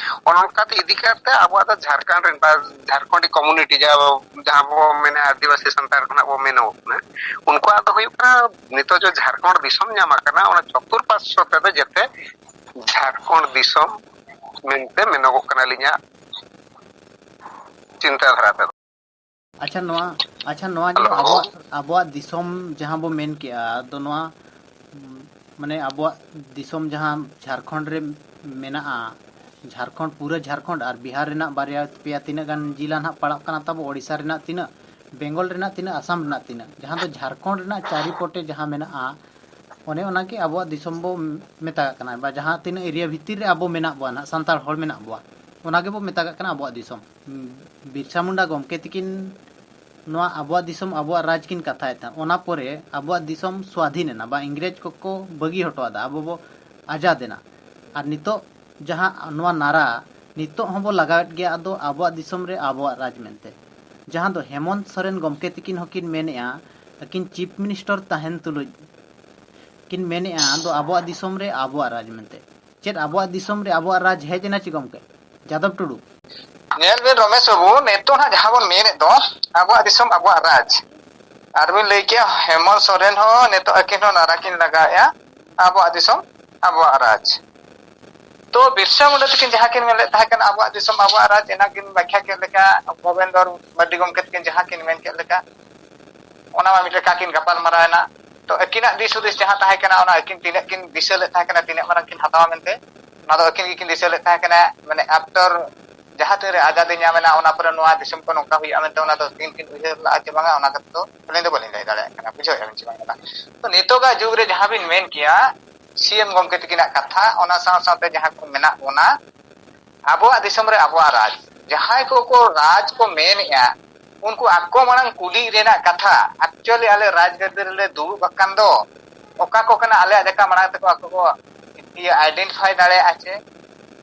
ᱚᱱᱮ ᱚᱱᱠᱟᱛᱮ ᱤᱫᱤ ᱠᱟᱛᱮ ᱟᱵᱚᱣᱟᱜ ᱫᱚ ᱡᱷᱟᱲᱠᱷᱚᱸᱰ ᱨᱮᱱ ᱵᱟ ᱡᱷᱟᱲᱠᱷᱚᱸᱰᱤ community, ᱡᱟᱦᱟᱸ ᱵᱚ, ᱡᱟᱦᱟᱸ ᱵᱚ ᱢᱮᱱᱟ ᱟᱹᱫᱤᱵᱟᱹᱥᱤ ᱥᱟᱱᱛᱟᱲ ᱠᱷᱚᱱᱟᱜ ᱵᱚ ᱢᱮᱱᱚᱜ ᱠᱟᱱᱟ, ᱩᱱᱠᱩᱣᱟᱜ ᱫᱚ ᱦᱩᱭᱩᱜ ᱠᱟᱱᱟ ᱱᱤᱛᱚᱜ ᱡᱮ ᱡᱷᱟᱲᱠᱷᱚᱸᱰ ᱫᱤᱥᱚᱢ ᱧᱟᱢ ᱟᱠᱟᱱᱟ, ᱚᱱᱟ ᱪᱚᱛᱩᱨᱯᱟᱨᱥᱚ ᱛᱮᱫᱚ ᱡᱮᱛᱮ ᱡᱷᱟᱲᱠᱷᱚᱸᱰ ᱫᱤᱥᱚᱢ ᱢᱮᱱᱛᱮ ᱢᱮᱱᱚᱜᱚᱜ ᱠᱟᱱᱟ ᱟᱹᱞᱤᱧᱟᱜ ᱪᱤᱱᱛᱟᱹ ᱫᱷᱟᱨᱟ ᱛᱮᱫᱚ᱾ ᱟᱪᱪᱷᱟ, ᱱᱚᱣᱟ, ᱟᱪᱪᱷᱟ, ᱱᱚᱣᱟ ᱡᱮ ᱦᱮᱞᱳ᱾ ᱟᱵᱚᱣᱟᱜ, ᱟᱵᱚᱣᱟᱜ ᱫᱤᱥᱚᱢ ᱡᱟᱦᱟᱸ ᱵᱚ ᱢᱮᱱ ᱠᱮᱜᱼᱟ, ᱟᱫᱚ ᱱᱚᱣᱟ, ᱩᱢ, ᱢᱟᱱᱮ ᱟᱵᱚᱣᱟᱜ ᱫᱤᱥᱚᱢ ᱡᱟᱦᱟᱸ ᱡᱷᱟᱲᱠᱷᱚᱸᱰ ᱨᱮ ᱢᱮᱱᱟᱜᱼᱟ, ᱡᱷᱟᱲᱠᱷᱚᱸᱰ, ᱯᱩᱨᱟᱹ ᱡᱷᱟᱲᱠᱷᱚᱸᱰ ᱟᱨ ᱵᱤᱦᱟᱨ ᱨᱮᱱᱟᱜ ᱵᱟᱨᱭᱟ ᱯᱮᱭᱟ ᱛᱤᱱᱟᱹᱜ ᱜᱟᱱ ᱡᱤᱞᱟ ᱱᱟᱦᱟᱜ ᱯᱟᱲᱟᱜ ᱠᱟᱱᱟ ᱛᱟᱵᱚ, ᱳᱰᱤᱥᱟ ᱨᱮᱱᱟᱜ ᱛᱤᱱᱟᱹᱜ, ᱵᱮᱝᱜᱚᱞ ᱨᱮᱱᱟᱜ ᱛᱤᱱᱟᱹᱜ, ᱟᱥᱟᱢ ᱨᱮᱱᱟᱜ ᱛᱤᱱᱟᱹᱜ, ᱡᱟᱦᱟᱸ ᱫᱚ ᱡᱷᱟᱲᱠᱷᱚᱸᱰ ᱨᱮᱱᱟᱜ ᱪᱟᱨᱤᱯᱚᱴᱮ ᱡᱟᱦᱟᱸ ᱢᱮᱱᱟᱜᱼᱟ, ᱚᱱᱮ ᱚᱱᱟᱜᱮ ᱟᱵᱚᱣᱟᱜ ᱫᱤᱥᱚᱢ ᱵᱚ ᱢᱮᱛᱟᱜ ᱠᱟᱱᱟ, ᱵᱟ ᱡᱟᱦᱟᱸ ᱛᱤᱱᱟᱹᱜ ᱮᱨᱤᱭᱟ ᱵᱷᱤᱛᱤᱨ ᱨᱮ ᱟᱵᱚ ᱢᱮᱱᱟᱜ ᱵᱚᱱᱟ ᱱᱟᱦᱟᱜ, ᱥᱟᱱᱛᱟᱲ ᱦᱚᱲ ᱢᱮᱱᱟᱜ ᱵᱚᱣᱟ, ᱚᱱᱟ ᱜᱮᱵᱚ ᱢᱮᱛᱟᱜ ᱠᱟᱱᱟ ᱟᱵᱚᱣᱟᱜ ᱫᱤᱥᱚᱢ᱾ ᱵᱤᱨᱥᱟ ᱢᱩᱱᱰᱟ ᱜᱚᱢᱠᱮ ᱛᱤᱠᱤᱱ ᱱᱚᱣᱟ ᱟᱵᱚᱣᱟᱜ ᱫᱤᱥᱚᱢ, ᱟᱵᱚᱣᱟᱜ ᱨᱟᱡᱽ ᱠᱤᱱ ᱠᱟᱛᱷᱟᱭᱮᱫ ᱛᱟᱦᱮᱸᱫ᱾ ᱚᱱᱟ ᱯᱚᱨᱮ ᱟᱵᱚᱣᱟᱜ ᱫᱤᱥᱚᱢ ᱥᱣᱟᱫᱷᱤᱱ ᱮᱱᱟ, ᱵᱟ ᱤᱝᱨᱮᱡᱽ ᱠᱚᱠᱚ ᱵᱟᱹᱜᱤ ᱦᱚᱴᱚ ᱟᱫᱟ, ᱟᱵᱚ ᱵᱚ ᱟᱡᱟᱫ ᱮᱱᱟ᱾ ᱟᱨ ᱱᱤᱛᱚᱜ ᱡᱟᱦᱟᱸ ᱱᱚᱣᱟ ᱱᱟᱨᱟ ᱱᱤᱛᱚᱜ ᱦᱚᱸᱵᱚ ᱞᱟᱜᱟᱣᱮᱫ ᱜᱮᱭᱟ, ᱟᱫᱚ ᱟᱵᱚᱣᱟᱜ ᱫᱤᱥᱚᱢ ᱨᱮ ᱟᱵᱚᱣᱟᱜ ᱨᱟᱡᱽ ᱢᱮᱱᱛᱮ, ᱡᱟᱦᱟᱸ ᱫᱚ ᱦᱮᱢᱚᱱᱛ ᱥᱚᱨᱮᱱ ᱜᱚᱢᱠᱮ ᱛᱤᱠᱤᱱ ᱦᱚᱸᱠᱤᱱ ᱢᱮᱱᱮᱫᱼᱟ, ᱟᱹᱠᱤᱱ ᱪᱤᱯ ᱢᱤᱱᱤᱥᱴᱟᱨ ᱛᱟᱦᱮᱱ ᱛᱩᱞᱩᱡ ᱠᱤᱱ ᱢᱮᱱᱮᱫᱼᱟ, ᱟᱫᱚ ᱟᱵᱚᱣᱟᱜ ᱫᱤᱥᱚᱢ ᱨᱮ ᱟᱵᱚᱣᱟᱜ ᱨᱟᱡᱽ ᱢᱮᱱᱛᱮ᱾ ᱪᱮᱫ ᱟᱵᱚᱣᱟᱜ ᱫᱤᱥᱚᱢ ᱨᱮ ᱟᱵᱚᱣᱟᱜ ᱨᱟᱡᱽ ᱦᱮᱡ ᱮᱱᱟ ᱪᱮ ᱜᱚᱢᱠᱮ? ᱡᱟᱫᱚᱵ ᱴᱩᱰᱩ᱾ ᱧᱮᱞ ᱵᱤᱱ ᱨᱚᱢᱮᱥ ᱵᱟᱹᱵᱩ, ᱱᱤᱛᱚᱜ ᱦᱟᱸᱜ ᱡᱟᱦᱟᱸ ᱵᱚᱱ ᱢᱮᱱᱮᱫ ᱫᱚ ᱟᱵᱚᱣᱟᱜ ᱫᱤᱥᱚᱢ ᱟᱵᱚᱣᱟᱜ ᱨᱟᱡᱽ, ᱟᱨ ᱵᱤᱱ ᱞᱟᱹᱭ ᱠᱮᱭᱟ ᱦᱮᱢᱚᱱᱛ ᱥᱚᱨᱮᱱ ᱦᱚᱸ ᱱᱤᱛᱚᱜ ᱟᱹᱠᱤᱱ ᱦᱚᱸ ᱱᱟᱨᱟ ᱠᱤᱱ ᱞᱟᱜᱟᱣᱮᱫᱼᱟ, ᱟᱵᱚᱣᱟᱜ ᱫᱤᱥᱚᱢ ᱟᱵᱚᱣᱟᱜ ᱨᱟᱡᱽ᱾ ᱛᱚ ᱵᱤᱨᱥᱟ ᱢᱩᱱᱰᱟ ᱛᱟᱹᱠᱤᱱ ᱡᱟᱦᱟᱸ ᱠᱤᱱ ᱢᱮᱱ ᱞᱮᱫ ᱛᱟᱦᱮᱸ ᱠᱟᱱᱟ ᱟᱵᱚᱣᱟᱜ ᱫᱤᱥᱚᱢ ᱟᱵᱚᱣᱟᱜ ᱨᱟᱡᱽ, ᱮᱱᱟᱝ ᱠᱤᱱ ᱵᱟᱠᱷᱭᱟ ᱠᱮᱫ ᱞᱮᱠᱟ, ᱵᱷᱚᱵᱮᱱᱫᱚᱨ ᱢᱟᱨᱰᱤ ᱜᱚᱢᱠᱮ ᱛᱟᱹᱠᱤᱱ ᱡᱟᱦᱟᱸ ᱠᱤᱱ ᱢᱮᱱ ᱠᱮᱫ ᱞᱮᱠᱟ, ᱚᱱᱟ ᱢᱟ ᱢᱤᱫ ᱞᱮᱠᱟ ᱠᱤᱱ ᱜᱟᱯᱟᱞ ᱢᱟᱨᱟᱣ ᱮᱱᱟ᱾ ᱛᱚ ᱟᱹᱠᱤᱱᱟᱜ ᱫᱤᱥ ᱦᱩᱫᱤᱥ ᱡᱟᱦᱟᱸ ᱛᱟᱦᱮᱸ ᱠᱟᱱᱟ, ᱚᱱᱟ ᱟᱹᱠᱤᱱ ᱛᱤᱱᱟᱹᱜ ᱠᱤᱱ ᱫᱤᱥᱟᱹ ᱞᱮᱫ ᱛᱟᱦᱮᱸ ᱠᱟᱱᱟ, ᱛᱤᱱᱟᱹᱜ ᱢᱟᱨᱟᱝ ᱠᱤᱱ ᱦᱟᱛᱟᱣᱟ ᱢᱮᱱᱛᱮ, ᱚᱱᱟ ᱫᱚ ᱟᱹᱠᱤᱱ ᱜᱮᱠᱤᱱ ᱫᱤᱥᱟᱹ ᱞᱮᱫ ᱛᱟᱦᱮᱸ ᱠᱟᱱᱟ᱾ ᱢᱟᱱᱮ after ᱡᱟᱦᱟᱸ ᱛᱤᱱ ᱨᱮ ᱟᱡᱟᱫᱤ ᱧᱟᱢ ᱮᱱᱟ, ᱚᱱᱟ ᱯᱚᱨᱮ ᱱᱚᱣᱟ ᱫᱤᱥᱚᱢ ᱠᱚ ᱱᱚᱝᱠᱟ ᱦᱩᱭᱩᱜᱼᱟ ᱢᱮᱱᱛᱮ, ᱚᱱᱟ ᱫᱚ ᱛᱤᱱ ᱠᱤᱱ ᱩᱭᱦᱟᱹᱨ ᱞᱟᱜᱼᱟ ᱪᱮ ᱵᱟᱝᱟ, ᱚᱱᱟ ᱠᱟᱛᱷᱟ ᱫᱚ ᱟᱹᱞᱤᱧ ᱫᱚ ᱵᱟᱹᱞᱤᱧ ᱞᱟᱹᱭ ᱫᱟᱲᱮᱭᱟᱜ ᱠᱟᱱᱟ᱾ ᱵᱩᱡᱷᱟᱹᱣᱮᱫᱼᱟ ᱵᱤᱱ ᱪᱮ ᱵᱟᱝ ᱠᱟᱛᱷᱟ? ᱛᱚ ᱱᱤᱛᱚᱜᱟᱜ ᱡᱩᱜᱽ ᱨᱮ ᱡᱟᱦᱟᱸ ᱵᱤᱱ ᱢᱮᱱ ᱠᱮᱭᱟ, ᱥᱤ ᱮᱢ ᱜᱚᱢᱠᱮ ᱛᱟᱹᱠᱤᱱᱟᱜ ᱠᱟᱛᱷᱟ, ᱚᱱᱟ ᱥᱟᱶ ᱥᱟᱶᱛᱮ ᱡᱟᱦᱟᱸ ᱠᱚ ᱢᱮᱱᱟᱜ ᱵᱚᱱᱟ, ᱟᱵᱚᱣᱟᱜ ᱫᱤᱥᱚᱢ ᱨᱮ ᱟᱵᱚᱣᱟᱜ ᱨᱟᱡᱽ, ᱡᱟᱦᱟᱸᱭ ᱠᱚ ᱠᱚ ᱨᱟᱡᱽ ᱠᱚ ᱢᱮᱱᱮᱜᱼᱟ, ᱩᱱᱠᱩ ᱟᱠᱚ ᱢᱟᱲᱟᱝ ᱠᱩᱞᱤ ᱨᱮᱱᱟᱜ ᱠᱟᱛᱷᱟ, actually ᱟᱞᱮ ᱨᱟᱡᱽ ᱜᱟᱹᱫᱤ ᱨᱮᱞᱮ ᱫᱩᱲᱩᱵ ᱟᱠᱟᱱ ᱫᱚ, ᱚᱠᱟ ᱠᱚ ᱠᱟᱱᱟ ᱟᱞᱮᱭᱟᱜ ᱞᱮᱠᱟ ᱢᱟᱲᱟᱝ ᱛᱮᱠᱚ ᱟᱠᱚ ᱠᱚ ᱤᱭᱟᱹ identify ᱫᱟᱲᱮᱭᱟᱜᱼᱟ ᱪᱮ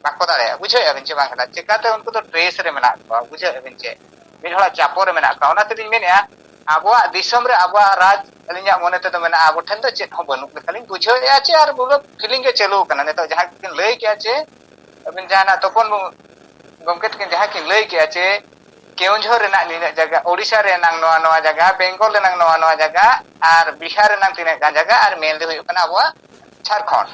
ᱵᱟᱠᱚ ᱫᱟᱲᱮᱭᱟᱜᱼᱟ? ᱵᱩᱡᱷᱟᱹᱣᱮᱫᱼᱟ ᱵᱤᱱ ᱪᱮ ᱵᱟᱝ ᱠᱟᱱᱟ? ᱪᱮᱠᱟᱛᱮ ᱩᱱᱠᱩ ᱫᱚ trace ᱨᱮ ᱢᱮᱱᱟᱜ ᱠᱚᱣᱟ? ᱵᱩᱡᱷᱟᱹᱣᱮᱫᱼᱟ ᱵᱤᱱ ᱪᱮ? ᱢᱤᱫ ᱦᱚᱲᱟᱜ ᱪᱟᱯᱚ ᱨᱮ ᱢᱮᱱᱟᱜ ᱠᱚᱣᱟ᱾ ᱚᱱᱟ ᱛᱮᱞᱤᱧ ᱢᱮᱱᱮᱫᱼᱟ, ᱟᱵᱚᱣᱟᱜ ᱫᱤᱥᱚᱢ ᱨᱮ ᱟᱵᱚᱣᱟᱜ ᱨᱟᱡᱽ ᱟᱹᱞᱤᱧᱟᱜ ᱢᱚᱱᱮ ᱛᱮᱫᱚ ᱢᱮᱱᱟᱜᱼᱟ, ᱟᱵᱚ ᱴᱷᱮᱱ ᱫᱚ ᱪᱮᱫ ᱦᱚᱸ ᱵᱟᱹᱱᱩᱜ ᱞᱮᱠᱟᱞᱤᱧ ᱵᱩᱡᱷᱟᱹᱣᱮᱫᱼᱟ ᱪᱮ ᱟᱨ ᱵᱚᱞᱮ feeling ᱜᱮ ᱪᱟᱹᱞᱩ ᱟᱠᱟᱱᱟ᱾ ᱱᱤᱛᱚᱜ ᱡᱟᱦᱟᱸ ᱠᱤᱱ ᱞᱟᱹᱭ ᱠᱮᱜᱼᱟ ᱪᱮ ᱟᱹᱵᱤᱱ ᱡᱟᱦᱟᱱᱟᱜ ᱛᱚᱯᱚᱱ ᱜᱚᱢᱠᱮ ᱛᱟᱹᱠᱤᱱ ᱡᱟᱦᱟᱸ ᱠᱤᱱ ᱞᱟᱹᱭ ᱠᱮᱜᱼᱟ ᱪᱮ ᱠᱮᱣᱚᱱᱡᱷᱚᱨ ᱨᱮᱱᱟᱜ ᱱᱤᱱᱟᱹᱜ ᱡᱟᱭᱜᱟ, ᱳᱰᱤᱥᱟ ᱨᱮᱱᱟᱝ ᱱᱚᱣᱟ ᱱᱚᱣᱟ ᱡᱟᱭᱜᱟ, ᱵᱮᱝᱜᱚᱞ ᱨᱮᱱᱟᱝ ᱱᱚᱣᱟ ᱱᱚᱣᱟ ᱡᱟᱭᱜᱟ, ᱟᱨ ᱵᱤᱦᱟᱨ ᱨᱮᱱᱟᱝ ᱛᱤᱱᱟᱹᱜ ᱜᱟᱱ ᱡᱟᱭᱜᱟ, ᱟᱨ ᱢᱮᱱ ᱫᱚ ᱦᱩᱭᱩᱜ ᱠᱟᱱᱟ ᱟᱵᱚᱣᱟᱜ ᱡᱷᱟᱲᱠᱷᱚᱸᱰ᱾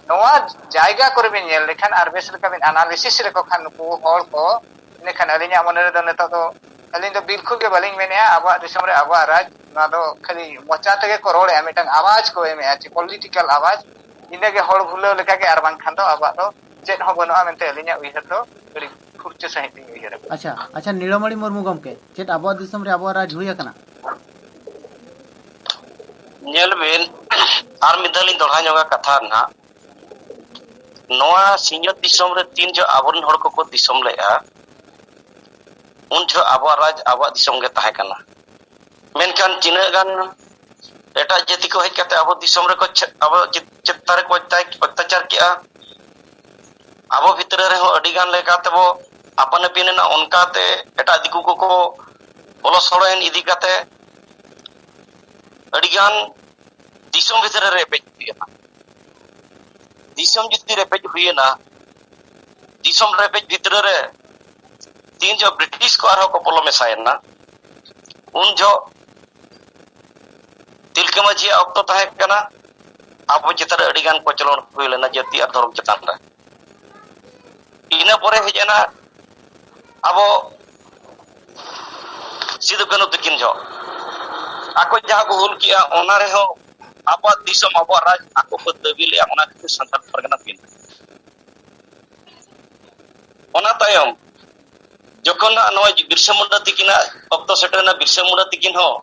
ᱱᱚᱣᱟ ᱡᱟᱭᱜᱟ ᱠᱚᱨᱮ ᱵᱤᱱ ᱧᱮᱞ ᱞᱮᱠᱷᱟᱱ ᱟᱨ ᱵᱮᱥ ᱞᱮᱠᱟ ᱵᱤᱱ analysis ᱞᱮᱠᱚ ᱠᱷᱟᱱ ᱱᱩᱠᱩ ᱦᱚᱲ ᱠᱚ, ᱤᱱᱟᱹᱠᱷᱟᱱ ᱟᱹᱞᱤᱧᱟᱜ ᱢᱚᱱᱮ ᱨᱮᱫᱚ ᱱᱤᱛᱚᱜ ᱫᱚ ᱟᱹᱞᱤᱧ ᱫᱚ ᱵᱤᱞᱠᱩᱞ ᱜᱮ ᱵᱟᱹᱞᱤᱧ ᱢᱮᱱᱮᱜᱼᱟ ᱟᱵᱚᱣᱟᱜ ᱫᱤᱥᱚᱢ ᱨᱮ ᱟᱵᱚᱣᱟᱜ ᱨᱟᱡᱽ᱾ ᱱᱚᱣᱟ ᱫᱚ ᱠᱷᱟᱹᱞᱤ ᱢᱚᱪᱟ ᱛᱮᱜᱮ ᱠᱚ ᱨᱚᱲᱮᱜᱼᱟ, ᱢᱤᱫᱴᱟᱝ ᱟᱣᱟᱡᱽ ᱠᱚ ᱮᱢᱮᱜᱼᱟ, ᱪᱮ ᱯᱚᱞᱤᱴᱤᱠᱟᱞ ᱟᱣᱟᱡᱽ᱾ ᱤᱱᱟᱹᱜᱮ ᱦᱚᱲ ᱵᱷᱩᱞᱟᱹᱣ ᱞᱮᱠᱟᱜᱮ, ᱟᱨ ᱵᱟᱝᱠᱷᱟᱱ ᱫᱚ ᱟᱵᱚᱣᱟᱜ ᱫᱚ ᱪᱮᱫ ᱦᱚᱸ ᱵᱟᱹᱱᱩᱜᱼᱟ ᱢᱮᱱᱛᱮ ᱟᱹᱞᱤᱧᱟᱜ ᱩᱭᱦᱟᱹᱨ ᱫᱚ ᱟᱹᱰᱤ ᱯᱷᱩᱨᱪᱟᱹ ᱥᱟᱺᱦᱤᱡ ᱞᱤᱧ ᱩᱭᱦᱟᱹᱨᱟ᱾ ᱟᱪᱪᱷᱟ, ᱟᱪᱪᱷᱟ, ᱱᱤᱲᱟᱢᱚᱬᱤ ᱢᱩᱨᱢᱩ ᱜᱚᱢᱠᱮ, ᱪᱮᱫ ᱟᱵᱚᱣᱟᱜ ᱫᱤᱥᱚᱢ ᱨᱮ ᱟᱵᱚᱣᱟᱜ ᱨᱟᱡᱽ ᱦᱩᱭ ᱟᱠᱟᱱᱟ? ᱧᱮᱞ ᱵᱤᱱ, ᱟᱨ ᱢᱤᱫ ᱫᱷᱟᱣ ᱞᱤᱧ ᱫᱚᱦᱲᱟ ᱧᱚᱜᱟ ᱠᱟᱛᱷᱟ ᱱᱟᱦᱟᱜ᱾ ᱱᱚᱣᱟ ᱥᱤᱧᱚᱛ ᱫᱤᱥᱚᱢ ᱨᱮ ᱛᱤᱱ ᱡᱚᱦᱚᱜ ᱟᱵᱚᱨᱮᱱ ᱦᱚᱲ ᱠᱚᱠᱚ ᱫᱤᱥᱚᱢ ᱞᱮᱫᱼᱟ, ᱩᱱ ᱡᱚᱦᱚᱜ ᱟᱵᱚᱣᱟᱜ ᱨᱟᱡᱽ ᱟᱵᱚᱣᱟᱜ ᱫᱤᱥᱚᱢ ᱜᱮ ᱛᱟᱦᱮᱸ ᱠᱟᱱᱟ᱾ ᱢᱮᱱᱠᱷᱟᱱ ᱛᱤᱱᱟᱹᱜ ᱜᱟᱱ ᱮᱴᱟᱜ ᱡᱟᱹᱛᱤ ᱠᱚ ᱦᱮᱡ ᱠᱟᱛᱮ ᱟᱵᱚ ᱫᱤᱥᱚᱢ ᱨᱮᱠᱚ ᱪᱮ-, ᱟᱵᱚ ᱪᱮ-, ᱪᱮᱛᱟᱱ ᱨᱮᱠᱚ ᱚᱛᱛᱟ-, ᱚᱛᱛᱟᱪᱟᱨ ᱠᱮᱜᱼᱟ, ᱟᱵᱚ ᱵᱷᱤᱛᱨᱤ ᱨᱮᱦᱚᱸ ᱟᱹᱰᱤ ᱜᱟᱱ ᱞᱮᱠᱟ ᱛᱮᱵᱚ ᱟᱯᱟᱱ ᱟᱹᱯᱤᱱ ᱮᱱᱟ᱾ ᱚᱱᱠᱟᱛᱮ ᱮᱴᱟᱜ ᱫᱤᱠᱩ ᱠᱚᱠᱚ ᱵᱚᱞᱚ ᱥᱚᱲᱚᱭᱮᱱ ᱤᱫᱤ ᱠᱟᱛᱮ ᱟᱹᱰᱤ ᱜᱟᱱ ᱫᱤᱥᱚᱢ ᱵᱷᱤᱛᱨᱤ ᱨᱮ ᱨᱮᱯᱮᱡ ᱦᱩᱭᱮᱱᱟ᱾ ᱫᱤᱥᱚᱢ ᱡᱩᱫᱤ ᱨᱮᱯᱮᱡ ᱦᱩᱭᱮᱱᱟ, ᱫᱤᱥᱚᱢ ᱨᱮᱯᱮᱡ ᱵᱷᱤᱛᱨᱤ ᱨᱮ ᱛᱤᱱ ᱡᱚᱦᱚᱜ ᱵᱨᱤᱴᱤᱥ ᱠᱚ ᱟᱨᱦᱚᱸ ᱠᱚ ᱵᱚᱞᱚ ᱢᱮᱥᱟᱭᱮᱱᱟ, ᱩᱱ ᱡᱚᱦᱚᱜ ᱛᱤᱞᱠᱟᱹ ᱢᱟᱹᱡᱷᱤᱭᱟᱜ ᱚᱠᱛᱚ ᱛᱟᱦᱮᱸ ᱠᱟᱱᱟ, ᱟᱵᱚ ᱪᱮᱛᱟᱱ ᱨᱮ ᱟᱹᱰᱤ ᱜᱟᱱ ᱠᱚᱪᱞᱚᱱ ᱦᱩᱭ ᱞᱮᱱᱟ ᱡᱟᱹᱛᱤ ᱟᱨ ᱫᱷᱚᱨᱚᱢ ᱪᱮᱛᱟᱱ ᱨᱮ᱾ ᱤᱱᱟᱹ ᱯᱚᱨᱮ ᱦᱮᱡ ᱮᱱᱟ ᱟᱵᱚ ᱥᱤᱫᱩ ᱠᱟᱹᱱᱦᱩ ᱛᱟᱹᱠᱤᱱ ᱡᱚᱦᱚᱜ, ᱟᱠᱚ ᱡᱟᱦᱟᱸ ᱠᱚ ᱦᱩᱞ ᱠᱮᱜᱼᱟ, ᱚᱱᱟ ᱨᱮᱦᱚᱸ ᱟᱵᱚᱣᱟᱜ ᱫᱤᱥᱚᱢ, ᱟᱵᱚᱣᱟᱜ ᱨᱟᱡᱽ ᱟᱠᱚ ᱠᱚ ᱫᱟᱹᱵᱤ ᱞᱮᱜᱼᱟ, ᱚᱱᱟ ᱠᱷᱟᱹᱛᱤᱨ ᱥᱟᱱᱛᱟᱲ ᱯᱟᱨᱜᱟᱱᱟ ᱦᱩᱭᱮᱱᱟ᱾ ᱚᱱᱟ ᱛᱟᱭᱚᱢ ᱡᱚᱠᱷᱚᱱ ᱱᱟᱜ ᱱᱚᱜᱼᱚᱭ ᱵᱤᱨᱥᱟ ᱢᱩᱱᱰᱟ ᱛᱤᱠᱤᱱᱟᱜ ᱚᱠᱛᱚ ᱥᱮᱴᱮᱨᱮᱱᱟ, ᱵᱤᱨᱥᱟ ᱢᱩᱱᱰᱟ ᱛᱤᱠᱤᱱ ᱦᱚᱸ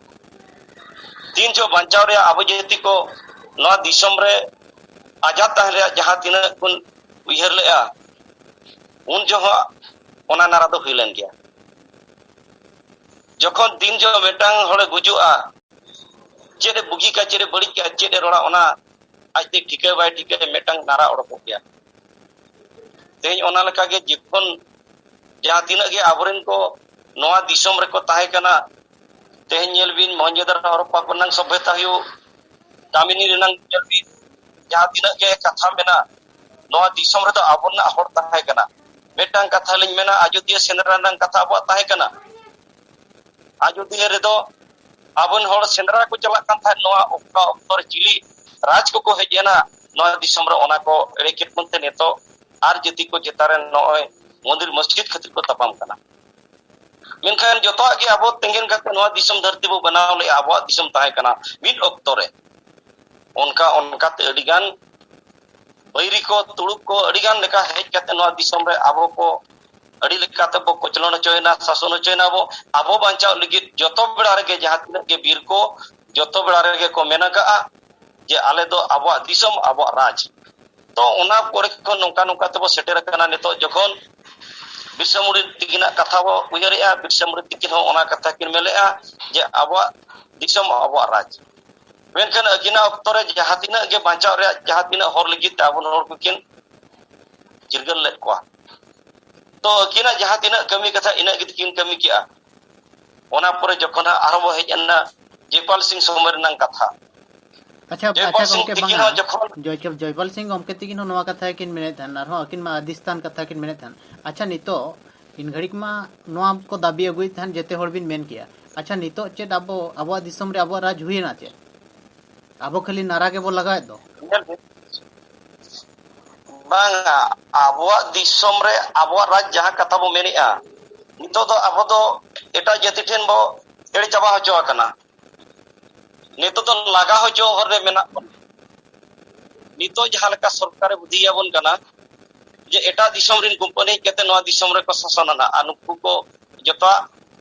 ᱛᱤᱱ ᱡᱚᱦᱚᱜ ᱵᱟᱧᱪᱟᱣ ᱨᱮᱭᱟᱜ ᱟᱵᱚ ᱡᱟᱹᱛᱤ ᱠᱚ ᱱᱚᱣᱟ ᱫᱤᱥᱚᱢ ᱨᱮ ᱟᱡᱟᱫ ᱛᱟᱦᱮᱱ ᱨᱮᱭᱟᱜ ᱡᱟᱦᱟᱸ ᱛᱤᱱᱟᱹᱜ ᱵᱚᱱ ᱩᱭᱦᱟᱹᱨ ᱞᱮᱜᱼᱟ, ᱩᱱ ᱡᱚᱦᱚᱜ ᱚᱱᱟ ᱱᱟᱨᱟ ᱫᱚ ᱦᱩᱭ ᱞᱮᱱ ᱜᱮᱭᱟ᱾ ᱡᱚᱠᱷᱚᱱ ᱫᱤᱱ ᱡᱚᱦᱚᱜ ᱢᱤᱫᱴᱟᱝ ᱦᱚᱲᱮ ᱜᱩᱡᱩᱜᱼᱟ, ᱪᱮᱫ ᱮ ᱵᱩᱜᱤ ᱠᱟᱜ, ᱪᱮᱫ ᱮ ᱵᱟᱹᱲᱤᱡ ᱠᱟᱜ, ᱪᱮᱫ ᱮ ᱨᱚᱲᱟ, ᱚᱱᱟ ᱟᱡᱛᱮ ᱴᱷᱤᱠᱟᱹ ᱵᱟᱭ ᱴᱷᱤᱠᱟᱹᱭᱟ, ᱢᱤᱫᱴᱟᱝ ᱱᱟᱨᱟ ᱚᱰᱚᱠᱚᱜ ᱜᱮᱭᱟ᱾ ᱛᱮᱦᱮᱧ ᱚᱱᱟ ᱞᱮᱠᱟᱜᱮ ᱡᱚᱠᱷᱚᱱ ᱡᱟᱦᱟᱸ ᱛᱤᱱᱟᱹᱜ ᱜᱮ ᱟᱵᱚᱨᱮᱱ ᱠᱚ ᱱᱚᱣᱟ ᱫᱤᱥᱚᱢ ᱨᱮᱠᱚ ᱛᱟᱦᱮᱸ ᱠᱟᱱᱟ, ᱛᱮᱦᱮᱧ ᱧᱮᱞ ᱵᱤᱱ ᱢᱚᱦᱮᱱᱡᱳᱫᱟᱲᱳ ᱦᱚᱨᱚᱯᱯᱟ ᱠᱚᱨᱮᱱᱟᱝ ᱥᱚᱵᱷᱭᱚᱛᱟ ᱦᱩᱭᱩᱜ, ᱫᱟᱢᱤᱱᱤ ᱨᱮᱱᱟᱝ ᱧᱮᱞ ᱵᱤᱱ ᱡᱟᱦᱟᱸ ᱛᱤᱱᱟᱹᱜ ᱜᱮ ᱠᱟᱛᱷᱟ ᱢᱮᱱᱟᱜ, ᱱᱚᱣᱟ ᱫᱤᱥᱚᱢ ᱨᱮᱫᱚ ᱟᱵᱚᱨᱮᱱᱟᱜ ᱦᱚᱲ ᱛᱟᱦᱮᱸ ᱠᱟᱱᱟ᱾ ᱢᱤᱫᱴᱟᱝ ᱠᱟᱛᱷᱟ ᱞᱤᱧ ᱢᱮᱱᱟ, ᱟᱡᱚᱫᱤᱭᱟᱹ ᱥᱮᱸᱫᱽᱨᱟ ᱨᱮᱱᱟᱝ ᱠᱟᱛᱷᱟ ᱟᱵᱚᱣᱟᱜ ᱛᱟᱦᱮᱸ ᱠᱟᱱᱟ᱾ ᱟᱡᱚᱫᱤᱭᱟᱹ ᱨᱮᱫᱚ ᱟᱵᱚᱨᱮᱱ ᱦᱚᱲ ᱥᱮᱸᱫᱽᱨᱟ ᱠᱚ ᱪᱟᱞᱟᱜ ᱠᱟᱱ ᱛᱟᱦᱮᱸᱫ, ᱱᱚᱣᱟ ᱚᱠᱟ ᱚᱠᱛᱚ ᱨᱮ ᱪᱤᱞᱤ ᱨᱟᱡᱽ ᱠᱚᱠᱚ ᱦᱮᱡ ᱮᱱᱟ ᱱᱚᱣᱟ ᱫᱤᱥᱚᱢ ᱨᱮ, ᱚᱱᱟ ᱠᱚ ᱮᱲᱮ ᱠᱮᱫ ᱵᱚᱱᱛᱮ ᱱᱤᱛᱚᱜ ᱟᱨ ᱡᱟᱹᱛᱤ ᱠᱚ ᱪᱮᱛᱟᱱ ᱨᱮ ᱱᱚᱜᱼᱚᱭ ᱢᱚᱱᱫᱤᱨ ᱢᱚᱥᱡᱤᱫ ᱠᱷᱟᱹᱛᱤᱨ ᱠᱚ ᱛᱟᱯᱟᱢ ᱠᱟᱱᱟ᱾ ᱢᱮᱱᱠᱷᱟᱱ ᱡᱚᱛᱚᱣᱟᱜ ᱜᱮ ᱟᱵᱚ ᱛᱮᱸᱜᱮᱱ ᱠᱟᱛᱮ ᱱᱚᱣᱟ ᱫᱤᱥᱚᱢ ᱫᱷᱟᱹᱨᱛᱤ ᱵᱚ ᱵᱮᱱᱟᱣ ᱞᱮᱫᱼᱟ, ᱟᱵᱚᱣᱟᱜ ᱫᱤᱥᱚᱢ ᱛᱟᱦᱮᱸ ᱠᱟᱱᱟ ᱢᱤᱫ ᱚᱠᱛᱚ ᱨᱮ᱾ ᱚᱱᱠᱟ ᱚᱱᱠᱟᱛᱮ ᱟᱹᱰᱤᱜᱟᱱ ᱵᱟᱹᱭᱨᱤ ᱠᱚ, ᱛᱩᱲᱩᱠ ᱠᱚ ᱟᱹᱰᱤᱜᱟᱱ ᱞᱮᱠᱟ ᱦᱮᱡ ᱠᱟᱛᱮ ᱱᱚᱣᱟ ᱫᱤᱥᱚᱢ ᱨᱮ ᱟᱵᱚ ᱠᱚ ᱟᱹᱰᱤ ᱞᱮᱠᱟᱛᱮ ᱵᱚ ᱠᱚᱪᱞᱚᱱ ᱦᱚᱪᱚᱭᱮᱱᱟ, ᱥᱟᱥᱚᱱ ᱦᱚᱪᱚᱭᱮᱱᱟ ᱵᱚ᱾ ᱟᱵᱚ ᱵᱟᱧᱪᱟᱣ ᱞᱟᱹᱜᱤᱫ ᱡᱚᱛᱚ ᱵᱮᱲᱟ ᱨᱮᱜᱮ ᱡᱟᱦᱟᱸ ᱛᱤᱱᱟᱹᱜ ᱜᱮ ᱵᱤᱨ ᱠᱚ ᱡᱚᱛᱚ ᱵᱮᱲᱟ ᱨᱮᱜᱮ ᱠᱚ ᱢᱮᱱ ᱟᱠᱟᱜᱼᱟ ᱡᱮ ᱟᱞᱮ ᱫᱚ ᱟᱵᱚᱣᱟᱜ ᱫᱤᱥᱚᱢ, ᱟᱵᱚᱣᱟᱜ ᱨᱟᱡᱽ᱾ ᱛᱚ ᱚᱱᱟ ᱠᱚᱨᱮ ᱠᱷᱚᱱ ᱱᱚᱝᱠᱟ ᱱᱚᱝᱠᱟ ᱛᱮᱵᱚ ᱥᱮᱴᱮᱨ ᱟᱠᱟᱱᱟ ᱱᱤᱛᱚᱜ ᱡᱚᱠᱷᱚᱱ ᱵᱤᱨᱥᱟ ᱢᱩᱱᱰᱟ ᱛᱤᱠᱤᱱᱟᱜ ᱠᱟᱛᱷᱟ ᱵᱚ ᱩᱭᱦᱟᱹᱨᱮᱜᱼᱟ, ᱵᱤᱨᱥᱟ ᱢᱩᱱᱰᱟ ᱛᱤᱠᱤᱱ ᱦᱚᱸ ᱚᱱᱟ ᱠᱟᱛᱷᱟ ᱠᱤᱱ ᱢᱮᱱᱮᱜᱼᱟ ᱡᱮ ᱟᱵᱚᱣᱟᱜ ᱫᱤᱥᱚᱢ, ᱟᱵᱚᱣᱟᱜ ᱨᱟᱡᱽ᱾ ᱢᱮᱱᱠᱷᱟᱱ ᱟᱹᱠᱤᱱᱟᱜ ᱚᱠᱛᱚ ᱨᱮ ᱡᱟᱦᱟᱸ ᱛᱤᱱᱟᱹᱜ ᱜᱮ ᱵᱟᱧᱪᱟᱣ ᱨᱮᱭᱟᱜ ᱡᱟᱦᱟᱸ ᱛᱤᱱᱟᱹᱜ ᱦᱚᱨ ᱞᱟᱹᱜᱤᱫ ᱛᱮ ᱟᱵᱚ ᱦᱚᱲ ᱠᱚᱠᱤᱱ ᱪᱤᱨᱜᱟᱹᱞ ᱞᱮᱫ ᱠᱚᱣᱟ᱾ ᱛᱚ ᱟᱹᱠᱤᱱᱟᱜ ᱡᱟᱦᱟᱸ ᱛᱤᱱᱟᱹᱜ ᱠᱟᱹᱢᱤ ᱠᱟᱛᱷᱟ ᱤᱱᱟᱹᱜ ᱜᱮ ᱠᱤᱱ ᱠᱟᱹᱢᱤ ᱠᱮᱜᱼᱟ᱾ ᱚᱱᱟ ᱯᱚᱨᱮ ᱡᱚᱠᱷᱚᱱ ᱦᱟᱸᱜ ᱟᱨᱦᱚᱸ ᱵᱚ ᱦᱮᱡ ᱮᱱᱟ ᱡᱚᱭᱯᱟᱞ ᱥᱤᱝ ᱥᱚᱢᱚᱭ ᱨᱮᱱᱟᱝ ᱠᱟᱛᱷᱟ᱾ ᱟᱪᱪᱷᱟ, ᱡᱚᱭᱯᱟᱞ ᱟᱪᱪᱷᱟ ᱥᱤᱝ ᱜᱚᱢᱠᱮ, ᱛᱤᱠᱤᱱ ᱵᱟᱝᱟ᱾ ᱦᱚᱸ ᱡᱚᱠᱷᱚᱱ ᱡᱚᱭ-, ᱡᱚᱭᱯᱟᱞ ᱥᱤᱝ ᱜᱚᱢᱠᱮ ᱛᱤᱠᱤᱱ ᱦᱚᱸ ᱱᱚᱣᱟ ᱠᱟᱛᱷᱟ ᱜᱮᱠᱤᱱ ᱢᱮᱱᱮᱫ ᱛᱟᱦᱮᱱ, ᱟᱨᱦᱚᱸ ᱟᱹᱠᱤᱱ ᱢᱟ ᱟᱹᱫᱤᱥᱛᱟᱱ ᱠᱟᱛᱷᱟ ᱠᱤᱱ ᱢᱮᱱᱮᱫ ᱛᱟᱦᱮᱱ᱾ ᱟᱪᱪᱷᱟ, ᱱᱤᱛᱚᱜ ᱤᱱ ᱜᱷᱟᱹᱲᱤᱡ ᱢᱟ ᱱᱚᱣᱟ ᱠᱚ ᱫᱟᱹᱵᱤ ᱟᱹᱜᱩᱭᱮᱫ ᱛᱟᱦᱮᱱ, ᱡᱮᱛᱮ ᱦᱚᱲ ᱵᱤᱱ ᱢᱮᱱ ᱠᱮᱜᱼᱟ᱾ ᱟᱪᱪᱷᱟ, ᱱᱤᱛᱚᱜ ᱪᱮᱫ ᱟᱵᱚ, ᱟᱵᱚᱣᱟᱜ ᱫᱤᱥᱚᱢ ᱨᱮ ᱟᱵᱚᱣᱟᱜ ᱨᱟᱡᱽ ᱦᱩᱭᱮᱱᱟ ᱪᱮᱫ? ᱟᱵᱚ ᱠᱷᱟᱹᱞᱤ ᱱᱟᱨᱟ ᱜᱮᱵᱚ ᱞᱟᱜᱟᱣᱮᱫ ᱫᱚ᱾ ᱧᱮᱞ ᱵᱤᱱ, ᱵᱟᱝᱟ, ᱟᱵᱚᱣᱟᱜ ᱫᱤᱥᱚᱢ ᱨᱮ ᱟᱵᱚᱣᱟᱜ ᱨᱟᱡᱽ ᱡᱟᱦᱟᱸ ᱠᱟᱛᱷᱟ ᱵᱚ ᱢᱮᱱᱮᱜᱼᱟ, ᱱᱤᱛᱚᱜ ᱫᱚ ᱟᱵᱚ ᱫᱚ ᱮᱴᱟᱜ ᱡᱟᱹᱛᱤ ᱴᱷᱮᱱ ᱵᱚ ᱮᱲᱮ ᱪᱟᱵᱟ ᱦᱚᱪᱚ ᱟᱠᱟᱱᱟ᱾ ᱱᱤᱛᱚᱜ ᱫᱚ ᱞᱟᱜᱟ ᱦᱚᱪᱚ ᱦᱚᱨ ᱨᱮ ᱢᱮᱱᱟᱜ ᱵᱚᱱᱟ᱾ ᱱᱤᱛᱚᱜ ᱡᱟᱦᱟᱸ ᱞᱮᱠᱟ ᱥᱚᱨᱠᱟᱨᱮ ᱵᱩᱫᱷᱤᱭᱟᱵᱚᱱ ᱠᱟᱱᱟ ᱡᱮ ᱮᱴᱟᱜ ᱫᱤᱥᱚᱢ ᱨᱮᱱ ᱠᱳᱢᱯᱟᱱᱤ ᱦᱮᱡ ᱠᱟᱛᱮ ᱱᱚᱣᱟ ᱫᱤᱥᱚᱢ ᱨᱮᱠᱚ ᱥᱟᱥᱚᱱᱟ ᱱᱟᱜ, ᱟᱨ ᱱᱩᱠᱩ ᱠᱚ ᱡᱚᱛᱚᱣᱟᱜ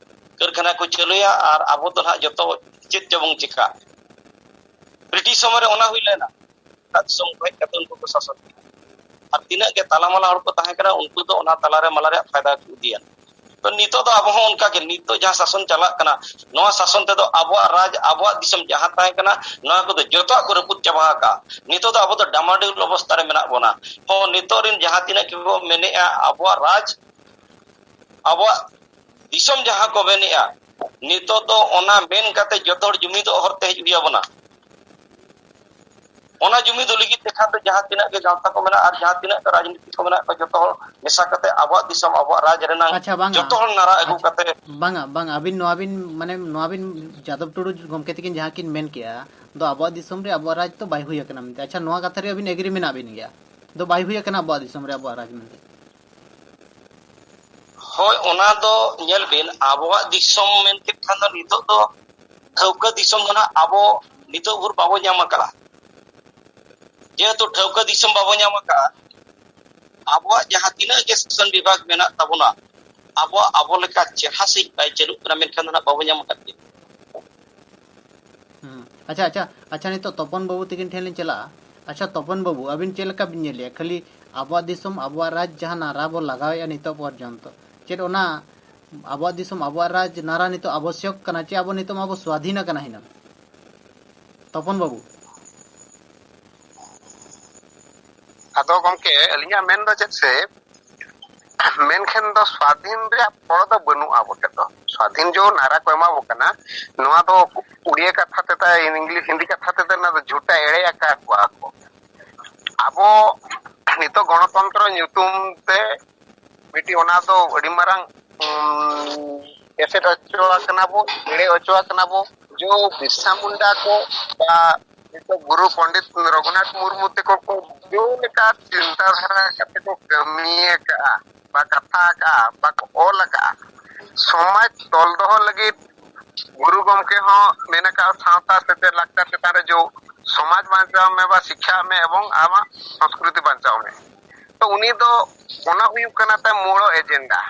ᱠᱟᱹᱨᱠᱷᱟᱱᱟ ᱠᱚ ᱪᱟᱹᱞᱩᱭᱟ ᱟᱨ ᱟᱵᱚ ᱫᱚ ᱱᱟᱦᱟᱜ ᱡᱚᱛᱚ ᱪᱮᱫ ᱪᱚᱵᱚᱱ ᱪᱮᱠᱟ᱾ ᱵᱨᱤᱴᱤᱥ ᱥᱚᱢᱚᱭ ᱨᱮ ᱚᱱᱟ ᱦᱩᱭ ᱞᱮᱱᱟ, ᱮᱴᱟᱜ ᱫᱤᱥᱚᱢ ᱠᱚ ᱦᱮᱡ ᱠᱟᱛᱮ ᱩᱱᱠᱩ ᱠᱚ ᱥᱟᱥᱚᱱ ᱠᱮᱫᱟ᱾ ᱟᱨ ᱛᱤᱱᱟᱹᱜ ᱜᱮ ᱛᱟᱞᱟᱢᱟᱞᱟ ᱦᱚᱲ ᱠᱚ ᱛᱟᱦᱮᱸ ᱠᱟᱱᱟ, ᱩᱱᱠᱩ ᱫᱚ ᱚᱱᱟ ᱛᱟᱞᱟᱨᱮ ᱢᱟᱞᱟ ᱨᱮᱭᱟᱜ ᱯᱷᱟᱭᱫᱟ ᱠᱚ ᱤᱫᱤᱭᱟ᱾ ᱛᱚ ᱱᱤᱛᱚᱜ ᱫᱚ ᱟᱵᱚ ᱦᱚᱸ ᱚᱱᱠᱟ ᱜᱮ, ᱱᱤᱛᱚᱜ ᱡᱟᱦᱟᱸ ᱥᱟᱥᱚᱱ ᱪᱟᱞᱟᱜ ᱠᱟᱱᱟ, ᱱᱚᱣᱟ ᱥᱟᱥᱚᱱ ᱛᱮᱫᱚ ᱟᱵᱚᱣᱟᱜ ᱨᱟᱡᱽ, ᱟᱵᱚᱣᱟᱜ ᱫᱤᱥᱚᱢ ᱡᱟᱦᱟᱸ ᱛᱟᱦᱮᱸ ᱠᱟᱱᱟ, ᱱᱚᱣᱟ ᱠᱚᱫᱚ ᱡᱚᱛᱚᱣᱟᱜ ᱠᱚ ᱨᱟᱹᱯᱩᱫ ᱪᱟᱵᱟ ᱟᱠᱟᱫᱼᱟ᱾ ᱱᱤᱛᱚᱜ ᱫᱚ ᱟᱵᱚ ᱫᱚ ᱰᱟᱢᱟᱰᱳᱞ ᱚᱵᱚᱥᱛᱟ ᱨᱮ ᱢᱮᱱᱟᱜ ᱵᱚᱱᱟ᱾ ᱦᱚᱸ, ᱱᱤᱛᱚᱜ ᱨᱮᱱ ᱡᱟᱦᱟᱸ ᱛᱤᱱᱟᱹᱜ ᱜᱮᱵᱚ ᱢᱮᱱᱮᱜᱼᱟ, ᱟᱵᱚᱣᱟᱜ ᱨᱟᱡᱽ, ᱟᱵᱚᱣᱟᱜ ᱫᱤᱥᱚᱢ ᱡᱟᱦᱟᱸ ᱠᱚ ᱢᱮᱱᱮᱜᱼᱟ, ᱱᱤᱛᱚᱜ ᱫᱚ ᱚᱱᱟ ᱢᱮᱱ ᱠᱟᱛᱮ ᱡᱚᱛᱚ ᱦᱚᱲ ᱡᱩᱢᱤᱫᱚᱜ ᱦᱚᱨ ᱛᱮ ᱦᱮᱡ ᱦᱩᱭ ᱟᱵᱚᱱᱟ᱾ ᱚᱱᱟ ᱡᱩᱢᱤᱫᱚᱜ ᱞᱟᱹᱜᱤᱫ ᱛᱮᱠᱷᱟᱱ ᱫᱚ ᱡᱟᱦᱟᱸ ᱛᱤᱱᱟᱹᱜ ᱜᱮ ᱜᱟᱶᱛᱟ ᱠᱚ ᱢᱮᱱᱟᱜᱼᱟ ᱟᱨ ᱡᱟᱦᱟᱸ ᱛᱤᱱᱟᱹᱜ ᱜᱮ ᱨᱟᱡᱽᱱᱤᱛᱤ ᱠᱚ ᱢᱮᱱᱟᱜ ᱠᱚᱣᱟ, ᱡᱚᱛᱚ ᱦᱚᱲ ᱢᱮᱥᱟ ᱠᱟᱛᱮ ᱟᱵᱚᱣᱟᱜ ᱫᱤᱥᱚᱢ, ᱟᱵᱚᱣᱟᱜ ᱨᱟᱡᱽ ᱨᱮᱱᱟᱝ ᱟᱪᱪᱷᱟ, ᱵᱟᱝᱟ᱾ ᱡᱚᱛᱚ ᱦᱚᱲ ᱱᱟᱨᱟ ᱟᱹᱜᱩ ᱟᱪᱪᱷᱟ, ᱠᱟᱛᱮ ᱵᱟᱝᱟ, ᱵᱟᱝ, ᱟᱹᱵᱤᱱ ᱱᱚᱣᱟ ᱵᱤᱱ, ᱢᱟᱱᱮ, ᱱᱚᱣᱟ ᱵᱤᱱ, ᱡᱟᱫᱚᱵ ᱴᱩᱰᱩ ᱜᱚᱢᱠᱮ ᱛᱟᱹᱠᱤᱱ ᱡᱟᱦᱟᱸ ᱠᱤᱱ ᱢᱮᱱ ᱠᱮᱜᱼᱟ, ᱫᱚ ᱟᱵᱚᱣᱟᱜ ᱫᱤᱥᱚᱢ ᱨᱮ ᱟᱵᱚᱣᱟᱜ ᱨᱟᱡᱽ ᱫᱚ ᱵᱟᱭ ᱦᱩᱭ ᱟᱠᱟᱱᱟ ᱢᱮᱱᱛᱮ᱾ ᱟᱪᱪᱷᱟ, ᱱᱚᱣᱟ ᱠᱟᱛᱷᱟ ᱨᱮ ᱟᱹᱵᱤᱱ ᱮᱜᱽᱨᱤ ᱢᱮᱱᱟᱜ ᱵᱤᱱ ᱜᱮᱭᱟ, ᱫᱚ ᱵᱟᱭ ᱦᱩᱭ ᱟᱠᱟᱱᱟ ᱟᱵᱚᱣᱟᱜ ᱫᱤᱥᱚᱢ ᱨᱮ ᱟᱵᱚᱣᱟᱜ ᱨᱟᱡᱽ ᱢᱮᱱᱛᱮ? ᱦᱳᱭ, ᱚᱱᱟ ᱫᱚ ᱧᱮᱞ ᱵᱤᱱ, ᱟᱵᱚᱣᱟᱜ ᱫᱤᱥᱚᱢ ᱢᱮᱱ ᱠᱮᱫ ᱠᱷᱟᱱ ᱫᱚ ᱱᱤᱛᱚᱜ ᱫᱚ ᱴᱷᱟᱹᱣᱠᱟᱹ ᱫᱤᱥᱚᱢ ᱫᱚ ᱱᱟᱦᱟᱜ ᱟᱵᱚ ᱱᱤᱛᱚᱜ ᱵᱷᱳᱨ ᱵᱟᱵᱚ ᱧᱟᱢ ᱟᱠᱟᱫᱼᱟ᱾ ᱡᱮᱦᱮᱛᱩ ᱴᱷᱟᱹᱣᱠᱟᱹ ᱫᱤᱥᱚᱢ ᱵᱟᱵᱚ ᱧᱟᱢ ᱟᱠᱟᱫᱼᱟ, ᱟᱵᱚᱣᱟᱜ ᱡᱟᱦᱟᱸ ᱛᱤᱱᱟᱹᱜ ᱜᱮ ᱥᱟᱥᱚᱱ ᱵᱤᱵᱷᱟᱜᱽ ᱢᱮᱱᱟᱜ ᱛᱟᱵᱚᱱᱟ, ᱟᱵᱚᱣᱟᱜ ᱟᱵᱚ ᱞᱮᱠᱟ ᱪᱮᱦᱨᱟ ᱥᱟᱺᱦᱤᱡ ᱵᱟᱭ ᱪᱟᱹᱞᱩᱜ ᱠᱟᱱᱟ, ᱢᱮᱱᱠᱷᱟᱱ ᱫᱚ ᱱᱟᱦᱟᱜ ᱵᱟᱵᱚ ᱧᱟᱢ ᱟᱠᱟᱫ ᱜᱮᱭᱟ᱾ ᱦᱩᱸ᱾ ᱟᱪᱪᱷᱟ, ᱟᱪᱪᱷᱟ, ᱟᱪᱪᱷᱟ, ᱱᱤᱛᱚᱜ ᱛᱚᱯᱚᱱ ᱵᱟᱹᱵᱩ ᱛᱟᱹᱠᱤᱱ ᱴᱷᱮᱱ ᱞᱤᱧ ᱪᱟᱞᱟᱜᱼᱟ᱾ ᱟᱪᱪᱷᱟ, ᱛᱚᱯᱚᱱ ᱵᱟᱹᱵᱩ, ᱟᱹᱵᱤᱱ ᱪᱮᱫ ᱞᱮᱠᱟ ᱵᱤᱱ ᱧᱮᱞᱮᱜᱼᱟ? ᱠᱷᱟᱹᱞᱤ ᱟᱵᱚᱣᱟᱜ ᱫᱤᱥᱚᱢ, ᱟᱵᱚᱣᱟᱜ ᱨᱟᱡᱽ ᱡᱟᱦᱟᱸ ᱱᱟᱨᱟ ᱵᱚ ᱞᱟᱜᱟᱣᱮᱫᱼᱟ ᱱᱤᱛᱚᱜ ᱯᱚᱨᱡᱚᱱᱛᱚ, ᱪᱮᱫ ᱚᱱᱟ ᱟᱵᱚᱣᱟᱜ ᱫᱤᱥᱚᱢ, ᱟᱵᱚᱣᱟᱜ ᱨᱟᱡᱽ ᱱᱟᱨᱟ ᱱᱤᱛᱚᱜ ᱟᱵᱚᱥᱭᱚᱠ ᱠᱟᱱᱟ, ᱪᱮ ᱟᱵᱚ ᱱᱤᱛᱚᱜ ᱢᱟᱵᱚ ᱥᱣᱟᱫᱷᱤᱱ ᱟᱠᱟᱱᱟ ᱦᱤᱱᱟᱹᱝ? ᱛᱚᱯᱚᱱ ᱵᱟᱹᱵᱩ᱾ ᱟᱫᱚ ᱜᱚᱢᱠᱮ, ᱟᱹᱞᱤᱧᱟᱜ ᱢᱮᱱ ᱫᱚ ᱪᱮᱫ ᱥᱮ, ᱢᱮᱱᱠᱷᱟᱱ ᱫᱚ ᱥᱣᱟᱫᱷᱤᱱ ᱨᱮᱭᱟᱜ ᱯᱚᱲ ᱫᱚ ᱵᱟᱹᱱᱩᱜᱼᱟ ᱟᱵᱚ ᱴᱷᱮᱱ ᱫᱚ᱾ ᱥᱣᱟᱫᱷᱤᱱ ᱡᱚ ᱱᱟᱨᱟ ᱠᱚ ᱮᱢᱟ ᱵᱚ ᱠᱟᱱᱟ, ᱱᱚᱣᱟ ᱫᱚ ᱩᱲᱤᱭᱟ ᱠᱟᱛᱷᱟ ᱛᱮᱫᱚ, ᱤᱝᱞᱤᱥ, ᱦᱤᱱᱫᱤ ᱠᱟᱛᱷᱟ ᱛᱮᱫᱚ ᱱᱚᱣᱟ ᱫᱚ ᱡᱷᱩᱴᱟ ᱮᱲᱮ ᱟᱠᱟᱫ ᱠᱚᱣᱟ ᱠᱚ᱾ ᱟᱵᱚ ᱱᱤᱛᱚᱜ ᱜᱚᱱᱚᱛᱚᱱᱛᱨᱚ ᱧᱩᱛᱩᱢ ᱛᱮ ᱢᱤᱫᱴᱤᱡ ᱚᱱᱟ ᱫᱚ ᱟᱹᱰᱤ ᱢᱟᱨᱟᱝ, ᱩᱸ, ᱮᱥᱮᱫ ᱦᱚᱪᱚ ᱟᱠᱟᱱᱟ ᱵᱚ, ᱮᱲᱮ ᱦᱚᱪᱚ ᱟᱠᱟᱱᱟ ᱵᱚ᱾ ᱡᱚ ᱵᱤᱨᱥᱟ ᱢᱩᱱᱰᱟ ᱠᱚ ᱵᱟ ᱱᱤᱛᱚᱜ ᱜᱩᱨᱩ ᱯᱚᱱᱰᱤᱛ ᱨᱚᱜᱷᱩᱱᱟᱛᱷ ᱢᱩᱨᱢᱩ ᱛᱮᱠᱚ ᱠᱚ ᱡᱚ ᱞᱮᱠᱟ ᱪᱤᱱᱛᱟᱹ ᱫᱷᱟᱨᱟ ᱠᱟᱛᱮ ᱠᱚ ᱠᱟᱹᱢᱤ ᱟᱠᱟᱫᱼᱟ, ᱵᱟ ᱠᱟᱛᱷᱟ ᱟᱠᱟᱫᱼᱟ, ᱵᱟᱠᱚ ᱚᱞ ᱟᱠᱟᱫᱼᱟ᱾ ᱥᱚᱢᱟᱡᱽ ᱛᱚᱞ ᱫᱚᱦᱚ ᱞᱟᱹᱜᱤᱫ ᱜᱩᱨᱩ ᱜᱚᱢᱠᱮ ᱦᱚᱸ ᱢᱮᱱ ᱟᱠᱟᱫ, ᱥᱟᱶᱛᱟ ᱥᱮᱪᱮᱫ ᱞᱟᱠᱪᱟᱨ ᱪᱮᱛᱟᱱ ᱨᱮ ᱡᱚ ᱥᱚᱢᱟᱡᱽ ᱵᱟᱧᱪᱟᱣ ᱢᱮ ᱵᱟ ᱥᱤᱠᱷᱟ ᱢᱮ ᱮᱵᱚᱝ ᱟᱢᱟᱜ ᱥᱚᱸᱥᱠᱨᱤᱛᱤ ᱵᱟᱧᱪᱟᱣ ᱢᱮ᱾ ᱛᱚ ᱩᱱᱤ ᱫᱚ ᱚᱱᱟ ᱦᱩᱭᱩᱜ ᱠᱟᱱᱟ ᱛᱟᱭ ᱢᱩᱲᱚ ᱮᱡᱮᱱᱰᱟ,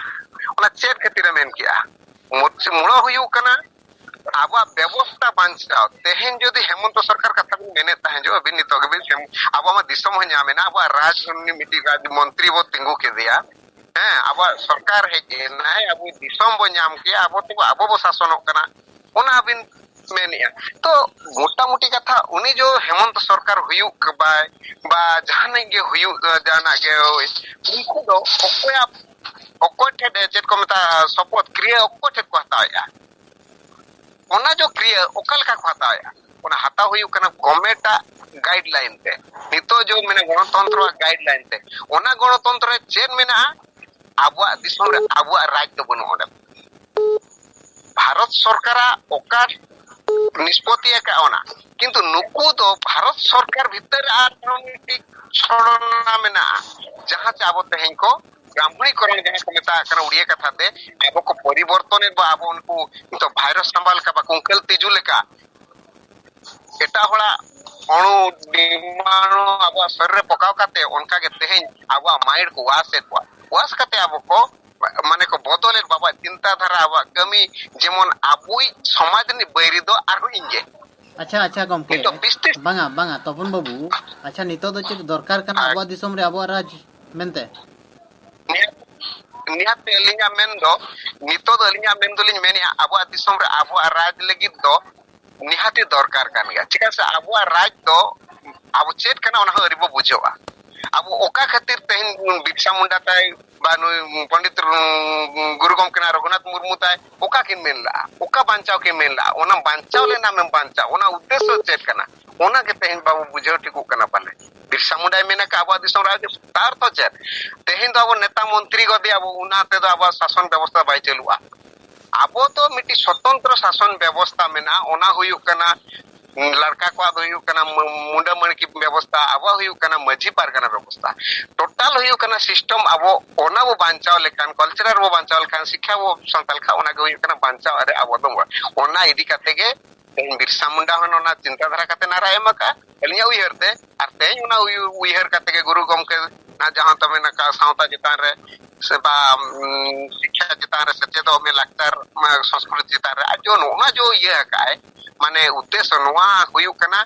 ᱚᱱᱟ ᱪᱮᱫ ᱠᱷᱟᱹᱛᱤᱨᱮ ᱢᱮᱱ ᱠᱮᱜᱼᱟ? ᱢᱩᱲᱚ ᱦᱩᱭᱩᱜ ᱠᱟᱱᱟ ᱟᱵᱚᱣᱟᱜ ᱵᱮᱵᱚᱥᱛᱟ ᱵᱟᱧᱪᱟᱣ᱾ ᱛᱮᱦᱮᱧ ᱡᱩᱫᱤ ᱦᱮᱢᱚᱱᱛᱚ ᱥᱚᱨᱠᱟᱨ ᱠᱟᱛᱷᱟ ᱵᱤᱱ ᱢᱮᱱᱮᱫ ᱛᱟᱦᱮᱸᱫ, ᱟᱹᱵᱤᱱ ᱱᱤᱛᱚᱜ ᱜᱮᱵᱤᱱ ᱥᱮᱱ, ᱟᱵᱚ ᱢᱟ ᱫᱤᱥᱚᱢ ᱦᱚᱸ ᱧᱟᱢ ᱮᱱᱟ, ᱟᱵᱚᱣᱟᱜ ᱨᱟᱡᱽ ᱢᱤᱫᱴᱤᱡ ᱨᱟᱡᱽ ᱢᱚᱱᱛᱨᱤ ᱵᱚ ᱛᱤᱸᱜᱩ ᱠᱮᱫᱮᱭᱟ, ᱦᱮᱸ, ᱟᱵᱚᱣᱟᱜ ᱥᱚᱨᱠᱟᱨ ᱦᱮᱡ ᱮᱱᱟᱭ, ᱟᱵᱚ ᱫᱤᱥᱚᱢ ᱵᱚ ᱧᱟᱢ ᱠᱮᱜᱼᱟ, ᱟᱵᱚ ᱛᱮᱵᱚ, ᱟᱵᱚ ᱵᱚ ᱥᱟᱥᱚᱱᱚᱜ ᱠᱟᱱᱟ, ᱚᱱᱟ ᱵᱤᱱ ᱢᱮᱱᱮᱜᱼᱟ᱾ ᱛᱚ ᱢᱚᱴᱟᱢᱩᱴᱤ ᱠᱟᱛᱷᱟ, ᱩᱱᱤ ᱡᱚ ᱦᱮᱢᱚᱱᱛᱚ ᱥᱚᱨᱠᱟᱨ ᱦᱩᱭᱩᱜ ᱵᱟᱭ, ᱵᱟ ᱡᱟᱦᱟᱱᱟᱜ ᱜᱮ ᱦᱩᱭᱩᱜ, ᱡᱟᱦᱟᱱᱟᱜ ᱜᱮ ᱦᱩᱭ, ᱩᱱᱠᱩ ᱫᱚ ᱚᱠᱚᱭᱟᱜ, ᱚᱠᱚᱭ ᱴᱷᱮᱱ ᱪᱮᱫ ᱠᱚ ᱢᱮᱛᱟᱜᱼᱟ, ᱥᱚᱯᱚᱛ ᱠᱨᱤᱭᱟ ᱚᱠᱚᱭ ᱴᱷᱮᱱ ᱠᱚ ᱦᱟᱛᱟᱣᱮᱜᱼᱟ? ᱚᱱᱟ ᱡᱚ ᱠᱨᱤᱭᱟ ᱚᱠᱟ ᱞᱮᱠᱟ ᱠᱚ ᱦᱟᱛᱟᱣᱮᱜᱼᱟ? ᱚᱱᱟ ᱦᱟᱛᱟᱣ ᱦᱩᱭᱩᱜ ᱠᱟᱱᱟ ᱜᱚᱵᱷᱢᱮᱱᱴᱟᱜ ᱜᱟᱭᱤᱰ ᱞᱟᱭᱤᱱ ᱛᱮ᱾ ᱱᱤᱛᱚᱜ ᱡᱚ ᱢᱮᱱᱟ ᱜᱚᱱᱚᱛᱚᱱᱛᱨᱚ ᱜᱟᱭᱤᱰ ᱞᱟᱭᱤᱱ ᱛᱮ, ᱚᱱᱟ ᱜᱚᱱᱚᱛᱚᱱᱛᱨᱚ ᱨᱮ ᱪᱮᱫ ᱢᱮᱱᱟᱜᱼᱟ? ᱟᱵᱚᱣᱟᱜ ᱫᱤᱥᱚᱢ ᱨᱮ ᱟᱵᱚᱣᱟᱜ ᱨᱟᱡᱽ ᱫᱚ ᱵᱟᱹᱱᱩᱜᱼᱟ᱾ ᱚᱸᱰᱮ ᱵᱷᱟᱨᱚᱛ ᱥᱚᱨᱠᱟᱨᱟᱜ ᱚᱠᱟ ᱱᱤᱥᱯᱚᱛᱤ ᱟᱠᱟᱫ ᱚᱱᱟ, ᱠᱤᱱᱛᱩ ᱱᱩᱠᱩ ᱫᱚ ᱵᱷᱟᱨᱚᱛ ᱥᱚᱨᱠᱟᱨ ᱵᱷᱤᱛᱟᱹᱨ ᱨᱮ ᱟᱨᱦᱚᱸ ᱢᱤᱫᱴᱤᱡ ᱪᱷᱚᱲᱚᱱᱟ ᱢᱮᱱᱟᱜᱼᱟ, ᱡᱟᱦᱟᱸ ᱪᱮ ᱟᱵᱚ ᱛᱮᱦᱮᱧ ᱠᱚ ᱵᱨᱟᱦᱢᱚᱬᱤᱠᱚᱨᱚᱱ ᱡᱟᱦᱟᱸ ᱠᱚ ᱢᱮᱛᱟᱜ ᱠᱟᱱᱟ ᱩᱲᱤᱭᱟ ᱠᱟᱛᱷᱟ ᱛᱮ, ᱟᱵᱚ ᱠᱚ ᱯᱚᱨᱤᱵᱚᱨᱛᱚᱱᱮᱫ ᱵᱚ, ᱟᱵᱚ ᱩᱱᱠᱩ ᱱᱤᱛᱚᱜ ᱵᱷᱟᱭᱨᱟᱥ ᱥᱟᱢᱵᱟ ᱞᱮᱠᱟ ᱵᱟ ᱠᱩᱝᱠᱟᱹᱞ ᱛᱤᱡᱩ ᱞᱮᱠᱟ ᱮᱴᱟᱜ ᱦᱚᱲᱟᱜ ᱚᱬᱩ ᱰᱤᱢᱵᱟᱬᱩ ᱟᱵᱚᱣᱟᱜ ᱥᱚᱨᱤᱨ ᱨᱮ ᱯᱚᱠᱟᱣ ᱠᱟᱛᱮ ᱚᱱᱠᱟ ᱜᱮ ᱛᱮᱦᱮᱧ ᱟᱵᱚᱣᱟᱜ ᱢᱟᱭᱤᱱᱰ ᱠᱚ ᱣᱟᱥ ᱮᱫ ᱠᱚᱣᱟ᱾ ᱣᱟᱥ ᱠᱟᱛᱮ ᱟᱵᱚ ᱠᱚ ᱢᱟᱱᱮ ᱠᱚ ᱵᱚᱫᱚᱞᱮᱫ ᱵᱟᱵᱚᱣᱟᱜ ᱪᱤᱱᱛᱟ ᱫᱷᱟᱨᱟ, ᱟᱵᱚᱣᱟᱜ ᱠᱟᱹᱢᱤ, ᱡᱮᱢᱚᱱ ᱟᱵᱚᱭᱤᱡ ᱥᱚᱢᱟᱡᱽ ᱨᱤᱱᱤᱡ ᱵᱟᱹᱭᱨᱤ ᱫᱚ ᱟᱨᱦᱚᱸ ᱤᱧ ᱜᱮ᱾ ᱟᱪᱪᱷᱟ, ᱟᱪᱪᱷᱟ ᱜᱚᱢᱠᱮ᱾ ᱱᱤᱛᱚᱜ ᱵᱤᱥᱛᱤ ᱵᱟᱝᱟ, ᱵᱟᱝᱟ, ᱛᱚᱯᱚᱱ ᱵᱟᱹᱵᱩ, ᱟᱪᱪᱷᱟ, ᱱᱤᱛᱚᱜ ᱫᱚ ᱪᱮᱫ ᱫᱚᱨᱠᱟᱨ ᱠᱟᱱᱟ ᱟᱨ ᱟᱵᱚᱣᱟᱜ ᱫᱤᱥᱚᱢ ᱨᱮ ᱟᱵᱚᱣᱟᱜ ᱨᱟᱡᱽ ᱢᱮᱱᱛᱮ? ᱱᱤᱦᱟᱹᱛ, ᱱᱤᱦᱟᱹᱛ ᱟᱹᱞᱤᱧᱟᱜ ᱢᱮᱱ ᱫᱚ, ᱱᱤᱛᱚᱜ ᱫᱚ ᱟᱹᱞᱤᱧᱟᱜ ᱢᱮᱱ ᱫᱚᱞᱤᱧ ᱢᱮᱱᱮᱫᱼᱟ, ᱟᱵᱚᱣᱟᱜ ᱫᱤᱥᱚᱢ ᱨᱮ ᱟᱵᱚᱣᱟᱜ ᱨᱟᱡᱽ ᱞᱟᱹᱜᱤᱫ ᱫᱚ ᱱᱤᱦᱟᱹᱛᱤ ᱫᱚᱨᱠᱟᱨ ᱠᱟᱱ ᱜᱮᱭᱟ᱾ ᱪᱮᱫᱟᱜ ᱥᱮ ᱟᱵᱚᱣᱟᱜ ᱨᱟᱡᱽ ᱫᱚ ᱟᱵᱚ ᱪᱮᱫ ᱠᱟᱱᱟ ᱚᱱᱟ ᱦᱚᱸ ᱟᱹᱣᱨᱤ ᱵᱚ ᱵᱩᱡᱷᱟᱹᱣᱟ᱾ ᱟᱵᱚ ᱚᱠᱟ ᱠᱷᱟᱹᱛᱤᱨ ᱛᱮᱦᱮᱧ ᱵᱤᱨᱥᱟ ᱢᱩᱱᱰᱟ ᱛᱟᱭ ᱵᱟ ᱱᱩᱭ ᱯᱚᱱᱰᱤᱛ ᱨᱩ-, ᱜᱩᱨᱩ ᱜᱚᱢᱠᱮ ᱱᱟᱜ ᱨᱚᱜᱷᱩᱱᱟᱛᱷ ᱢᱩᱨᱢᱩ ᱛᱟᱭ ᱚᱠᱟ ᱠᱤᱱ ᱢᱮᱱ ᱞᱟᱜᱼᱟ? ᱚᱠᱟ ᱵᱟᱧᱪᱟᱣ ᱠᱤᱱ ᱢᱮᱱ ᱞᱟᱜᱼᱟ? ᱚᱱᱟ ᱵᱟᱧᱪᱟᱣ ᱞᱮᱱᱟ ᱢᱮᱱ ᱵᱟᱧᱪᱟᱣ, ᱚᱱᱟ ᱩᱫᱽᱫᱮᱥᱥᱚ ᱪᱮᱫ ᱠᱟᱱᱟ? ᱚᱱᱟ ᱜᱮ ᱛᱮᱦᱮᱧ ᱵᱟᱵᱚ ᱵᱩᱡᱷᱟᱹᱣ ᱴᱷᱤᱠᱚᱜ ᱠᱟᱱᱟ ᱯᱟᱞᱮ᱾ ᱵᱤᱨᱥᱟ ᱢᱩᱱᱰᱟᱭ ᱢᱮᱱ ᱟᱠᱟᱫ ᱟᱵᱚᱣᱟᱜ ᱫᱤᱥᱚᱢ ᱨᱟᱡᱽ ᱛᱟᱨ ᱚᱨᱛᱷᱚ ᱪᱮᱫ? ᱛᱮᱦᱮᱧ ᱫᱚ ᱟᱵᱚ ᱱᱮᱛᱟ ᱢᱚᱱᱛᱨᱤ ᱜᱚᱫᱮ ᱟᱵᱚ, ᱚᱱᱟ ᱛᱮᱫᱚ ᱟᱵᱚᱣᱟᱜ ᱥᱟᱥᱚᱱ ᱵᱮᱵᱚᱥᱛᱷᱟ ᱵᱟᱭ ᱪᱟᱹᱞᱩᱜᱼᱟ᱾ ᱟᱵᱚ ᱫᱚ ᱢᱤᱫᱴᱤᱡ ᱥᱚᱛᱚᱱᱛᱨᱚ ᱥᱟᱥᱚᱱ ᱵᱮᱵᱚᱥᱛᱷᱟ ᱢᱮᱱᱟᱜᱼᱟ, ᱚᱱᱟ ᱦᱩᱭᱩᱜ ᱠᱟᱱᱟ ᱞᱟᱲᱠᱟ ᱠᱚᱣᱟᱜ ᱫᱚ ᱦᱩᱭᱩᱜ ᱠᱟᱱᱟ ᱢᱩ-, ᱢᱩᱱᱰᱟᱹ ᱢᱟᱹᱬᱠᱤ ᱵᱮᱵᱚᱥᱛᱷᱟ, ᱟᱵᱚᱣᱟᱜ ᱦᱩᱭᱩᱜ ᱠᱟᱱᱟ ᱢᱟᱹᱡᱷᱤ ᱯᱟᱨᱜᱟᱱᱟ ᱵᱮᱵᱚᱥᱛᱷᱟ᱾ ᱴᱳᱴᱟᱞ ᱦᱩᱭᱩᱜ ᱠᱟᱱᱟ ᱥᱤᱥᱴᱮᱢ, ᱟᱵᱚ ᱚᱱᱟ ᱵᱚ ᱵᱟᱧᱪᱟᱣ ᱞᱮᱠᱷᱟᱱ, ᱠᱟᱞᱪᱟᱨ ᱵᱚ ᱵᱟᱧᱪᱟᱣ ᱞᱮᱠᱷᱟᱱ, ᱥᱤᱠᱠᱷᱟ ᱵᱚ ᱥᱟᱱᱛᱟᱲ ᱠᱷᱟᱱ, ᱚᱱᱟ ᱜᱮ ᱦᱩᱭᱩᱜ ᱠᱟᱱᱟ ᱵᱟᱧᱪᱟᱣ ᱨᱮ ᱟᱵᱚ ᱫᱚ ᱢᱚ-, ᱚᱱᱟ ᱤᱫᱤ ᱠᱟᱛᱮ ᱜᱮ ᱛᱮᱦᱮᱧ ᱵᱤᱨᱥᱟ ᱢᱩᱱᱰᱟ ᱦᱚᱸ ᱚᱱᱟ ᱪᱤᱱᱛᱟ ᱫᱷᱟᱨᱟ ᱠᱟᱛᱮ ᱱᱟᱨᱟ ᱮᱢ ᱟᱠᱟᱫᱼᱟ, ᱟᱹᱞᱤᱧᱟᱜ ᱩᱭᱦᱟᱹᱨ ᱛᱮ᱾ ᱟᱨ ᱛᱮᱦᱮᱧ ᱚᱱᱟ ᱩᱭ-, ᱩᱭᱦᱟᱹᱨ ᱠᱟᱛᱮ ᱜᱮ ᱜᱩᱨᱩ ᱜᱚᱢᱠᱮ ᱱᱟᱜ ᱡᱟᱦᱟᱸ ᱛᱟᱵᱮᱱ ᱟᱠᱟᱫ ᱥᱟᱶᱛᱟ ᱪᱮᱛᱟᱱ ᱨᱮ ᱥᱮ ᱵᱟ, ᱩᱸ, ᱥᱤᱠᱠᱷᱟ ᱪᱮᱛᱟᱱ ᱨᱮ ᱥᱮᱪᱮᱫᱚᱜ ᱢᱮ, ᱞᱟᱠᱪᱟᱨ, ᱢᱟ, ᱥᱚᱸᱥᱠᱨᱤᱛᱤ ᱪᱮᱛᱟᱱ ᱨᱮ ᱟᱡ ᱡᱚ ᱱᱚᱜᱼᱚ ᱱᱟ ᱡᱚ ᱤᱭᱟᱹ ᱟᱠᱟᱫ ᱟᱭ, ᱢᱟᱱᱮ ᱩᱫᱽᱫᱮᱥᱥᱚ ᱱᱚᱣᱟ ᱦᱩᱭᱩᱜ ᱠᱟᱱᱟ,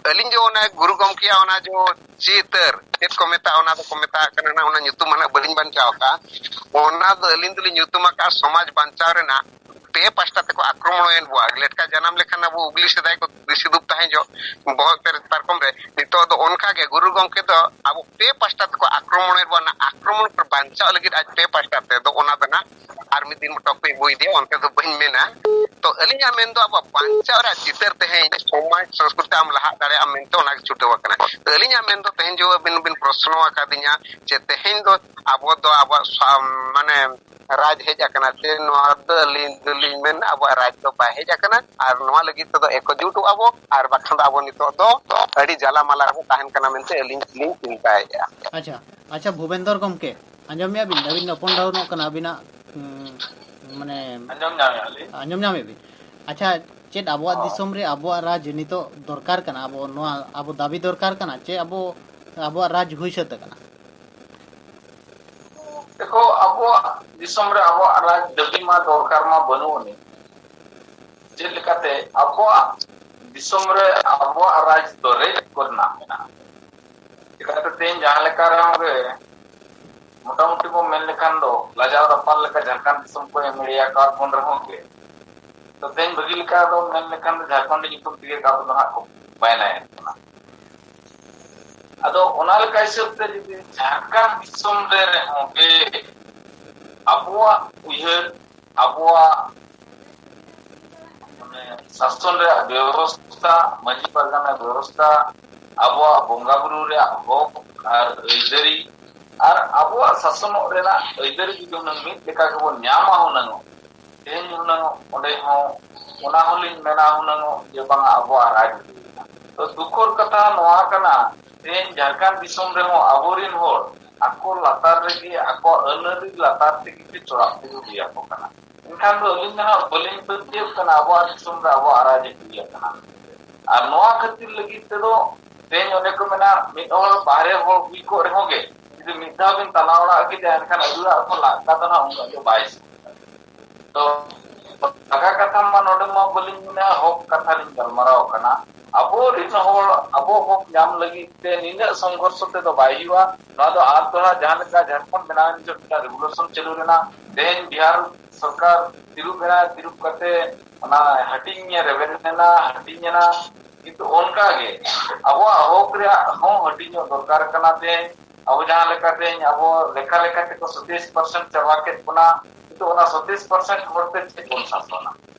ᱟᱹᱞᱤᱧ ᱡᱚ ᱚᱱᱟ ᱜᱩᱨᱩ ᱜᱚᱢᱠᱮᱭᱟᱜ ᱚᱱᱟ ᱡᱚ ᱪᱤᱛᱟᱹᱨ, ᱪᱮᱫ ᱠᱚ ᱢᱮᱛᱟᱜᱼᱟ, ᱚᱱᱟ ᱫᱚᱠᱚ ᱢᱮᱛᱟᱜ ᱠᱟᱱᱟ ᱱᱟᱜ, ᱚᱱᱟ ᱧᱩᱛᱩᱢ ᱦᱟᱸᱜ ᱵᱟᱹᱞᱤᱧ ᱵᱟᱧᱪᱟᱣ ᱟᱠᱟᱫᱼᱟ, ᱚᱱᱟ ᱫᱚ ᱟᱹᱞᱤᱧ ᱫᱚᱞᱤᱧ ᱧᱩᱛᱩᱢ ᱟᱠᱟᱫᱼᱟ ᱥᱚᱢᱟᱡᱽ ᱵᱟᱧᱪᱟᱣ ᱨᱮᱱᱟᱜ ᱯᱮ ᱯᱟᱥᱴᱟ ᱛᱮᱠᱚ ᱟᱠᱨᱚᱢᱚᱬᱮᱱ ᱵᱚᱣᱟ᱾ ᱞᱮᱴᱠᱟ ᱡᱟᱱᱟᱢ ᱞᱮᱠᱷᱟᱱ ᱟᱵᱚ ᱩᱜᱽᱞᱤ ᱥᱮᱫᱟᱭ ᱠᱚ ᱫᱤᱥᱤ ᱫᱩᱯ ᱛᱟᱦᱮᱸ ᱡᱚᱜ ᱵᱚᱦᱚᱜ ᱯᱮᱨᱮᱡ ᱯᱟᱨᱠᱚᱢ ᱨᱮ, ᱱᱤᱛᱚᱜ ᱫᱚ ᱚᱱᱠᱟ ᱜᱮ ᱜᱩᱨᱩ ᱜᱚᱢᱠᱮ ᱫᱚ ᱟᱵᱚ ᱯᱮ ᱯᱟᱥᱴᱟ ᱛᱮᱠᱚ ᱟᱠᱨᱚᱢᱚᱬᱮᱫ ᱵᱚᱣᱟ᱾ ᱚᱱᱟ ᱟᱠᱨᱚᱢᱚᱬ ᱠᱷᱚᱱ ᱵᱟᱧᱪᱟᱣ ᱞᱟᱹᱜᱤᱫ ᱟᱡ ᱯᱮ ᱯᱟᱥᱴᱟ ᱛᱮ ᱫᱚ ᱚᱱᱟ ᱫᱚ ᱱᱟᱜ ᱟᱨ ᱢᱤᱫ ᱫᱤᱱ ᱴᱚᱯᱤᱠ ᱵᱚ ᱤᱫᱤᱭᱟ, ᱚᱱᱛᱮ ᱫᱚ ᱵᱟᱹᱧ ᱢᱮᱱᱟ᱾ ᱛᱚ ᱟᱹᱞᱤᱧᱟᱜ ᱢᱮᱱ ᱫᱚ ᱟᱵᱚᱣᱟᱜ ᱵᱟᱧᱪᱟᱣ ᱨᱮᱭᱟᱜ ᱪᱤᱛᱟᱹᱨ ᱛᱮᱦᱮᱧ ᱥᱚᱢᱟᱡᱽ ᱥᱚᱝᱥᱠᱨᱤᱛᱤ ᱟᱢ ᱞᱟᱦᱟᱜ ᱫᱟᱲᱮᱭᱟᱜᱼᱟ ᱢᱮᱱᱛᱮ ᱚᱱᱟ ᱜᱮ ᱪᱷᱩᱴᱟᱹᱣ ᱟᱠᱟᱱᱟ᱾ ᱛᱚ ᱟᱹᱞᱤᱧᱟᱜ ᱢᱮᱱ ᱫᱚ ᱛᱮᱦᱮᱧ ᱡᱮ ᱟᱹᱵᱤᱱ ᱵᱤᱱ ᱯᱨᱚᱥᱱᱚ ᱟᱠᱟᱫᱤᱧᱟ ᱡᱮ ᱛᱮᱦᱮᱧ ᱫᱚ ᱟᱵᱚ ᱫᱚ ᱟᱵᱚᱣᱟᱜ ᱥᱟ-, ᱢᱟᱱᱮ ᱨᱟᱡᱽ ᱦᱮᱡ ᱟᱠᱟᱱᱟ ᱥᱮ ᱱᱚᱣᱟ ᱫᱚ ᱟᱹᱞᱤᱧ ᱫᱚᱞᱤᱧ ᱢᱮᱱᱟ ᱟᱵᱚᱣᱟᱜ ᱨᱟᱡᱽ ᱫᱚ ᱵᱟᱭ ᱦᱮᱡ ᱟᱠᱟᱱᱟ, ᱟᱨ ᱱᱚᱣᱟ ᱞᱟᱹᱜᱤᱫ ᱛᱮᱫᱚ ᱮᱠᱚᱡᱩᱴᱚᱜ ᱟᱵᱚ, ᱟᱨ ᱵᱟᱠᱷᱟᱱ ᱫᱚ ᱟᱵᱚ ᱱᱤᱛᱚᱜ ᱫᱚ ᱟᱹᱰᱤ ᱡᱟᱞᱟ ᱢᱟᱞᱟ ᱨᱮᱵᱚ ᱛᱟᱦᱮᱱ ᱠᱟᱱᱟ ᱢᱮᱱᱛᱮ ᱟᱹᱞᱤᱧ ᱞᱤᱧ ᱪᱤᱱᱛᱟᱹᱭᱮᱫᱼᱟ᱾ ᱟᱪᱪᱷᱟ, ᱟᱪᱪᱷᱟ, ᱵᱷᱩᱵᱮᱱᱫᱚᱨ ᱜᱚᱢᱠᱮ, ᱟᱸᱡᱚᱢᱮᱜᱼᱟ ᱵᱤᱱ? ᱟᱹᱵᱤᱱ ᱫᱚ up and down ᱚᱜ ᱠᱟᱱᱟ ᱟᱹᱵᱤᱱᱟᱜ, ᱩᱸ, ᱢᱟᱱᱮ ᱟᱸᱡᱚᱢ ᱧᱟᱢᱮᱜᱼᱟ ᱞᱤᱧ᱾ ᱟᱸᱡᱚᱢ ᱧᱟᱢᱮᱜᱼᱟ ᱵᱤᱱ? ᱟᱪᱪᱷᱟ, ᱪᱮᱫ ᱟᱵᱚᱣᱟᱜ ᱦᱚᱸ᱾ ᱫᱤᱥᱚᱢ ᱨᱮ ᱟᱵᱚᱣᱟᱜ ᱨᱟᱡᱽ ᱱᱤᱛᱚᱜ ᱫᱚᱨᱠᱟᱨ ᱠᱟᱱᱟ? ᱟᱵᱚ ᱱᱚᱣᱟ ᱟᱵᱚ ᱫᱟᱹᱵᱤ ᱫᱚᱨᱠᱟᱨ ᱠᱟᱱᱟ ᱪᱮ ᱟᱵᱚ, ᱟᱵᱚᱣᱟᱜ ᱨᱟᱡᱽ ᱦᱩᱭ ᱥᱟᱹᱛ ᱟᱠᱟᱱᱟ? ᱫᱮᱠᱷᱚ, ᱟᱵᱚᱣᱟᱜ ᱫᱤᱥᱚᱢ ᱨᱮ ᱟᱵᱚᱣᱟᱜ ᱨᱟᱡᱽ ᱫᱟᱹᱵᱤ ᱢᱟ ᱫᱚᱨᱠᱟᱨ ᱢᱟ ᱵᱟᱹᱱᱩᱜ ᱟᱹᱱᱤᱡ᱾ ᱪᱮᱫ ᱞᱮᱠᱟᱛᱮ ᱟᱵᱚᱣᱟᱜ ᱫᱤᱥᱚᱢ ᱨᱮ ᱟᱵᱚᱣᱟᱜ ᱨᱟᱡᱽ ᱫᱚ ᱨᱮᱡ ᱠᱚᱨᱮᱱᱟᱜ ᱢᱮᱱᱟᱜᱼᱟ? ᱪᱮᱫᱟᱜ ᱥᱮ ᱛᱮᱦᱮᱧ ᱡᱟᱦᱟᱸ ᱞᱮᱠᱟ ᱨᱮᱦᱚᱸ ᱜᱮ ᱢᱚᱴᱟᱢᱩᱴᱤ ᱵᱚᱱ ᱢᱮᱱ ᱞᱮᱠᱷᱟᱱ ᱫᱚ ᱞᱟᱡᱟᱣ ᱨᱟᱯᱟᱜ ᱞᱮᱠᱟ ᱡᱷᱟᱲᱠᱷᱚᱸᱰ ᱫᱤᱥᱚᱢ ᱠᱚ ᱮᱢ ᱮᱲᱮ ᱟᱠᱟᱫ ᱵᱚᱱ ᱨᱮᱦᱚᱸ ᱜᱮ, ᱛᱚ ᱛᱮᱦᱮᱧ ᱵᱷᱟᱹᱜᱤ ᱞᱮᱠᱟ ᱫᱚ ᱢᱮᱱ ᱞᱮᱠᱷᱟᱱ ᱫᱚ ᱡᱷᱟᱲᱠᱷᱚᱸᱰ ᱧᱩᱛᱩᱢ ᱛᱮᱜᱮ ᱠᱟᱜᱚᱡᱽ ᱫᱚ ᱦᱟᱸᱜ ᱠᱚ ᱵᱟᱭᱱᱟᱭᱮᱫ ᱵᱚᱱᱟ᱾ ᱟᱫᱚ ᱚᱱᱟ ᱞᱮᱠᱟ ᱦᱤᱥᱟᱹᱵ ᱛᱮ ᱡᱩᱫᱤ ᱡᱷᱟᱲᱠᱷᱚᱸᱰ ᱫᱤᱥᱚᱢ ᱨᱮ ᱨᱮᱦᱚᱸ ᱜᱮ ᱟᱵᱚᱣᱟᱜ ᱩᱭᱦᱟᱹᱨ, ᱟᱵᱚᱣᱟᱜ ᱢᱟᱱᱮ ᱥᱟᱥᱚᱱ ᱨᱮᱭᱟᱜ ᱵᱮᱵᱚᱥᱛᱷᱟ, ᱢᱟᱹᱡᱷᱤ ᱯᱟᱨᱜᱟᱱᱟ ᱵᱮᱵᱚᱥᱛᱷᱟ, ᱟᱵᱚᱣᱟᱜ ᱵᱚᱸᱜᱟ ᱵᱩᱨᱩ ᱨᱮᱭᱟᱜ ᱦᱚᱠ ᱟᱨ ᱟᱹᱭᱫᱟᱹᱨᱤ, ᱟᱨ ᱟᱵᱚᱣᱟᱜ ᱥᱟᱥᱚᱱᱚᱜ ᱨᱮᱱᱟᱜ ᱟᱹᱭᱫᱟᱹᱨᱤ ᱡᱩᱫᱤ ᱦᱩᱱᱟᱹᱝ ᱢᱤᱫ ᱞᱮᱠᱟ ᱜᱮᱵᱚᱱ ᱧᱟᱢᱟ ᱦᱩᱱᱟᱹᱝ, ᱛᱮᱦᱮᱧ ᱦᱩᱱᱟᱹᱝ ᱚᱸᱰᱮ ᱦᱚᱸ ᱚᱱᱟ ᱦᱚᱸᱞᱤᱧ ᱢᱮᱱᱟ ᱦᱩᱱᱟᱹᱝ ᱡᱮ ᱵᱟᱝᱟ ᱟᱵᱚᱣᱟᱜ ᱨᱟᱡᱽ ᱦᱩᱭᱱᱟ᱾ ᱛᱚ ᱫᱩᱠᱷᱚᱨ ᱠᱟᱛᱷᱟ ᱱᱚᱣᱟ ᱠᱟᱱᱟ, ᱛᱮᱦᱮᱧ ᱡᱷᱟᱲᱠᱷᱚᱸᱰ ᱫᱤᱥᱚᱢ ᱨᱮᱦᱚᱸ ᱟᱵᱚᱨᱮᱱ ᱦᱚᱲ ᱟᱠᱚ ᱞᱟᱛᱟᱨ ᱨᱮᱜᱮ, ᱟᱠᱚᱣᱟᱜ ᱟᱹᱱ ᱟᱹᱨᱤ ᱞᱟᱛᱟᱨ ᱛᱮᱜᱮ ᱠᱚ ᱪᱚᱲᱟᱜ ᱛᱮᱠᱚ ᱦᱩᱭ ᱟᱠᱚ ᱠᱟᱱᱟ᱾ ᱮᱱᱠᱷᱟᱱ ᱫᱚ ᱟᱹᱞᱤᱧ ᱫᱚ ᱦᱟᱸᱜ ᱵᱟᱹᱞᱤᱧ ᱯᱟᱹᱛᱭᱟᱹᱜ ᱠᱟᱱᱟ ᱟᱵᱚᱣᱟᱜ ᱫᱤᱥᱚᱢ ᱨᱮ ᱟᱵᱚᱣᱟᱜ ᱨᱟᱡᱽ ᱦᱩᱭ ᱟᱠᱟᱱᱟ᱾ ᱟᱨ ᱱᱚᱣᱟ ᱠᱷᱟᱹᱛᱤᱨ ᱞᱟᱹᱜᱤᱫ ᱛᱮᱫᱚ ᱛᱮᱦᱮᱧ ᱚᱱᱮ ᱠᱚ ᱢᱮᱱᱟ, ᱢᱤᱫ ᱦᱚᱲ ᱵᱟᱦᱨᱮ ᱦᱚᱲ ᱦᱩᱭ ᱠᱚᱜ ᱨᱮᱦᱚᱸ ᱜᱮ ᱡᱩᱫᱤ ᱢᱤᱫ ᱫᱷᱟᱣ ᱵᱤᱱ ᱛᱟᱞᱟ ᱚᱲᱟᱜ ᱠᱮᱫᱟ, ᱮᱱᱠᱷᱟᱱ ᱟᱹᱰᱤ ᱚᱲᱟᱜ ᱠᱷᱚᱱ ᱞᱟᱜ ᱠᱟᱛᱮ ᱦᱟᱸᱜ ᱩᱱᱟᱹᱜ ᱫᱚ ᱵᱟᱭ ᱥᱤᱵᱤᱞᱟ᱾ ᱛᱚ ᱵᱷᱟᱜᱟ ᱠᱟᱛᱷᱟ ᱢᱟ ᱱᱚᱰᱮ ᱢᱟ ᱵᱟᱹᱞᱤᱧ ᱢᱮᱱᱟ, ᱦᱚᱠ ᱠᱟᱛᱷᱟ ᱞᱤᱧ ᱜᱟᱞᱢᱟᱨᱟᱣ ᱠᱟᱱᱟ᱾ ᱟᱵᱚ ᱨᱤᱱ ᱦᱚᱲ ᱟᱵᱚ ᱦᱚᱠ ᱧᱟᱢ ᱞᱟᱹᱜᱤᱫ ᱛᱮ ᱱᱤᱱᱟᱹᱜ ᱥᱚᱝᱜᱷᱚᱨᱥᱚ ᱛᱮᱫᱚ ᱵᱟᱭ ᱦᱩᱭᱩᱜᱼᱟ᱾ ᱱᱚᱣᱟ ᱫᱚ ᱟᱨ ᱫᱚᱦᱲᱟ ᱡᱟᱦᱟᱸ ᱞᱮᱠᱟ ᱡᱷᱟᱲᱠᱷᱚᱸᱰ ᱵᱮᱱᱟᱣ ᱮᱱ ᱡᱚᱦᱚᱜ ᱢᱤᱫᱴᱟᱝ revolution ᱪᱟᱹᱞᱩ ᱞᱮᱱᱟ, ᱛᱮᱦᱮᱧ ᱵᱤᱦᱟᱨ ᱥᱚᱨᱠᱟᱨ ᱛᱤᱨᱩᱵ ᱮᱱᱟ, ᱛᱤᱨᱩᱵ ᱠᱟᱛᱮ ᱚᱱᱟ ᱦᱟᱹᱴᱤᱧ ᱨᱮᱵᱮᱱ ᱮᱱᱟ, ᱦᱟᱹᱴᱤᱧ ᱮᱱᱟ᱾ ᱠᱤᱱᱛᱩ ᱚᱱᱠᱟ ᱜᱮ ᱟᱵᱚᱣᱟᱜ ᱦᱚᱠ ᱨᱮᱭᱟᱜ ᱦᱚᱸ ᱦᱟᱹᱴᱤᱧᱚᱜ ᱫᱚᱨᱠᱟᱨ ᱠᱟᱱᱟ᱾ ᱛᱮᱦᱮᱧ ᱟᱵᱚ ᱡᱟᱦᱟᱸ ᱞᱮᱠᱟ ᱛᱮᱦᱮᱧ ᱟᱵᱚ ᱞᱮᱠᱷᱟ ᱞᱮᱠᱟ ᱛᱮᱠᱚ ᱥᱟᱛᱟᱥ percent ᱪᱟᱵᱟ ᱠᱮᱫ ᱵᱚᱱᱟ, ᱠᱤᱱᱛᱩ ᱚᱱᱟ ᱥᱟᱛᱟᱥ percent ᱦᱚᱲ ᱛᱮ ᱪᱮᱫ ᱵᱚᱱ ᱥᱟᱥᱚᱱᱟ?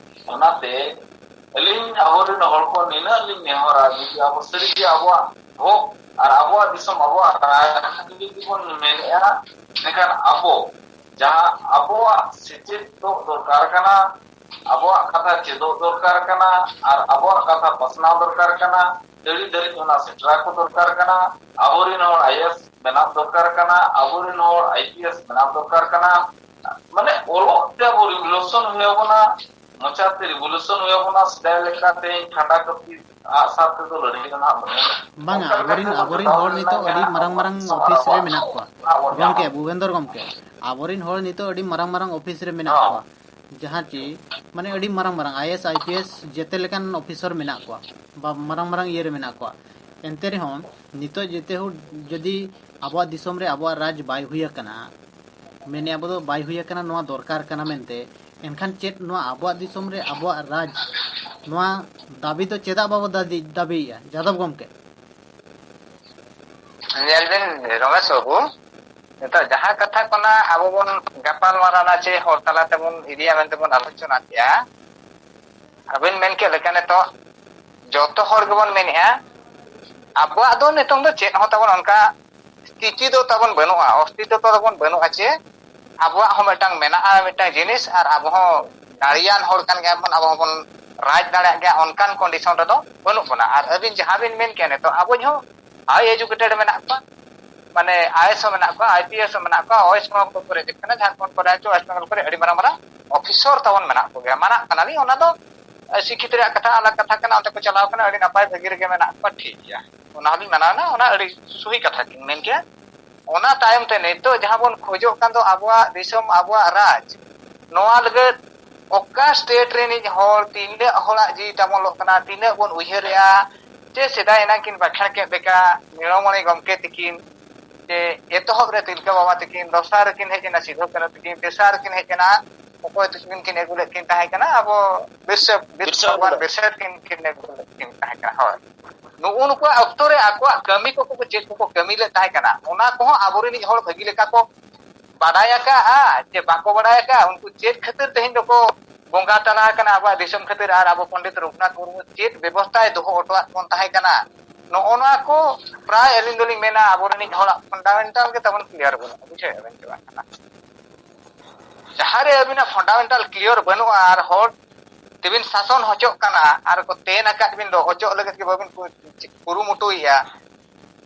ᱚᱱᱟᱛᱮ ᱟᱹᱞᱤᱧ ᱟᱵᱚᱨᱮᱱ ᱦᱚᱲ ᱠᱚ ᱱᱤᱱᱟᱹᱜ ᱞᱤᱧ ᱱᱮᱦᱚᱨᱟ, ᱡᱩᱫᱤ ᱟᱵᱚ ᱥᱟᱹᱨᱤᱜᱮ ᱟᱵᱚᱣᱟᱜ ᱦᱚᱠ ᱟᱨ ᱟᱵᱚᱣᱟᱜ ᱫᱤᱥᱚᱢ, ᱟᱵᱚᱣᱟᱜ ᱨᱟᱡᱽ ᱡᱩᱫᱤ ᱵᱚᱱ ᱢᱮᱱᱮᱫᱼᱟ, ᱮᱱᱠᱷᱟᱱ ᱟᱵᱚ ᱡᱟᱦᱟᱸ ᱟᱵᱚᱣᱟᱜ ᱥᱮᱪᱮᱫ ᱫᱚ ᱫᱚᱨᱠᱟᱨ ᱠᱟᱱᱟ, ᱟᱵᱚᱣᱟᱜ ᱠᱟᱛᱷᱟ ᱪᱮᱫᱚᱜ ᱫᱚᱨᱠᱟᱨ ᱠᱟᱱᱟ, ᱟᱨ ᱟᱵᱚᱣᱟᱜ ᱠᱟᱛᱷᱟ ᱯᱟᱥᱱᱟᱣ ᱫᱚᱨᱠᱟᱨ ᱠᱟᱱᱟ, ᱰᱟᱹᱦᱤ ᱫᱷᱟᱹᱨᱤᱡ ᱚᱱᱟ ᱥᱮᱴᱮᱨ ᱟᱠᱚ ᱫᱚᱨᱠᱟᱨ ᱠᱟᱱᱟ᱾ ᱟᱵᱚᱨᱮᱱ ᱦᱚᱲ ᱟᱭ ᱮ ᱮᱥ ᱵᱮᱱᱟᱣ ᱫᱚᱨᱠᱟᱨ ᱠᱟᱱᱟ, ᱟᱵᱚᱨᱮᱱ ᱦᱚᱲ ᱟᱭ ᱯᱤ ᱮᱥ ᱵᱮᱱᱟᱣ ᱫᱚᱨᱠᱟᱨ ᱠᱟᱱᱟ᱾ ᱢᱟᱱᱮ ᱚᱞᱚᱜ ᱛᱮ ᱟᱵᱚ ᱨᱤᱵᱷᱚᱞᱩᱥᱚᱱ ᱦᱩᱭ ᱟᱵᱚᱱᱟ, ᱢᱚᱪᱟᱛᱮ ᱨᱤᱵᱷᱚᱞᱩᱥᱚᱱ ᱦᱩᱭ ᱟᱵᱚᱱᱟ᱾ ᱥᱮᱫᱟᱭ ᱞᱮᱠᱟᱛᱮ ᱠᱷᱟᱸᱰᱟ ᱠᱟᱹᱯᱤ ᱟᱜᱼᱥᱟᱨ ᱛᱮᱫᱚ ᱞᱟᱹᱲᱦᱟᱹᱭ ᱫᱚ ᱱᱟᱦᱟᱜ ᱵᱟᱹᱱᱩᱜᱼᱟ᱾ ᱵᱟᱝᱟ, ᱚᱱᱠᱟ ᱞᱮᱠᱟᱛᱮ ᱟᱵᱚᱨᱮᱱ ᱵᱚᱱ ᱟᱵᱚᱨᱮᱱ ᱡᱚᱴᱟᱣ ᱦᱚᱲ ᱞᱮᱱᱠᱷᱟᱱ ᱱᱤᱛᱚᱜ ᱜᱮ ᱟᱹᱰᱤ ᱟᱵᱚ ᱢᱟᱨᱟᱝ ᱢᱟᱨᱟᱝ ᱫᱤᱥᱚᱢ ᱟᱨ ᱚᱯᱷᱤᱥ ᱨᱮ ᱟᱵᱚᱣᱟᱜ ᱢᱮᱱᱟᱜ ᱠᱚᱣᱟ᱾ ᱱᱟᱦᱟᱜ ᱵᱚᱱ ᱧᱟᱢᱟ᱾ ᱜᱚᱢᱠᱮ, ᱟᱵᱚ ᱜᱚᱢᱠᱮ ᱵᱷᱩᱵᱮᱱᱫᱚᱨ ᱜᱚᱢᱠᱮ, ᱟᱵᱚᱨᱮᱱ ᱦᱚᱲ ᱱᱤᱛᱚᱜ ᱟᱹᱰᱤ ᱢᱟᱨᱟᱝ ᱢᱟᱨᱟᱝ ᱚᱯᱷᱤᱥ ᱨᱮ ᱢᱮᱱᱟᱜ ᱠᱚᱣᱟ, ᱡᱟᱦᱟᱸ ᱪᱤ ᱢᱟᱱᱮ ᱟᱹᱰᱤ ᱢᱟᱨᱟᱝ ᱢᱟᱨᱟᱝ I A S, I P S ᱡᱮᱛᱮ ᱞᱮᱠᱟᱱ ᱚᱯᱷᱤᱥᱟᱨ ᱢᱮᱱᱟᱜ ᱠᱚᱣᱟ, ᱵᱟ ᱢᱟᱨᱟᱝ ᱢᱟᱨᱟᱝ ᱤᱭᱟᱹ ᱨᱮ ᱢᱮᱱᱟᱜ ᱠᱚᱣᱟ᱾ ᱮᱱᱛᱮ ᱨᱮᱦᱚᱸ ᱱᱤᱛᱚᱜ ᱡᱮᱛᱮ ᱦᱚᱲ ᱡᱩᱫᱤ ᱟᱵᱚᱣᱟᱜ ᱫᱤᱥᱚᱢ ᱨᱮ ᱟᱵᱚᱣᱟᱜ ᱨᱟᱡᱽ ᱵᱟᱭ ᱦᱩᱭ ᱟᱠᱟᱱᱟ, ᱢᱮᱱᱮ ᱟᱵᱚ ᱫᱚ ᱵᱟᱭ ᱦᱩᱭ ᱟᱠᱟᱱᱟ, ᱱᱚᱣᱟ ᱫᱚᱨᱠᱟᱨ ᱠᱟᱱᱟ ᱢᱮᱱᱛᱮ, ᱮᱱᱠᱷᱟᱱ ᱪᱮᱫ ᱱᱚᱣᱟ ᱟᱵᱚᱣᱟᱜ ᱫᱤᱥᱚᱢ ᱨᱮ ᱟᱵᱚᱣᱟᱜ ᱨᱟᱡᱽ, ᱱᱚᱣᱟ ᱫᱟᱹᱵᱤ ᱫᱚ ᱪᱮᱫᱟᱜ ᱵᱟᱵᱚ ᱫᱟᱹᱵᱤ-, ᱫᱟᱹᱵᱤᱭᱮᱫᱼᱟ ᱡᱟᱫᱚᱵ ᱜᱚᱢᱠᱮ? ᱧᱮᱞ ᱵᱤᱱ ᱨᱚᱢᱮᱥ ᱵᱟᱹᱵᱩ, ᱱᱤᱛᱚᱜ ᱡᱟᱦᱟᱸ ᱠᱟᱛᱷᱟ ᱠᱚ ᱱᱟᱜ ᱟᱵᱚ ᱵᱚᱱ ᱜᱟᱯᱟᱞ ᱢᱟᱨᱟᱣ ᱱᱟ ᱪᱮ ᱦᱚᱲ ᱛᱟᱞᱟ ᱛᱮᱵᱚᱱ ᱤᱫᱤᱭᱟ ᱢᱮᱱᱛᱮ ᱵᱚᱱ ᱟᱞᱳᱪᱚᱱᱟ ᱠᱮᱜᱼᱟ, ᱟᱹᱵᱤᱱ ᱢᱮᱱ ᱠᱮᱫ ᱞᱮᱠᱟ ᱱᱤᱛᱚᱜ ᱡᱚᱛᱚ ᱦᱚᱲ ᱜᱮᱵᱚᱱ ᱢᱮᱱᱮᱜᱼᱟ, ᱟᱵᱚᱣᱟᱜ ᱫᱚ ᱱᱤᱛᱚᱝ ᱫᱚ ᱪᱮᱫ ᱦᱚᱸ ᱛᱟᱵᱚᱱ ᱚᱱᱠᱟ ᱥᱛᱷᱤᱛᱤ ᱫᱚ ᱛᱟᱵᱚᱱ ᱵᱟᱹᱱᱩᱜᱼᱟ, ᱚᱥᱛᱤᱛᱛᱚ ᱛᱟᱵᱚᱱ ᱵᱟᱹᱱᱩᱜᱼᱟ ᱪᱮ ᱟᱵᱚᱣᱟᱜ ᱦᱚᱸ ᱢᱤᱫᱴᱟᱝ ᱢᱮᱱᱟᱜᱼᱟ ᱢᱤᱫᱴᱟᱝ ᱡᱤᱱᱤᱥ, ᱟᱨ ᱟᱵᱚ ᱦᱚᱸ ᱫᱟᱲᱮᱭᱟᱱ ᱦᱚᱲ ᱠᱟᱱ ᱜᱮᱭᱟ ᱵᱚᱱ, ᱟᱵᱚ ᱦᱚᱸᱵᱚᱱ ᱨᱟᱡᱽ ᱫᱟᱲᱮᱭᱟᱜ ᱜᱮᱭᱟ, ᱚᱱᱠᱟᱱ ᱠᱚᱱᱰᱤᱥᱚᱱ ᱨᱮᱫᱚ ᱵᱟᱹᱱᱩᱜ ᱵᱚᱱᱟ᱾ ᱟᱨ ᱟᱹᱵᱤᱱ ᱡᱟᱦᱟᱸ ᱵᱤᱱ ᱢᱮᱱ ᱠᱮᱜᱼᱟ, ᱱᱤᱛᱚᱜ ᱟᱵᱚ ᱦᱚᱸ ᱦᱟᱭ ᱮᱡᱩᱠᱮᱴᱮᱰ ᱢᱮᱱᱟᱜ ᱠᱚᱣᱟ, ᱢᱟᱱᱮ ᱟᱭ ᱮᱥ ᱦᱚᱸ ᱢᱮᱱᱟᱜ ᱠᱚᱣᱟ, ᱟᱭ ᱯᱤ ᱮᱥ ᱦᱚᱸ ᱢᱮᱱᱟᱜ ᱠᱚᱣᱟ, ᱳᱭᱮᱥᱴ ᱵᱮᱝᱜᱚᱞ ᱠᱚᱨᱮ ᱪᱮᱫ ᱠᱟᱱᱟ, ᱡᱷᱟᱲᱠᱷᱚᱸᱰ ᱠᱚᱨᱮ ᱪᱚ ᱳᱭᱮᱥᱴ ᱵᱮᱝᱜᱚᱞ ᱠᱚᱨᱮ ᱟᱹᱰᱤ ᱢᱟᱨᱟᱝ ᱢᱟᱨᱟᱝ ᱚᱯᱷᱤᱥᱚᱨ ᱛᱟᱵᱚᱱ ᱢᱮᱱᱟᱜ ᱠᱚᱜᱮᱭᱟ, ᱢᱟᱱᱟᱜ ᱠᱟᱱᱟᱞᱤᱧ, ᱚᱱᱟ ᱫᱚ ᱥᱤᱠᱠᱷᱤᱛ ᱨᱮᱭᱟᱜ ᱠᱟᱛᱷᱟ ᱟᱞᱟᱜᱽ ᱠᱟᱛᱷᱟ ᱠᱟᱱᱟ, ᱚᱱᱛᱮ ᱠᱚ ᱪᱟᱞᱟᱣ ᱠᱟᱱᱟ, ᱟᱹᱰᱤ ᱱᱟᱯᱟᱭ ᱵᱷᱟᱹᱜᱤ ᱨᱮᱜᱮ ᱢᱮᱱᱟᱜ ᱠᱚᱣᱟ, ᱴᱷᱤᱠ ᱜᱮᱭᱟ, ᱚᱱᱟ ᱦᱚᱸᱞᱤᱧ ᱢᱟᱱᱟᱣ ᱮᱱᱟ, ᱚᱱᱟ ᱟᱹᱰᱤ ᱥᱩᱦᱤ ᱠᱟᱛᱷᱟ ᱠᱤᱱ ᱢᱮᱱ ᱠᱮᱭᱟ᱾ ᱚᱱᱟ ᱛᱟᱭᱚᱢ ᱛᱮ ᱱᱤᱛᱚᱜ ᱡᱟᱦᱟᱸ ᱵᱚᱱ ᱠᱷᱚᱡᱚᱜ ᱠᱟᱱ ᱫᱚ ᱟᱵᱚᱣᱟᱜ ᱫᱤᱥᱚᱢ, ᱟᱵᱚᱣᱟᱜ ᱨᱟᱡᱽ, ᱱᱚᱣᱟ ᱞᱟᱹᱜᱤᱫ ᱚᱠᱟ ᱥᱴᱮᱴ ᱨᱤᱱᱤᱡ ᱦᱚᱲ, ᱛᱤᱱᱟᱹᱜ ᱦᱚᱲᱟᱜ ᱡᱤᱣᱤ ᱛᱟᱵᱚᱱ ᱚᱞᱚᱜ ᱠᱟᱱᱟ, ᱛᱤᱱᱟᱹᱜ ᱵᱚᱱ ᱩᱭᱦᱟᱹᱨᱮᱜᱼᱟ, ᱪᱮ ᱥᱮᱫᱟᱭ ᱮᱱᱟᱝ ᱠᱤᱱ ᱵᱟᱠᱷᱮᱬ ᱠᱮᱫ ᱞᱮᱠᱟ, ᱱᱤᱲᱚᱢᱚᱬᱤ ᱜᱚᱢᱠᱮ ᱛᱤᱠᱤᱱ, ᱪᱮ ᱮᱛᱚᱦᱚᱵ ᱨᱮ ᱛᱤᱞᱠᱟᱹ ᱵᱟᱵᱟ ᱛᱤᱠᱤᱱ, ᱫᱚᱥᱟᱨ ᱨᱮᱠᱤᱱ ᱦᱮᱡ ᱮᱱᱟ ᱥᱤᱫᱷᱩ ᱠᱟᱹᱱᱦᱩ ᱛᱤᱠᱤᱱ, ᱛᱮᱥᱟᱨ ᱨᱮᱠᱤᱱ ᱦᱮᱡ ᱮᱱᱟ, ᱚᱠᱚᱭ ᱛᱤᱠᱤᱱ ᱠᱤᱱ ᱟᱹᱜᱩ ᱞᱮᱫ ᱠᱤᱱ ᱛᱟᱦᱮᱸ ᱠᱟᱱᱟ, ᱟᱵᱚ ᱵᱤᱨᱥᱟ, ᱵᱤᱨᱥᱟ ᱵᱤᱨᱥᱟ ᱵᱷᱟᱜᱽᱣᱟᱱ ᱢᱩᱱᱰᱟ᱾ ᱵᱤᱨᱥᱟ ᱠᱤᱱ, ᱠᱤᱱ ᱟᱹᱜᱩ ᱞᱮᱫ ᱠᱤᱱ ᱛᱟᱦᱮᱸ ᱠᱟᱱᱟ᱾ ᱦᱳᱭ, ᱱᱩᱜᱼᱩ ᱱᱩᱠᱩᱣᱟᱜ ᱚᱠᱛᱚ ᱨᱮ ᱟᱠᱚᱣᱟᱜ ᱠᱟᱹᱢᱤ ᱠᱚᱠᱚ ᱪᱮᱫ ᱠᱚᱠᱚ ᱠᱟᱹᱢᱤ ᱞᱮᱫ ᱛᱟᱦᱮᱸ ᱠᱟᱱᱟ, ᱚᱱᱟ ᱠᱚᱦᱚᱸ ᱟᱵᱚᱨᱮᱱᱤᱡ ᱦᱚᱲ ᱵᱷᱟᱹᱜᱤ ᱞᱮᱠᱟ ᱠᱚ ᱵᱟᱰᱟᱭ ᱟᱠᱟᱫᱼᱟ ᱪᱮ ᱵᱟᱠᱚ ᱵᱟᱰᱟᱭ ᱟᱠᱟᱫᱼᱟ, ᱩᱱᱠᱩ ᱪᱮᱫ ᱠᱷᱟᱹᱛᱤᱨ ᱛᱮᱦᱮᱧ ᱫᱚᱠᱚ ᱵᱚᱸᱜᱟ ᱛᱟᱞᱟ ᱟᱠᱟᱱᱟ ᱟᱵᱚᱣᱟᱜ ᱫᱤᱥᱚᱢ ᱠᱷᱟᱹᱛᱤᱨ, ᱟᱨ ᱟᱵᱚ ᱯᱚᱱᱰᱤᱛ ᱨᱚᱜᱷᱩᱱᱟᱛᱷ ᱢᱩᱨᱢᱩ ᱪᱮᱫ ᱵᱮᱵᱚᱥᱛᱷᱟᱭ ᱫᱚᱦᱚ ᱦᱚᱴᱚᱣᱟᱫ ᱵᱚᱱ ᱛᱟᱦᱮᱸ ᱠᱟᱱᱟ, ᱱᱚᱜᱼᱚ ᱱᱚᱣᱟ ᱠᱚ ᱯᱨᱟᱭ ᱟᱹᱞᱤᱧ ᱫᱚᱞᱤᱧ ᱢᱮᱱᱟ ᱟᱵᱚᱨᱮᱱᱤᱡ ᱦᱚᱲᱟᱜ ᱯᱷᱟᱱᱰᱟᱢᱮᱱᱴᱟᱞ ᱜᱮ ᱛᱟᱵᱚᱱ ᱠᱞᱤᱭᱟᱨ ᱵᱟᱹᱱᱩᱜᱼᱟ, ᱵᱩᱡᱷᱟᱹᱣᱮᱫ ᱵᱮᱱ ᱪᱮ ᱵᱟᱝ? ᱡᱟᱦᱟᱸ ᱨᱮ ᱟᱹᱵᱤᱱᱟᱜ ᱯᱷᱟᱱᱰᱟᱢᱮᱱᱴᱟᱞ ᱠᱞᱤᱭᱟᱨ ᱵᱟᱹᱱᱩᱜᱼᱟ ᱟᱨ ᱦᱚᱲ ᱛᱮᱵᱤᱱ ᱥᱟᱥᱚᱱ ᱦᱚᱪᱚᱜ ᱠᱟᱱᱟ ᱟᱨ ᱠᱚ ᱛᱮᱱ ᱟᱠᱟᱫ ᱵᱤᱱ ᱫᱚ, ᱚᱪᱚᱜ ᱞᱟᱹᱜᱤᱫ ᱜᱮ ᱵᱟᱵᱤᱱ ᱠᱩ-, ᱠᱩᱨᱩᱢᱩᱴᱩᱭᱮᱫᱼᱟ᱾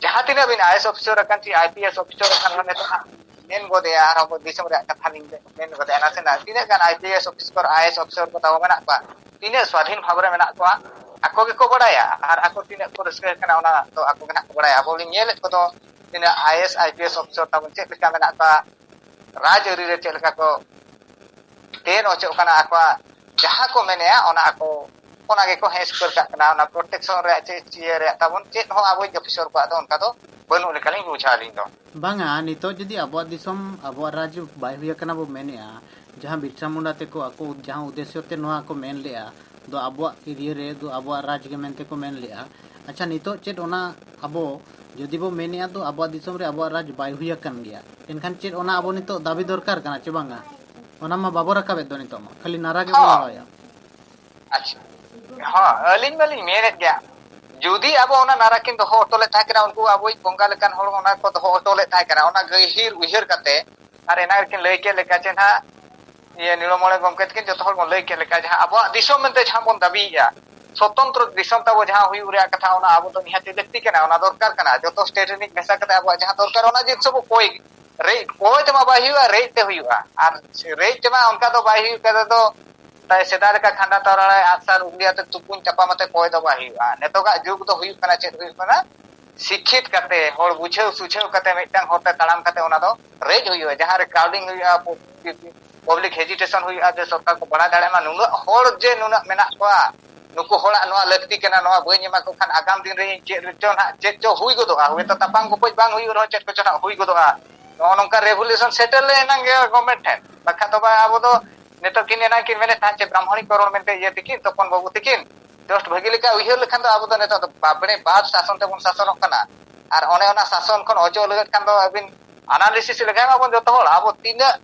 ᱡᱟᱦᱟᱸ ᱛᱤᱱᱟᱹᱜ ᱵᱤᱱ ᱟᱭᱮᱥ ᱚᱯᱷᱤᱥᱟᱨ ᱟᱠᱟᱱ ᱪᱮ ᱟᱭ ᱯᱤ ᱮᱥ ᱚᱯᱷᱤᱥᱟᱨ ᱟᱠᱟᱱ ᱨᱮᱦᱚᱸ, ᱱᱤᱛᱚᱜ ᱦᱟᱸᱜ ᱢᱮᱱ ᱜᱚᱫᱮᱜᱼᱟ, ᱟᱨᱦᱚᱸ ᱫᱤᱥᱚᱢ ᱨᱮᱭᱟᱜ ᱠᱟᱛᱷᱟ ᱞᱤᱧ ᱢᱮᱱ ᱜᱚᱫᱮᱜᱼᱟ ᱱᱟᱥᱮᱱᱟᱜ᱾ ᱛᱤᱱᱟᱹᱜ ᱜᱟᱱ ᱟᱭ P S officer, I S officer ᱠᱚ ᱛᱟᱵᱚ ᱢᱮᱱᱟᱜ ᱠᱚᱣᱟ, ᱛᱤᱱᱟᱹᱜ ᱥᱣᱟᱫᱷᱤᱱ ᱵᱷᱟᱵᱽ ᱨᱮ ᱢᱮᱱᱟᱜ ᱠᱚᱣᱟ, ᱟᱠᱚ ᱜᱮᱠᱚ ᱵᱟᱲᱟᱭᱟ᱾ ᱟᱨ ᱟᱠᱚ ᱛᱤᱱᱟᱹᱜ ᱠᱚ ᱨᱟᱹᱥᱠᱟᱹ ᱠᱟᱱᱟ, ᱚᱱᱟ ᱫᱚ ᱟᱠᱚ ᱜᱮ ᱱᱟᱦᱟᱜ ᱠᱚ ᱵᱟᱲᱟᱭᱟ᱾ ᱟᱵᱚ ᱞᱤᱧ ᱧᱮᱞᱮᱫ ᱠᱚᱫᱚ, ᱛᱤᱱᱟᱹᱜ I S, I P S officer ᱛᱟᱵᱚᱱ ᱪᱮᱫ ᱞᱮᱠᱟ ᱢᱮᱱᱟᱜ ᱠᱚᱣᱟ, ᱨᱟᱡᱽ ᱟᱹᱨᱤ ᱨᱮ ᱪᱮᱫ ᱞᱮᱠᱟ ᱠᱚ ᱛᱮᱱ ᱚᱪᱚᱜ ᱠᱟᱱᱟ, ᱟᱠᱚᱣᱟᱜ ᱡᱟᱦᱟᱸ ᱠᱚ ᱢᱮᱱᱮᱜᱼᱟ, ᱚᱱᱟ ᱟᱠᱚ, ᱚᱱᱟ ᱜᱮᱠᱚ ᱦᱮᱸ ᱥᱤᱠᱟᱹᱨ ᱠᱟᱜ ᱠᱟᱱᱟ᱾ ᱚᱱᱟ ᱯᱨᱚᱴᱮᱠᱥᱚᱱ ᱨᱮᱭᱟᱜ ᱪᱮᱫ ᱪᱤᱭᱟᱹ ᱨᱮᱭᱟᱜ ᱛᱟᱵᱚᱱ ᱪᱮᱫ ᱦᱚᱸ ᱟᱵᱚᱭᱤᱡ ᱚᱯᱷᱤᱥᱟᱨ ᱠᱚᱣᱟᱜ ᱫᱚ ᱚᱱᱠᱟ ᱫᱚ ᱵᱟᱹᱱᱩᱜ ᱞᱮᱠᱟᱞᱤᱧ ᱵᱩᱡᱷᱟᱹᱣᱟ ᱟᱹᱞᱤᱧ ᱫᱚ᱾ ᱵᱟᱝᱟ, ᱱᱤᱛᱚᱜ ᱡᱩᱫᱤ ᱟᱵᱚᱣᱟᱜ ᱫᱤᱥᱚᱢ, ᱟᱵᱚᱣᱟᱜ ᱨᱟᱡᱽ ᱵᱟᱭ ᱦᱩᱭ ᱟᱠᱟᱱᱟ ᱵᱚ ᱢᱮᱱᱮᱜᱼᱟ, ᱡᱟᱦᱟᱸ ᱵᱤᱨᱥᱟ ᱢᱩᱱᱰᱟ ᱛᱮᱠᱚ ᱟᱠᱚ ᱡᱟᱦᱟᱸ ᱩᱫᱽᱫᱮᱥᱥᱚ ᱛᱮ ᱱᱚᱣᱟ ᱠᱚ ᱢᱮᱱ ᱞᱮᱜᱼᱟ, ᱫᱚ ᱟᱵᱚᱣᱟᱜ ᱮᱨᱤᱭᱟ ᱨᱮ ᱫᱚ ᱟᱵᱚᱣᱟᱜ ᱨᱟᱡᱽ ᱜᱮ ᱢᱮᱱᱛᱮ ᱠᱚ ᱢᱮᱱ ᱞᱮᱜᱼᱟ᱾ ᱟᱪᱪᱷᱟ, ᱱᱤᱛᱚᱜ ᱪᱮᱫ ᱚᱱᱟ ᱟᱵᱚ ᱡᱩᱫᱤ ᱵᱚ ᱢᱮᱱᱮᱜᱼᱟ ᱫᱚ ᱟᱵᱚᱣᱟᱜ ᱫᱤᱥᱚᱢ ᱨᱮ ᱟᱵᱚᱣᱟᱜ ᱨᱟᱡᱽ ᱵᱟᱭ ᱦᱩᱭ ᱟᱠᱟᱱ ᱜᱮᱭᱟ, ᱮᱱᱠᱷᱟᱱ ᱪᱮᱫ ᱚᱱᱟ ᱟᱵᱚ ᱱᱤᱛᱚᱜ ᱫᱟᱹᱵᱤ ᱫᱚᱨᱠᱟᱨ ᱠᱟᱱᱟ ᱪᱮ ᱵᱟᱝᱟ? ᱚᱱᱟ ᱢᱟ ᱵᱟᱵᱚ ᱨᱟᱠᱟᱵᱮᱫ ᱫᱚ ᱱᱤᱛᱚᱜ ᱢᱟ, ᱠᱷᱟᱹᱞᱤ ᱱᱟᱨᱟ ᱜᱮᱵᱚ ᱦᱚᱸ᱾ ᱞᱟᱲᱟᱣᱮᱫᱼᱟ᱾ ᱟᱪᱪᱷᱟ, ᱦᱚᱸ, ᱟᱹᱞᱤᱧ ᱢᱟᱞᱤᱧ ᱢᱮᱱᱮᱫ ᱜᱮᱭᱟ, ᱡᱩᱫᱤ ᱟᱵᱚ ᱚᱱᱟ ᱱᱟᱨᱟ ᱠᱤᱱ ᱫᱚᱦᱚ ᱦᱚᱴᱚ ᱞᱮᱫ ᱛᱟᱦᱮᱸ ᱠᱟᱱᱟ, ᱩᱱᱠᱩ ᱟᱵᱚᱭᱤᱡ ᱵᱚᱸᱜᱟ ᱞᱮᱠᱟᱱ ᱦᱚᱲ ᱚᱱᱟ ᱠᱚ ᱫᱚᱦᱚ ᱦᱚᱴᱚ ᱞᱮᱫ ᱛᱟᱦᱮᱸ ᱠᱟᱱᱟ, ᱚᱱᱟ ᱜᱟᱹᱦᱤᱨ ᱩᱭᱦᱟᱹᱨ ᱠᱟᱛᱮ, ᱟᱨ ᱮᱱᱟᱝ ᱨᱮᱠᱤᱱ ᱞᱟᱹᱭ ᱠᱮᱫ ᱞᱮᱠᱟ ᱪᱮ ᱱᱟᱦᱟᱜ, ᱤᱭᱟᱹ, ᱱᱤᱲᱚᱢᱚᱬᱮ ᱜᱚᱢᱠᱮ ᱛᱟᱹᱠᱤᱱ ᱡᱚᱛᱚ ᱦᱚᱲ ᱵᱚᱱ ᱞᱟᱹᱭ ᱠᱮᱫ ᱞᱮᱠᱟ, ᱡᱟᱦᱟᱸ ᱟᱵᱚᱣᱟᱜ ᱫᱤᱥᱚᱢ ᱢᱮᱱᱛᱮ ᱡᱟᱦᱟᱸ ᱵᱚᱱ ᱫᱟᱹᱵᱤᱭᱮᱫᱼᱟ, ᱥᱚᱛᱚᱱᱛᱨᱚ ᱫᱤᱥᱚᱢ ᱛᱟᱵᱚ ᱡᱟᱦᱟᱸ ᱦᱩᱭᱩᱜ ᱨᱮᱭᱟᱜ ᱠᱟᱛᱷᱟ, ᱚᱱᱟ ᱟᱵᱚ ᱫᱚ ᱱᱤᱦᱟᱹᱛᱤ ᱞᱟᱹᱠᱛᱤ ᱠᱟᱱᱟ, ᱚᱱᱟ ᱫᱚᱨᱠᱟᱨ ᱠᱟᱱᱟ᱾ ᱡᱚᱛᱚ ᱥᱴᱮᱴ ᱨᱤᱱᱤᱡ ᱢᱮᱥᱟ ᱠᱟᱛᱮ ᱟᱵᱚᱣᱟᱜ ᱡᱟᱦᱟᱸ ᱫᱚᱨᱠᱟᱨ, ᱚᱱᱟ ᱡᱤᱱᱤᱥ ᱵᱚ ᱠᱚᱭ, ᱨᱮᱡ, ᱠᱚᱭ ᱛᱮᱢᱟ ᱵᱟᱭ ᱦᱩᱭᱩᱜᱼᱟ, ᱨᱮᱡ ᱛᱮ ᱦᱩᱭᱩᱜᱼᱟ᱾ ᱟᱨ ᱨᱮᱡ ᱛᱮᱢᱟ ᱚᱱᱠᱟ ᱫᱚ ᱵᱟᱭ ᱦᱩᱭᱩᱜ ᱠᱟᱱᱟ, ᱫᱚ ᱛᱟᱭ ᱥᱮᱫᱟᱭ ᱞᱮᱠᱟ ᱠᱷᱟᱸᱰᱟ ᱛᱟᱨᱟᱲᱟᱭ ᱟᱜᱼᱥᱟᱨ ᱩᱜᱽᱞᱤ ᱟᱛᱮ ᱛᱩᱯᱩᱧ ᱛᱟᱯᱟᱢ ᱟᱛᱮ ᱠᱚᱭ ᱫᱚ ᱵᱟᱭ ᱦᱩᱭᱩᱜᱼᱟ᱾ ᱱᱤᱛᱚᱜᱟᱜ ᱡᱩᱜᱽ ᱫᱚ ᱦᱩᱭᱩᱜ ᱠᱟᱱᱟ, ᱪᱮᱫ ᱦᱩᱭᱩᱜ ᱠᱟᱱᱟ? ᱥᱤᱠᱠᱷᱤᱛ ᱠᱟᱛᱮ, ᱦᱚᱲ ᱵᱩᱡᱷᱟᱹᱣ ᱥᱩᱡᱷᱟᱹᱣ ᱠᱟᱛᱮ, ᱢᱤᱫᱴᱟᱝ ᱦᱚᱨᱛᱮ ᱛᱟᱲᱟᱢ ᱠᱟᱛᱮ ᱚᱱᱟ ᱫᱚ ᱨᱮᱡ ᱦᱩᱭᱩᱜᱼᱟ, ᱡᱟᱦᱟᱸ ᱨᱮ ᱠᱨᱟᱣᱰᱤᱝ ᱦᱩᱭᱩᱜᱼᱟ, ᱯᱚ-, ᱯᱟᱵᱽᱞᱤᱠ ᱦᱮᱡᱤᱴᱮᱥᱚᱱ ᱦᱩᱭᱩᱜᱼᱟ, ᱡᱮ ᱥᱚᱨᱠᱟᱨ ᱠᱚ ᱵᱟᱲᱟᱭ ᱫᱟᱲᱮᱭᱟᱜ ᱢᱟ ᱱᱩᱱᱟᱹᱜ ᱦᱚᱲ ᱡᱮ ᱱᱩᱱᱟᱹᱜ ᱢᱮᱱᱟᱜ ᱠᱚᱣᱟ, ᱱᱩᱠᱩ ᱦᱚᱲᱟᱜ ᱱᱚᱣᱟ ᱞᱟᱹᱠᱛᱤ ᱠᱟᱱᱟ, ᱱᱚᱣᱟ ᱵᱟᱹᱧ ᱮᱢᱟ ᱠᱚ ᱠᱷᱟᱱ ᱟᱜᱟᱢ ᱫᱤᱱ ᱨᱮ ᱤᱧ ᱪᱮᱫ ᱨᱮᱪᱚ ᱱᱟᱦᱟᱜ ᱪᱮᱫ ᱪᱚ ᱦᱩᱭ ᱜᱚᱫᱚᱜᱼᱟ, ᱦᱚᱭᱛᱳ ᱛᱟᱯᱟᱢ ᱜᱚᱯᱚᱡ ᱵᱟᱝ ᱦᱩᱭᱩᱜ ᱨᱮᱦᱚᱸ ᱪᱮᱫ ᱠᱚᱪᱚ ᱱᱟᱦᱟᱜ ᱦᱩᱭ ᱜᱚᱫᱚᱜᱼᱟ᱾ ᱱᱚᱜᱼᱚ ᱱᱚᱝᱠᱟ ᱨᱮᱜᱩᱞᱮᱥᱚᱱ ᱥᱮᱴᱮᱞ ᱞᱮ ᱮᱱᱟᱝ ᱜᱮ ᱜᱚᱵᱷᱢᱮᱱᱴ ᱴᱷᱮᱱ, ᱵᱟᱠᱷᱟᱱ ᱫᱚ ᱵᱟᱝ ᱟᱵᱚ ᱫᱚ ᱱᱤᱛᱚᱜ ᱠᱤᱱ ᱮᱱᱟᱝ ᱠᱤᱱ ᱢᱮᱱᱮᱫ ᱛᱟᱦᱮᱸᱫ ᱪᱮ ᱵᱨᱟᱦᱢᱚᱬᱤ ᱠᱚᱨᱚᱬ ᱢᱮᱱᱛᱮ ᱤᱭᱟᱹ ᱛᱤᱠᱤᱱ, ᱛᱚᱯᱚᱱ ᱵᱟᱹᱵᱩ ᱛᱤᱠᱤᱱ, ᱡᱚᱥᱴ ᱵᱷᱟᱹᱜᱤ ᱞᱮᱠᱟ ᱩᱭᱦᱟᱹᱨ ᱞᱮᱠᱷᱟᱱ ᱫᱚ ᱟᱵᱚ ᱫᱚ ᱱᱤᱛᱚᱜ ᱫᱚ ᱵᱟᱵᱽᱲᱮ ᱵᱟᱫ ᱥᱟᱥᱚᱱ ᱛᱮᱵᱚᱱ ᱥᱟᱥᱚᱱᱚᱜ ᱠᱟᱱᱟ᱾ ᱟᱨ ᱚᱱᱮ ᱚᱱᱟ ᱥᱟᱥᱚᱱ ᱠᱷᱚᱱ ᱚᱪᱚᱜ ᱞᱟᱹᱜᱤᱫ ᱠᱷᱟᱱ ᱫᱚ ᱟᱹᱵᱤᱱ ᱟᱱᱟᱞᱤᱥᱤᱥ ᱞᱮᱠᱷᱟᱱ ᱟᱵᱚ ᱡᱚᱛᱚ ᱦᱚᱲ, ᱟᱵᱚ ᱛᱤᱱᱟᱹᱜ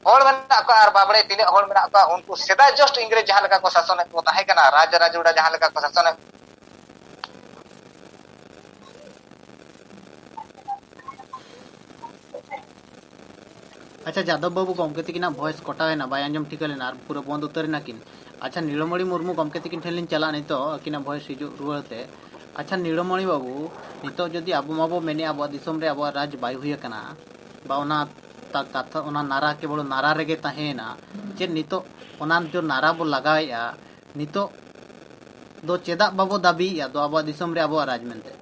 ᱦᱚᱲ ᱢᱮᱱᱟᱜ ᱠᱚᱣᱟ ᱟᱨ ᱵᱟᱵᱽᱲᱮ ᱛᱤᱱᱟᱹᱜ ᱦᱚᱲ ᱢᱮᱱᱟᱜ ᱠᱚᱣᱟ, ᱩᱱᱠᱩ ᱥᱮᱫᱟᱭ ᱡᱚᱥᱴ ᱤᱝᱨᱮᱡᱽ ᱡᱟᱦᱟᱸ ᱞᱮᱠᱟ ᱠᱚ ᱥᱟᱥᱚᱱᱮᱫ ᱠᱚ ᱛᱟᱦᱮᱸ ᱠᱟᱱᱟ, ᱨᱟᱡᱽ ᱨᱟᱡᱩᱲᱟ ᱡᱟᱦᱟᱸ ᱞᱮᱠᱟ ᱠᱚ ᱥᱟᱥᱚᱱᱮᱫ ᱟᱪᱪᱷᱟ, ᱡᱟᱫᱚᱵ ᱵᱟᱹᱵᱩ, ᱜᱚᱢᱠᱮ ᱛᱟᱹᱠᱤᱱᱟᱜ ᱵᱷᱚᱭᱮᱥ ᱠᱚᱴᱟᱣ ᱮᱱᱟ, ᱵᱟᱭ ᱟᱸᱡᱚᱢ ᱴᱷᱤᱠᱟᱹ ᱞᱮᱱᱟ ᱟᱨ ᱯᱩᱨᱟᱹ ᱵᱚᱱᱫ ᱩᱛᱟᱹᱨ ᱮᱱᱟ ᱠᱤᱱ᱾ ᱟᱪᱪᱷᱟ, ᱱᱤᱲᱚᱢᱚᱬᱤ ᱢᱩᱨᱢᱩ ᱜᱚᱢᱠᱮ ᱛᱤᱠᱤᱱ ᱴᱷᱮᱱ ᱞᱤᱧ ᱪᱟᱞᱟᱜᱼᱟ ᱱᱤᱛᱚᱜ, ᱟᱹᱠᱤᱱᱟᱜ voice ᱦᱤᱡᱩᱜ ᱨᱩᱣᱟᱹᱲ ᱛᱮ᱾ ᱟᱪᱪᱷᱟ, ᱱᱤᱲᱚᱢᱚᱬᱤ ᱵᱟᱹᱵᱩ, ᱱᱤᱛᱚᱜ ᱡᱩᱫᱤ ᱟᱵᱚ ᱢᱟᱵᱚ ᱢᱮᱱᱮᱫᱼᱟ ᱟᱵᱚᱣᱟᱜ ᱫᱤᱥᱚᱢ ᱨᱮ ᱟᱵᱚᱣᱟᱜ ᱨᱟᱡᱽ ᱵᱟᱭ ᱦᱩᱭ ᱟᱠᱟᱱᱟ, ᱵᱟ ᱚᱱᱟ ᱛᱟ-, ᱠᱟᱛᱷᱟ, ᱚᱱᱟ ᱱᱟᱨᱟ ᱠᱮᱵᱚᱞ ᱱᱟᱨᱟ ᱨᱮᱜᱮ ᱛᱟᱦᱮᱸᱭᱮᱱᱟ, ᱪᱮᱫ ᱱᱤᱛᱚᱜ ᱚᱱᱟ ᱡᱚ ᱱᱟᱨᱟ ᱵᱚ ᱞᱟᱜᱟᱣᱮᱫᱼᱟ, ᱱᱤᱛᱚᱜ ᱫᱚ ᱪᱮᱫᱟᱜ ᱵᱟᱵᱚ ᱫᱟᱹᱵᱤᱭᱮᱫᱼᱟ ᱫᱚ ᱟᱵᱚᱣᱟᱜ ᱫᱤᱥᱚᱢ ᱨᱮ ᱟᱵᱚᱣᱟᱜ ᱨᱟᱡᱽ ᱢᱮᱱᱛᱮ?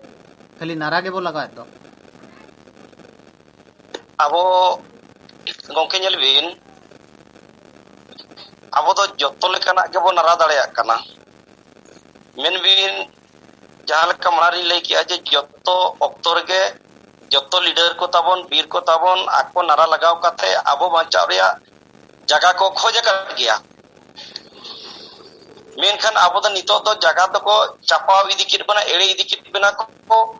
ᱠᱷᱟᱹᱞᱤ ᱱᱟᱨᱟ ᱜᱮᱵᱚ ᱞᱟᱜᱟᱣᱮᱫ ᱫᱚ᱾ ᱟᱵᱚ, ᱜᱚᱢᱠᱮ, ᱧᱮᱞ ᱵᱤᱱ, ᱟᱵᱚ ᱫᱚ ᱡᱚᱛᱚ ᱞᱮᱠᱟᱱᱟᱜ ᱜᱮᱵᱚ ᱱᱟᱨᱟ ᱫᱟᱲᱮᱭᱟᱜ ᱠᱟᱱᱟ᱾ ᱢᱮᱱ ᱵᱤᱱ, ᱡᱟᱦᱟᱸ ᱞᱮᱠᱟ ᱢᱟᱲᱟᱝ ᱨᱤᱧ ᱞᱟᱹᱭ ᱠᱮᱜᱼᱟ ᱡᱮ ᱡᱚᱛᱚ ᱚᱠᱛᱚ ᱨᱮᱜᱮ ᱡᱚᱛᱚ leader ᱠᱚ ᱛᱟᱵᱚᱱ, ᱵᱤᱨ ᱠᱚ ᱛᱟᱵᱚᱱ, ᱟᱠᱚ ᱱᱟᱨᱟ ᱞᱟᱜᱟᱣ ᱠᱟᱛᱮ ᱟᱵᱚ ᱵᱟᱧᱪᱟᱣ ᱨᱮᱭᱟᱜ ᱡᱟᱭᱜᱟ ᱠᱚ ᱠᱷᱚᱡ ᱟᱠᱟᱫ ᱜᱮᱭᱟ᱾ ᱢᱮᱱᱠᱷᱟᱱ ᱟᱵᱚ ᱫᱚ ᱱᱤᱛᱚᱜ ᱫᱚ ᱡᱟᱭᱜᱟ ᱫᱚᱠᱚ ᱪᱟᱯᱟᱣ ᱤᱫᱤ ᱠᱮᱫ ᱵᱚᱱᱟ, ᱮᱲᱮ ᱤᱫᱤ ᱠᱮᱫ ᱵᱚᱱᱟ ᱠᱚ᱾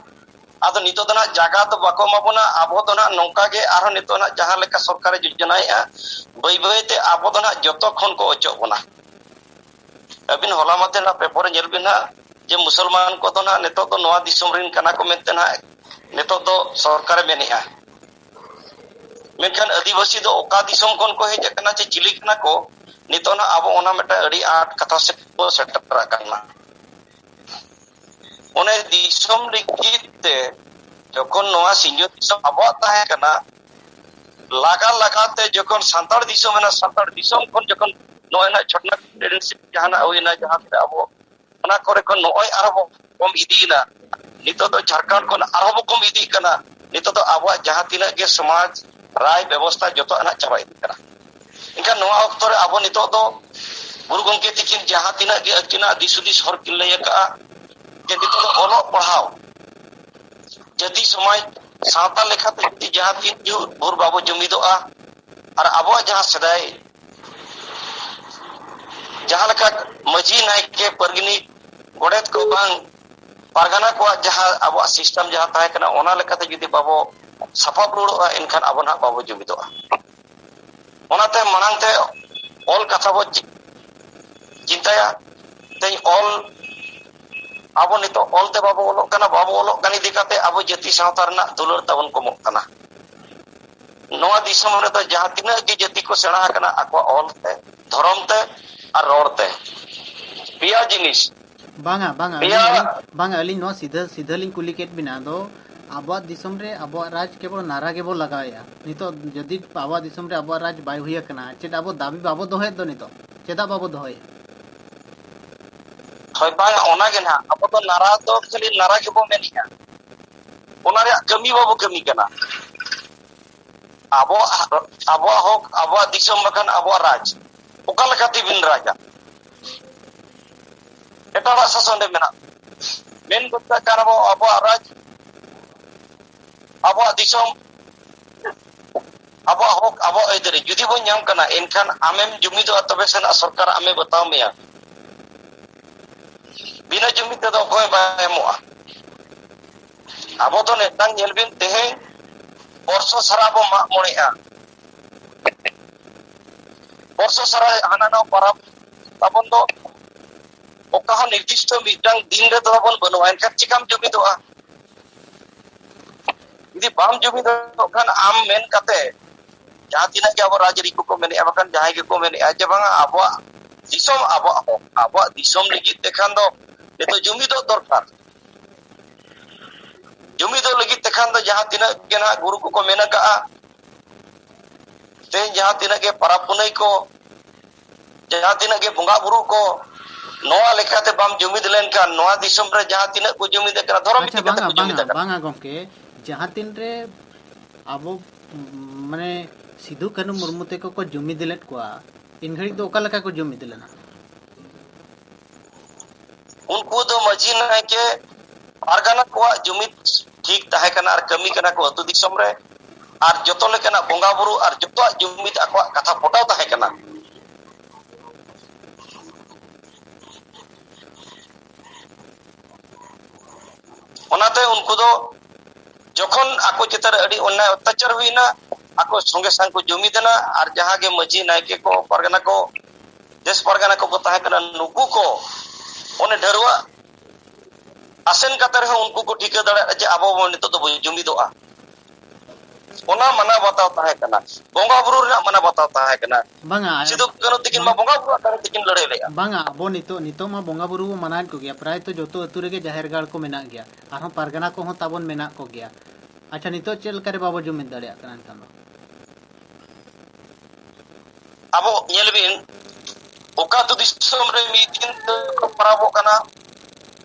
ᱟᱫᱚ ᱱᱤᱛᱚᱜ ᱫᱚ ᱱᱟᱦᱟᱜ ᱡᱟᱭᱜᱟ ᱫᱚ ᱵᱟᱠᱚ ᱮᱢᱟ ᱵᱚᱱᱟ᱾ ᱟᱵᱚ ᱫᱚ ᱱᱟᱦᱟᱜ ᱱᱚᱝᱠᱟ ᱜᱮ ᱟᱨᱦᱚᱸ ᱱᱤᱛᱚᱜ ᱱᱟᱦᱟᱜ ᱡᱟᱦᱟᱸ ᱞᱮᱠᱟ ᱥᱚᱨᱠᱟᱨᱮ ᱡᱳᱡᱚᱱᱟᱭᱮᱫᱼᱟ, ᱵᱟᱹᱭ ᱵᱟᱹᱭ ᱛᱮ ᱟᱵᱚ ᱫᱚ ᱱᱟᱦᱟᱜ ᱡᱚᱛᱚ ᱠᱷᱚᱱ ᱠᱚ ᱚᱪᱚᱜ ᱵᱚᱱᱟ᱾ ᱟᱹᱵᱤᱱ ᱦᱚᱞᱟ ᱢᱟᱫᱷᱮᱨ ᱱᱟᱦᱟᱜ paper ᱨᱮ ᱧᱮᱞ ᱵᱤᱱ ᱱᱟᱦᱟᱜ ᱡᱮ ᱢᱩᱥᱚᱞᱢᱟᱱ ᱠᱚᱫᱚ ᱱᱟᱦᱟᱜ ᱱᱤᱛᱚᱜ ᱫᱚ ᱱᱚᱣᱟ ᱫᱤᱥᱚᱢ ᱨᱮᱱ ᱠᱟᱱᱟ ᱠᱚ ᱢᱮᱱᱛᱮ ᱱᱟᱦᱟᱜ ᱱᱤᱛᱚᱜ ᱫᱚ ᱥᱚᱨᱠᱟᱨᱮ ᱢᱮᱱᱮᱫᱼᱟ᱾ ᱢᱮᱱᱠᱷᱟᱱ ᱟᱹᱫᱤᱵᱟᱹᱥᱤ ᱫᱚ ᱚᱠᱟ ᱫᱤᱥᱚᱢ ᱠᱷᱚᱱ ᱠᱚ ᱦᱮᱡ ᱟᱠᱟᱱᱟ ᱪᱮ ᱪᱤᱞᱤ ᱠᱟᱱᱟ ᱠᱚ, ᱱᱤᱛᱚᱜ ᱱᱟᱦᱟᱜ ᱟᱵᱚ ᱚᱱᱟ ᱢᱤᱫᱴᱟᱝ ᱟᱹᱰᱤ ᱟᱸᱴ ᱠᱟᱛᱷᱟ ᱥᱮᱫ ᱵᱚ ᱥᱮᱴᱮᱨ ᱟᱠᱟᱱᱟ᱾ ᱚᱱᱮ ᱫᱤᱥᱚᱢ ᱞᱟᱹᱜᱤᱫ ᱛᱮ ᱡᱚᱠᱷᱚᱱ ᱱᱚᱣᱟ ᱥᱤᱧᱚᱛ ᱫᱤᱥᱚᱢ ᱟᱵᱚᱣᱟᱜ ᱛᱟᱦᱮᱸ ᱠᱟᱱᱟ, ᱞᱟᱜᱟ ᱞᱟᱜᱟ ᱛᱮ ᱡᱚᱠᱷᱚᱱ ᱥᱟᱱᱛᱟᱲ ᱫᱤᱥᱚᱢ ᱮᱱᱟ, ᱥᱟᱱᱛᱟᱲ ᱫᱤᱥᱚᱢ ᱠᱷᱚᱱ ᱡᱚᱠᱷᱚᱱ ᱱᱚᱜᱼᱚᱭ ᱱᱟᱜ ᱪᱷᱚᱴᱱᱟ ᱠᱚᱱᱥᱴᱤᱴᱩᱭᱮᱱᱥᱤ ᱡᱟᱦᱟᱸᱱᱟᱜ ᱦᱩᱭᱱᱟ, ᱡᱟᱦᱟᱸ ᱛᱤᱱᱟᱹᱜ ᱟᱵᱚ ᱚᱱᱟ ᱠᱚᱨᱮ ᱠᱷᱚᱱ ᱱᱚᱜᱼᱚᱭ ᱟᱨᱦᱚᱸ ᱵᱚ ᱠᱚᱢ ᱤᱫᱤᱭᱮᱱᱟ᱾ ᱱᱤᱛᱚᱜ ᱫᱚ ᱡᱷᱟᱲᱠᱷᱚᱸᱰ ᱠᱷᱚᱱ ᱟᱨᱦᱚᱸ ᱵᱚ ᱠᱚᱢ ᱤᱫᱤᱜ ᱠᱟᱱᱟ᱾ ᱱᱤᱛᱚᱜ ᱫᱚ ᱟᱵᱚᱣᱟᱜ ᱡᱟᱦᱟᱸ ᱛᱤᱱᱟᱹᱜ ᱜᱮ ᱥᱚᱢᱟᱡᱽ ᱨᱟᱭ ᱵᱮᱵᱚᱥᱛᱷᱟ ᱡᱚᱛᱚᱣᱟᱜ ᱱᱟᱜ ᱪᱟᱵᱟ ᱤᱫᱤᱜ ᱠᱟᱱᱟ᱾ ᱮᱱᱠᱷᱟᱱ ᱱᱚᱣᱟ ᱚᱠᱛᱚ ᱨᱮ ᱟᱵᱚ ᱱᱤᱛᱚᱜ ᱫᱚ ᱜᱩᱨᱩ ᱜᱚᱢᱠᱮ ᱛᱤᱠᱤᱱ ᱡᱟᱦᱟᱸ ᱛᱤᱱᱟᱹᱜ ᱜᱮ ᱟᱹᱠᱤᱱᱟᱜ ᱫᱤᱥ ᱦᱩᱫᱤᱥ ᱦᱚᱨ ᱠᱤᱱ ᱞᱟᱹᱭ ᱟᱠᱟᱫᱼᱟ, ᱡᱮ ᱱᱤᱛᱚᱜ ᱫᱚ ᱚᱞᱚᱜ ᱯᱟᱲᱦᱟᱣ, ᱡᱟᱹᱛᱤ ᱥᱚᱢᱟᱡᱽ ᱥᱟᱶᱛᱟ ᱞᱮᱠᱟᱛᱮ ᱡᱩᱫᱤ ᱡᱟᱦᱟᱸ ᱛᱤᱱ ᱡᱳᱨ ᱵᱷᱳᱨ ᱵᱟᱵᱚ ᱡᱩᱢᱤᱫᱚᱜᱼᱟ ᱟᱨ ᱟᱵᱚᱣᱟᱜ ᱡᱟᱦᱟᱸ ᱥᱮᱫᱟᱭ ᱡᱟᱦᱟᱸ ᱞᱮᱠᱟ ᱢᱟᱹᱡᱷᱤ, ᱱᱟᱭᱠᱮ, ᱯᱟᱨᱜᱟᱱᱤᱠ, ᱜᱚᱰᱮᱛ ᱠᱚ ᱵᱟᱝ ᱯᱟᱨᱜᱟᱱᱟ ᱠᱚᱣᱟᱜ ᱡᱟᱦᱟᱸ ᱟᱵᱚᱣᱟᱜ system ᱡᱟᱦᱟᱸ ᱛᱟᱦᱮᱸ ᱠᱟᱱᱟ, ᱚᱱᱟ ᱞᱮᱠᱟᱛᱮ ᱡᱩᱫᱤ ᱵᱟᱵᱚ ᱥᱟᱯᱟᱵ ᱨᱩᱣᱟᱹᱲᱚᱜᱼᱟ, ᱮᱱᱠᱷᱟᱱ ᱟᱵᱚ ᱱᱟᱦᱟᱜ ᱵᱟᱵᱚ ᱡᱩᱢᱤᱫᱚᱜᱼᱟ᱾ ᱚᱱᱟᱛᱮ ᱢᱟᱲᱟᱝ ᱛᱮ ᱚᱞ ᱠᱟᱛᱷᱟ ᱵᱚ ᱪᱤ-, ᱪᱤᱱᱛᱟᱹᱭᱟ᱾ ᱛᱮᱦᱮᱧ ᱚᱞ, ᱟᱵᱚ ᱱᱤᱛᱚᱜ ᱚᱞ ᱛᱮ ᱵᱟᱵᱚ ᱚᱞᱚᱜ ᱠᱟᱱᱟ, ᱵᱟᱵᱚ ᱚᱞᱚᱜ ᱠᱟᱱ ᱤᱫᱤ ᱠᱟᱛᱮ ᱟᱵᱚ ᱡᱟᱹᱛᱤ ᱥᱟᱶᱛᱟ ᱨᱮᱱᱟᱜ ᱫᱩᱞᱟᱹᱲ ᱛᱟᱵᱚᱱ ᱠᱚᱢᱚᱜ ᱠᱟᱱᱟ᱾ ᱱᱚᱣᱟ ᱫᱤᱥᱚᱢ ᱨᱮᱫᱚ ᱡᱟᱦᱟᱸ ᱛᱤᱱᱟᱹᱜ ᱜᱮ ᱡᱟᱹᱛᱤ ᱠᱚ ᱥᱮᱬᱟ ᱟᱠᱟᱱᱟ ᱟᱠᱚᱣᱟᱜ ᱚᱞ ᱛᱮ, ᱫᱷᱚᱨᱚᱢ ᱛᱮ, ᱟᱨ ᱨᱚᱲ ᱛᱮ᱾ ᱯᱮᱭᱟ ᱡᱤᱱᱤᱥ᱾ ᱵᱟᱝᱟ, ᱵᱟᱝᱟ, ᱯᱮᱭᱟ᱾ ᱟᱹᱞᱤᱧ, ᱟᱹᱞᱤᱧ, ᱵᱟᱝᱟ, ᱟᱹᱞᱤᱧ ᱱᱚᱣᱟ ᱥᱤᱫᱷᱟᱹ, ᱥᱤᱫᱷᱟᱹ ᱞᱤᱧ ᱠᱩᱞᱤ ᱠᱮᱫ ᱵᱤᱱᱟ᱾ ᱟᱫᱚ ᱟᱵᱚᱣᱟᱜ ᱫᱤᱥᱚᱢ ᱨᱮ ᱟᱵᱚᱣᱟᱜ ᱨᱟᱡᱽ ᱠᱮᱵᱚᱞ ᱱᱟᱨᱟ ᱜᱮᱵᱚ ᱞᱟᱜᱟᱣᱮᱫᱼᱟ᱾ ᱱᱤᱛᱚᱜ ᱡᱩᱫᱤ ᱟᱵᱚᱣᱟᱜ ᱫᱤᱥᱚᱢ ᱨᱮ ᱟᱵᱚᱣᱟᱜ ᱨᱟᱡᱽ ᱵᱟᱭ ᱦᱩᱭ ᱟᱠᱟᱱᱟ, ᱪᱮᱫ ᱟᱵᱚ ᱫᱟᱹᱵᱤ ᱵᱟᱵᱚ ᱫᱚᱦᱚᱭᱮᱫ ᱫᱚ ᱱᱤᱛᱚᱜ? ᱪᱮᱫᱟᱜ ᱵᱟᱵᱚ ᱫᱚᱦᱚᱭᱮᱫ? ᱦᱳᱭ, ᱵᱟᱝᱟ, ᱚᱱᱟ ᱜᱮ ᱱᱟᱦᱟᱜ᱾ ᱟᱵᱚ ᱫᱚ ᱱᱟᱨᱟ ᱫᱚ ᱠᱷᱟᱹᱞᱤ ᱱᱟᱨᱟ ᱜᱮᱵᱚ ᱢᱮᱱᱮᱫᱼᱟ᱾ ᱚᱱᱟ ᱨᱮᱭᱟᱜ ᱠᱟᱹᱢᱤ ᱵᱟᱵᱚ ᱠᱟᱹᱢᱤ ᱠᱟᱱᱟ᱾ ᱟᱵᱚᱣᱟᱜ, ᱟᱵᱚᱣᱟᱜ ᱦᱚᱠ, ᱟᱵᱚᱣᱟᱜ ᱫᱤᱥᱚᱢ ᱵᱟᱠᱷᱟᱱ ᱟᱵᱚᱣᱟᱜ ᱨᱟᱡᱽ᱾ ᱚᱠᱟ ᱞᱮᱠᱟ ᱛᱮᱵᱤᱱ ᱨᱟᱡᱟ? ᱮᱴᱟᱜᱟᱜ ᱥᱟᱥᱚᱱ ᱨᱮ ᱢᱮᱱᱟᱜ᱾ ᱢᱮᱱ ᱜᱚᱫ ᱠᱟᱜ ᱠᱟᱱ ᱟᱵᱚ, ᱟᱵᱚᱣᱟᱜ ᱨᱟᱡᱽ, ᱟᱵᱚᱣᱟᱜ ᱫᱤᱥᱚᱢ, ᱟᱵᱚᱣᱟᱜ ᱦᱚᱠ, ᱟᱵᱚᱣᱟᱜ ᱟᱹᱭᱫᱟᱹᱨᱤ ᱡᱩᱫᱤ ᱵᱚᱱ ᱧᱟᱢ ᱠᱟᱱᱟ, ᱮᱱᱠᱷᱟᱱ ᱟᱢᱮᱢ ᱡᱩᱢᱤᱫᱚᱜᱼᱟ, ᱛᱚᱵᱮ ᱥᱮᱱᱟᱜ ᱥᱚᱨᱠᱟᱨ ᱟᱢᱮ ᱵᱟᱛᱟᱣ ᱢᱮᱭᱟ᱾ ᱵᱤᱱᱟᱹ ᱡᱩᱢᱤᱫ ᱛᱮᱫᱚ ᱚᱠᱚᱭ ᱵᱟᱭ ᱮᱢᱚᱜᱼᱟ᱾ ᱟᱵᱚ ᱫᱚ ᱢᱤᱫᱴᱟᱝ ᱧᱮᱞ ᱵᱤᱱ, ᱛᱮᱦᱮᱧ ᱵᱚᱨᱥᱚ ᱥᱟᱨᱟ ᱵᱚ ᱢᱟᱜ ᱢᱚᱬᱮᱜᱼᱟ᱾ ᱵᱚᱨᱥᱚ ᱥᱟᱨᱟ ᱦᱟᱱᱟ ᱱᱟᱣᱟ ᱯᱟᱨᱟᱵᱽ ᱛᱟᱵᱚᱱ ᱫᱚ ᱚᱠᱟ ᱦᱚᱸ ᱱᱤᱨᱫᱤᱥᱴᱚ ᱢᱤᱫᱴᱟᱝ ᱫᱤᱱ ᱨᱮ ᱛᱟᱵᱚᱱ ᱵᱟᱹᱱᱩᱜᱼᱟ, ᱮᱱᱠᱷᱟᱱ ᱪᱤᱠᱟᱢ ᱡᱩᱢᱤᱫᱚᱜᱼᱟ? ᱡᱩᱫᱤ ᱵᱟᱢ ᱡᱩᱢᱤᱫᱚᱜ ᱠᱷᱟᱱ ᱟᱢ ᱢᱮᱱ ᱠᱟᱛᱮ ᱡᱟᱦᱟᱸ ᱛᱤᱱᱟᱹᱜ ᱜᱮ ᱟᱵᱚ ᱨᱟᱡᱽᱟᱹᱨᱤ ᱠᱚᱠᱚ ᱢᱮᱱᱮᱫᱼᱟ, ᱵᱟᱠᱷᱟᱱ ᱡᱟᱦᱟᱸᱭ ᱜᱮᱠᱚ ᱢᱮᱱᱮᱫᱼᱟ ᱡᱮ ᱵᱟᱝᱟ ᱟᱵᱚᱣᱟᱜ ᱫᱤᱥᱚᱢ, ᱟᱵᱚᱣᱟᱜ ᱦᱚᱠ, ᱟᱵᱚᱣᱟᱜ ᱫᱤᱥᱚᱢ ᱞᱟᱹᱜᱤᱫ ᱛᱮᱠᱷᱟᱱ ᱫᱚ ᱱᱤᱛᱚᱜ ᱡᱩᱢᱤᱫᱚᱜ ᱫᱚᱨᱠᱟᱨ᱾ ᱡᱩᱢᱤᱫᱚᱜ ᱞᱟᱹᱜᱤᱫ ᱛᱮᱠᱷᱟᱱ ᱫᱚ ᱡᱟᱦᱟᱸ ᱛᱤᱱᱟᱹᱜ ᱜᱮ ᱱᱟᱦᱟᱜ ᱜᱩᱨᱩ ᱠᱚᱠᱚ ᱢᱮᱱ ᱟᱠᱟᱜᱼᱟ, ᱛᱮᱦᱮᱧ ᱡᱟᱦᱟᱸ ᱛᱤᱱᱟᱹᱜ ᱜᱮ ᱯᱟᱨᱟᱵᱽ ᱯᱩᱱᱟᱹᱭ ᱠᱚ, ᱡᱟᱦᱟᱸ ᱛᱤᱱᱟᱹᱜ ᱜᱮ ᱵᱚᱸᱜᱟ ᱵᱩᱨᱩ ᱠᱚ, ᱱᱚᱣᱟ ᱞᱮᱠᱟᱛᱮ ᱵᱟᱢ ᱡᱩᱢᱤᱫ ᱞᱮᱱᱠᱷᱟᱱ, ᱱᱚᱣᱟ ᱫᱤᱥᱚᱢ ᱨᱮ ᱡᱟᱦᱟᱸ ᱛᱤᱱᱟᱹᱜ ᱠᱚ ᱡᱩᱢᱤᱫ ᱟᱠᱟᱱᱟ, ᱫᱷᱚᱨᱚᱢ ᱟᱪᱪᱷᱟ, ᱤᱫᱤ ᱠᱟᱛᱮ ᱵᱟᱝᱟ, ᱠᱚ ᱡᱩᱢᱤᱫ ᱵᱟᱝᱟ, ᱟᱠᱟᱱᱟ᱾ ᱵᱟᱝᱟ ᱜᱚᱢᱠᱮ, ᱡᱟᱦᱟᱸ ᱛᱤᱱ ᱨᱮ ᱟᱵᱚ, ᱢᱟᱱᱮ, ᱥᱤᱫᱩ ᱠᱟᱹᱱᱦᱩ ᱢᱩᱨᱢᱩ ᱛᱮᱠᱚ ᱠᱚ ᱡᱩᱢᱤᱫ ᱞᱮᱫ ᱠᱚᱣᱟ, ᱤᱱ ᱜᱷᱟᱹᱲᱤᱡ ᱫᱚ ᱚᱠᱟ ᱞᱮᱠᱟ ᱠᱚ ᱡᱩᱢᱤᱫ ᱞᱮᱱᱟ? ᱩᱱᱠᱩ ᱫᱚ ᱢᱟᱹᱡᱷᱤ ᱱᱟᱭᱠᱮ ᱯᱟᱨᱜᱟᱱᱟ ᱠᱚᱣᱟᱜ ᱡᱩᱢᱤᱫ ᱴᱷᱤᱠ ᱛᱟᱦᱮᱸ ᱠᱟᱱᱟ ᱟᱨ ᱠᱟᱹᱢᱤ ᱠᱟᱱᱟ ᱠᱚ ᱟᱹᱛᱩ ᱫᱤᱥᱚᱢ ᱨᱮ, ᱟᱨ ᱡᱚᱛᱚ ᱞᱮᱠᱟᱱᱟᱜ ᱵᱚᱸᱜᱟ ᱵᱩᱨᱩ ᱟᱨ ᱡᱚᱛᱚᱣᱟᱜ ᱡᱩᱢᱤᱫ ᱟᱠᱚᱣᱟᱜ ᱠᱟᱛᱷᱟ ᱯᱚᱴᱟᱣ ᱛᱟᱦᱮᱸ ᱠᱟᱱᱟ᱾ ᱚᱱᱟᱛᱮ ᱩᱱᱠᱩ ᱫᱚ ᱡᱚᱠᱷᱚᱱ ᱟᱠᱚ ᱪᱮᱛᱟᱱ ᱨᱮ ᱟᱹᱰᱤ ᱚᱱᱱᱟᱭ ᱚᱛᱛᱟᱪᱟᱨ ᱦᱩᱭᱱᱟ, ᱟᱠᱚ ᱥᱚᱸᱜᱮ ᱥᱟᱝ ᱠᱚ ᱡᱩᱢᱤᱫ ᱮᱱᱟ, ᱟᱨ ᱡᱟᱦᱟᱸ ᱜᱮ ᱢᱟᱹᱡᱷᱤ, ᱱᱟᱭᱠᱮ ᱠᱚ, ᱯᱟᱨᱜᱟᱱᱟ ᱠᱚ, ᱫᱮᱥ ᱯᱟᱨᱜᱟᱱᱟ ᱠᱚᱠᱚ ᱛᱟᱦᱮᱸ ᱠᱟᱱᱟ, ᱱᱩᱠᱩ ᱠᱚ ᱚᱱᱮ ᱰᱷᱟᱹᱨᱣᱟᱹᱜ ᱟᱥᱮᱱ ᱠᱟᱛᱮ ᱨᱮᱦᱚᱸ ᱩᱱᱠᱩ ᱠᱚ ᱴᱷᱤᱠᱟᱹ ᱫᱟᱲᱮᱭᱟᱜᱼᱟ ᱡᱮ ᱟᱵᱚ ᱵᱚᱱ ᱱᱤᱛᱚᱜ ᱫᱚᱵᱚᱱ ᱡᱩᱢᱤᱫᱚᱜᱼᱟ᱾ ᱚᱱᱟ ᱢᱟᱱᱟᱣ ᱵᱟᱛᱟᱣ ᱛᱟᱦᱮᱸ ᱠᱟᱱᱟ, ᱵᱚᱸᱜᱟ ᱵᱩᱨᱩ ᱨᱮᱱᱟᱜ ᱢᱟᱱᱟᱣ ᱵᱟᱛᱟᱣ ᱛᱟᱦᱮᱸ ᱠᱟᱱᱟ᱾ ᱵᱟᱝᱟ, ᱥᱤᱫᱩ ᱠᱟᱹᱱᱦᱩ ᱛᱤᱠᱤᱱ ᱢᱟ ᱵᱟᱝ-, ᱵᱚᱸᱜᱟ ᱵᱩᱨᱩᱣᱟᱜ ᱫᱟᱲᱮ ᱛᱮᱠᱤᱱ ᱞᱟᱹᱲᱦᱟᱹᱭ ᱞᱮᱫᱼᱟ᱾ ᱵᱟᱝᱟ, ᱟᱵᱚ ᱱᱤᱛᱚᱜ, ᱱᱤᱛᱚᱜ ᱢᱟ ᱵᱚᱸᱜᱟ ᱵᱩᱨᱩ ᱵᱚ ᱢᱟᱱᱟᱣᱮᱫ ᱠᱚᱜᱮᱭᱟ, ᱯᱨᱟᱭ ᱛᱚ ᱡᱚᱛᱚ ᱟᱹᱛᱩ ᱨᱮᱜᱮ ᱡᱟᱦᱮᱨ ᱜᱟᱲ ᱠᱚ ᱢᱮᱱᱟᱜ ᱜᱮᱭᱟ, ᱟᱨᱦᱚᱸ ᱯᱟᱨᱜᱟᱱᱟ ᱠᱚᱦᱚᱸ ᱛᱟᱵᱚᱱ ᱢᱮᱱᱟᱜ ᱠᱚᱜᱮᱭᱟ᱾ ᱟᱪᱪᱷᱟ, ᱱᱤᱛᱚᱜ ᱪᱮᱫ ᱞᱮᱠᱟᱨᱮ ᱵᱟᱵᱚ ᱡᱩᱢᱤᱫ ᱫᱟᱲᱮᱭᱟᱜ ᱠᱟᱱᱟ ᱮᱱᱠᱷᱟᱱ ᱫᱚ? ᱟᱵᱚ ᱧᱮᱞ ᱵᱤᱱ, ᱚᱠᱟ ᱟᱹᱛᱩ ᱫᱤᱥᱚᱢ ᱨᱮ ᱢᱤᱫ ᱫᱤᱱ ᱛᱮᱠᱚ ᱯᱟᱨᱟᱵᱚᱜ ᱠᱟᱱᱟ,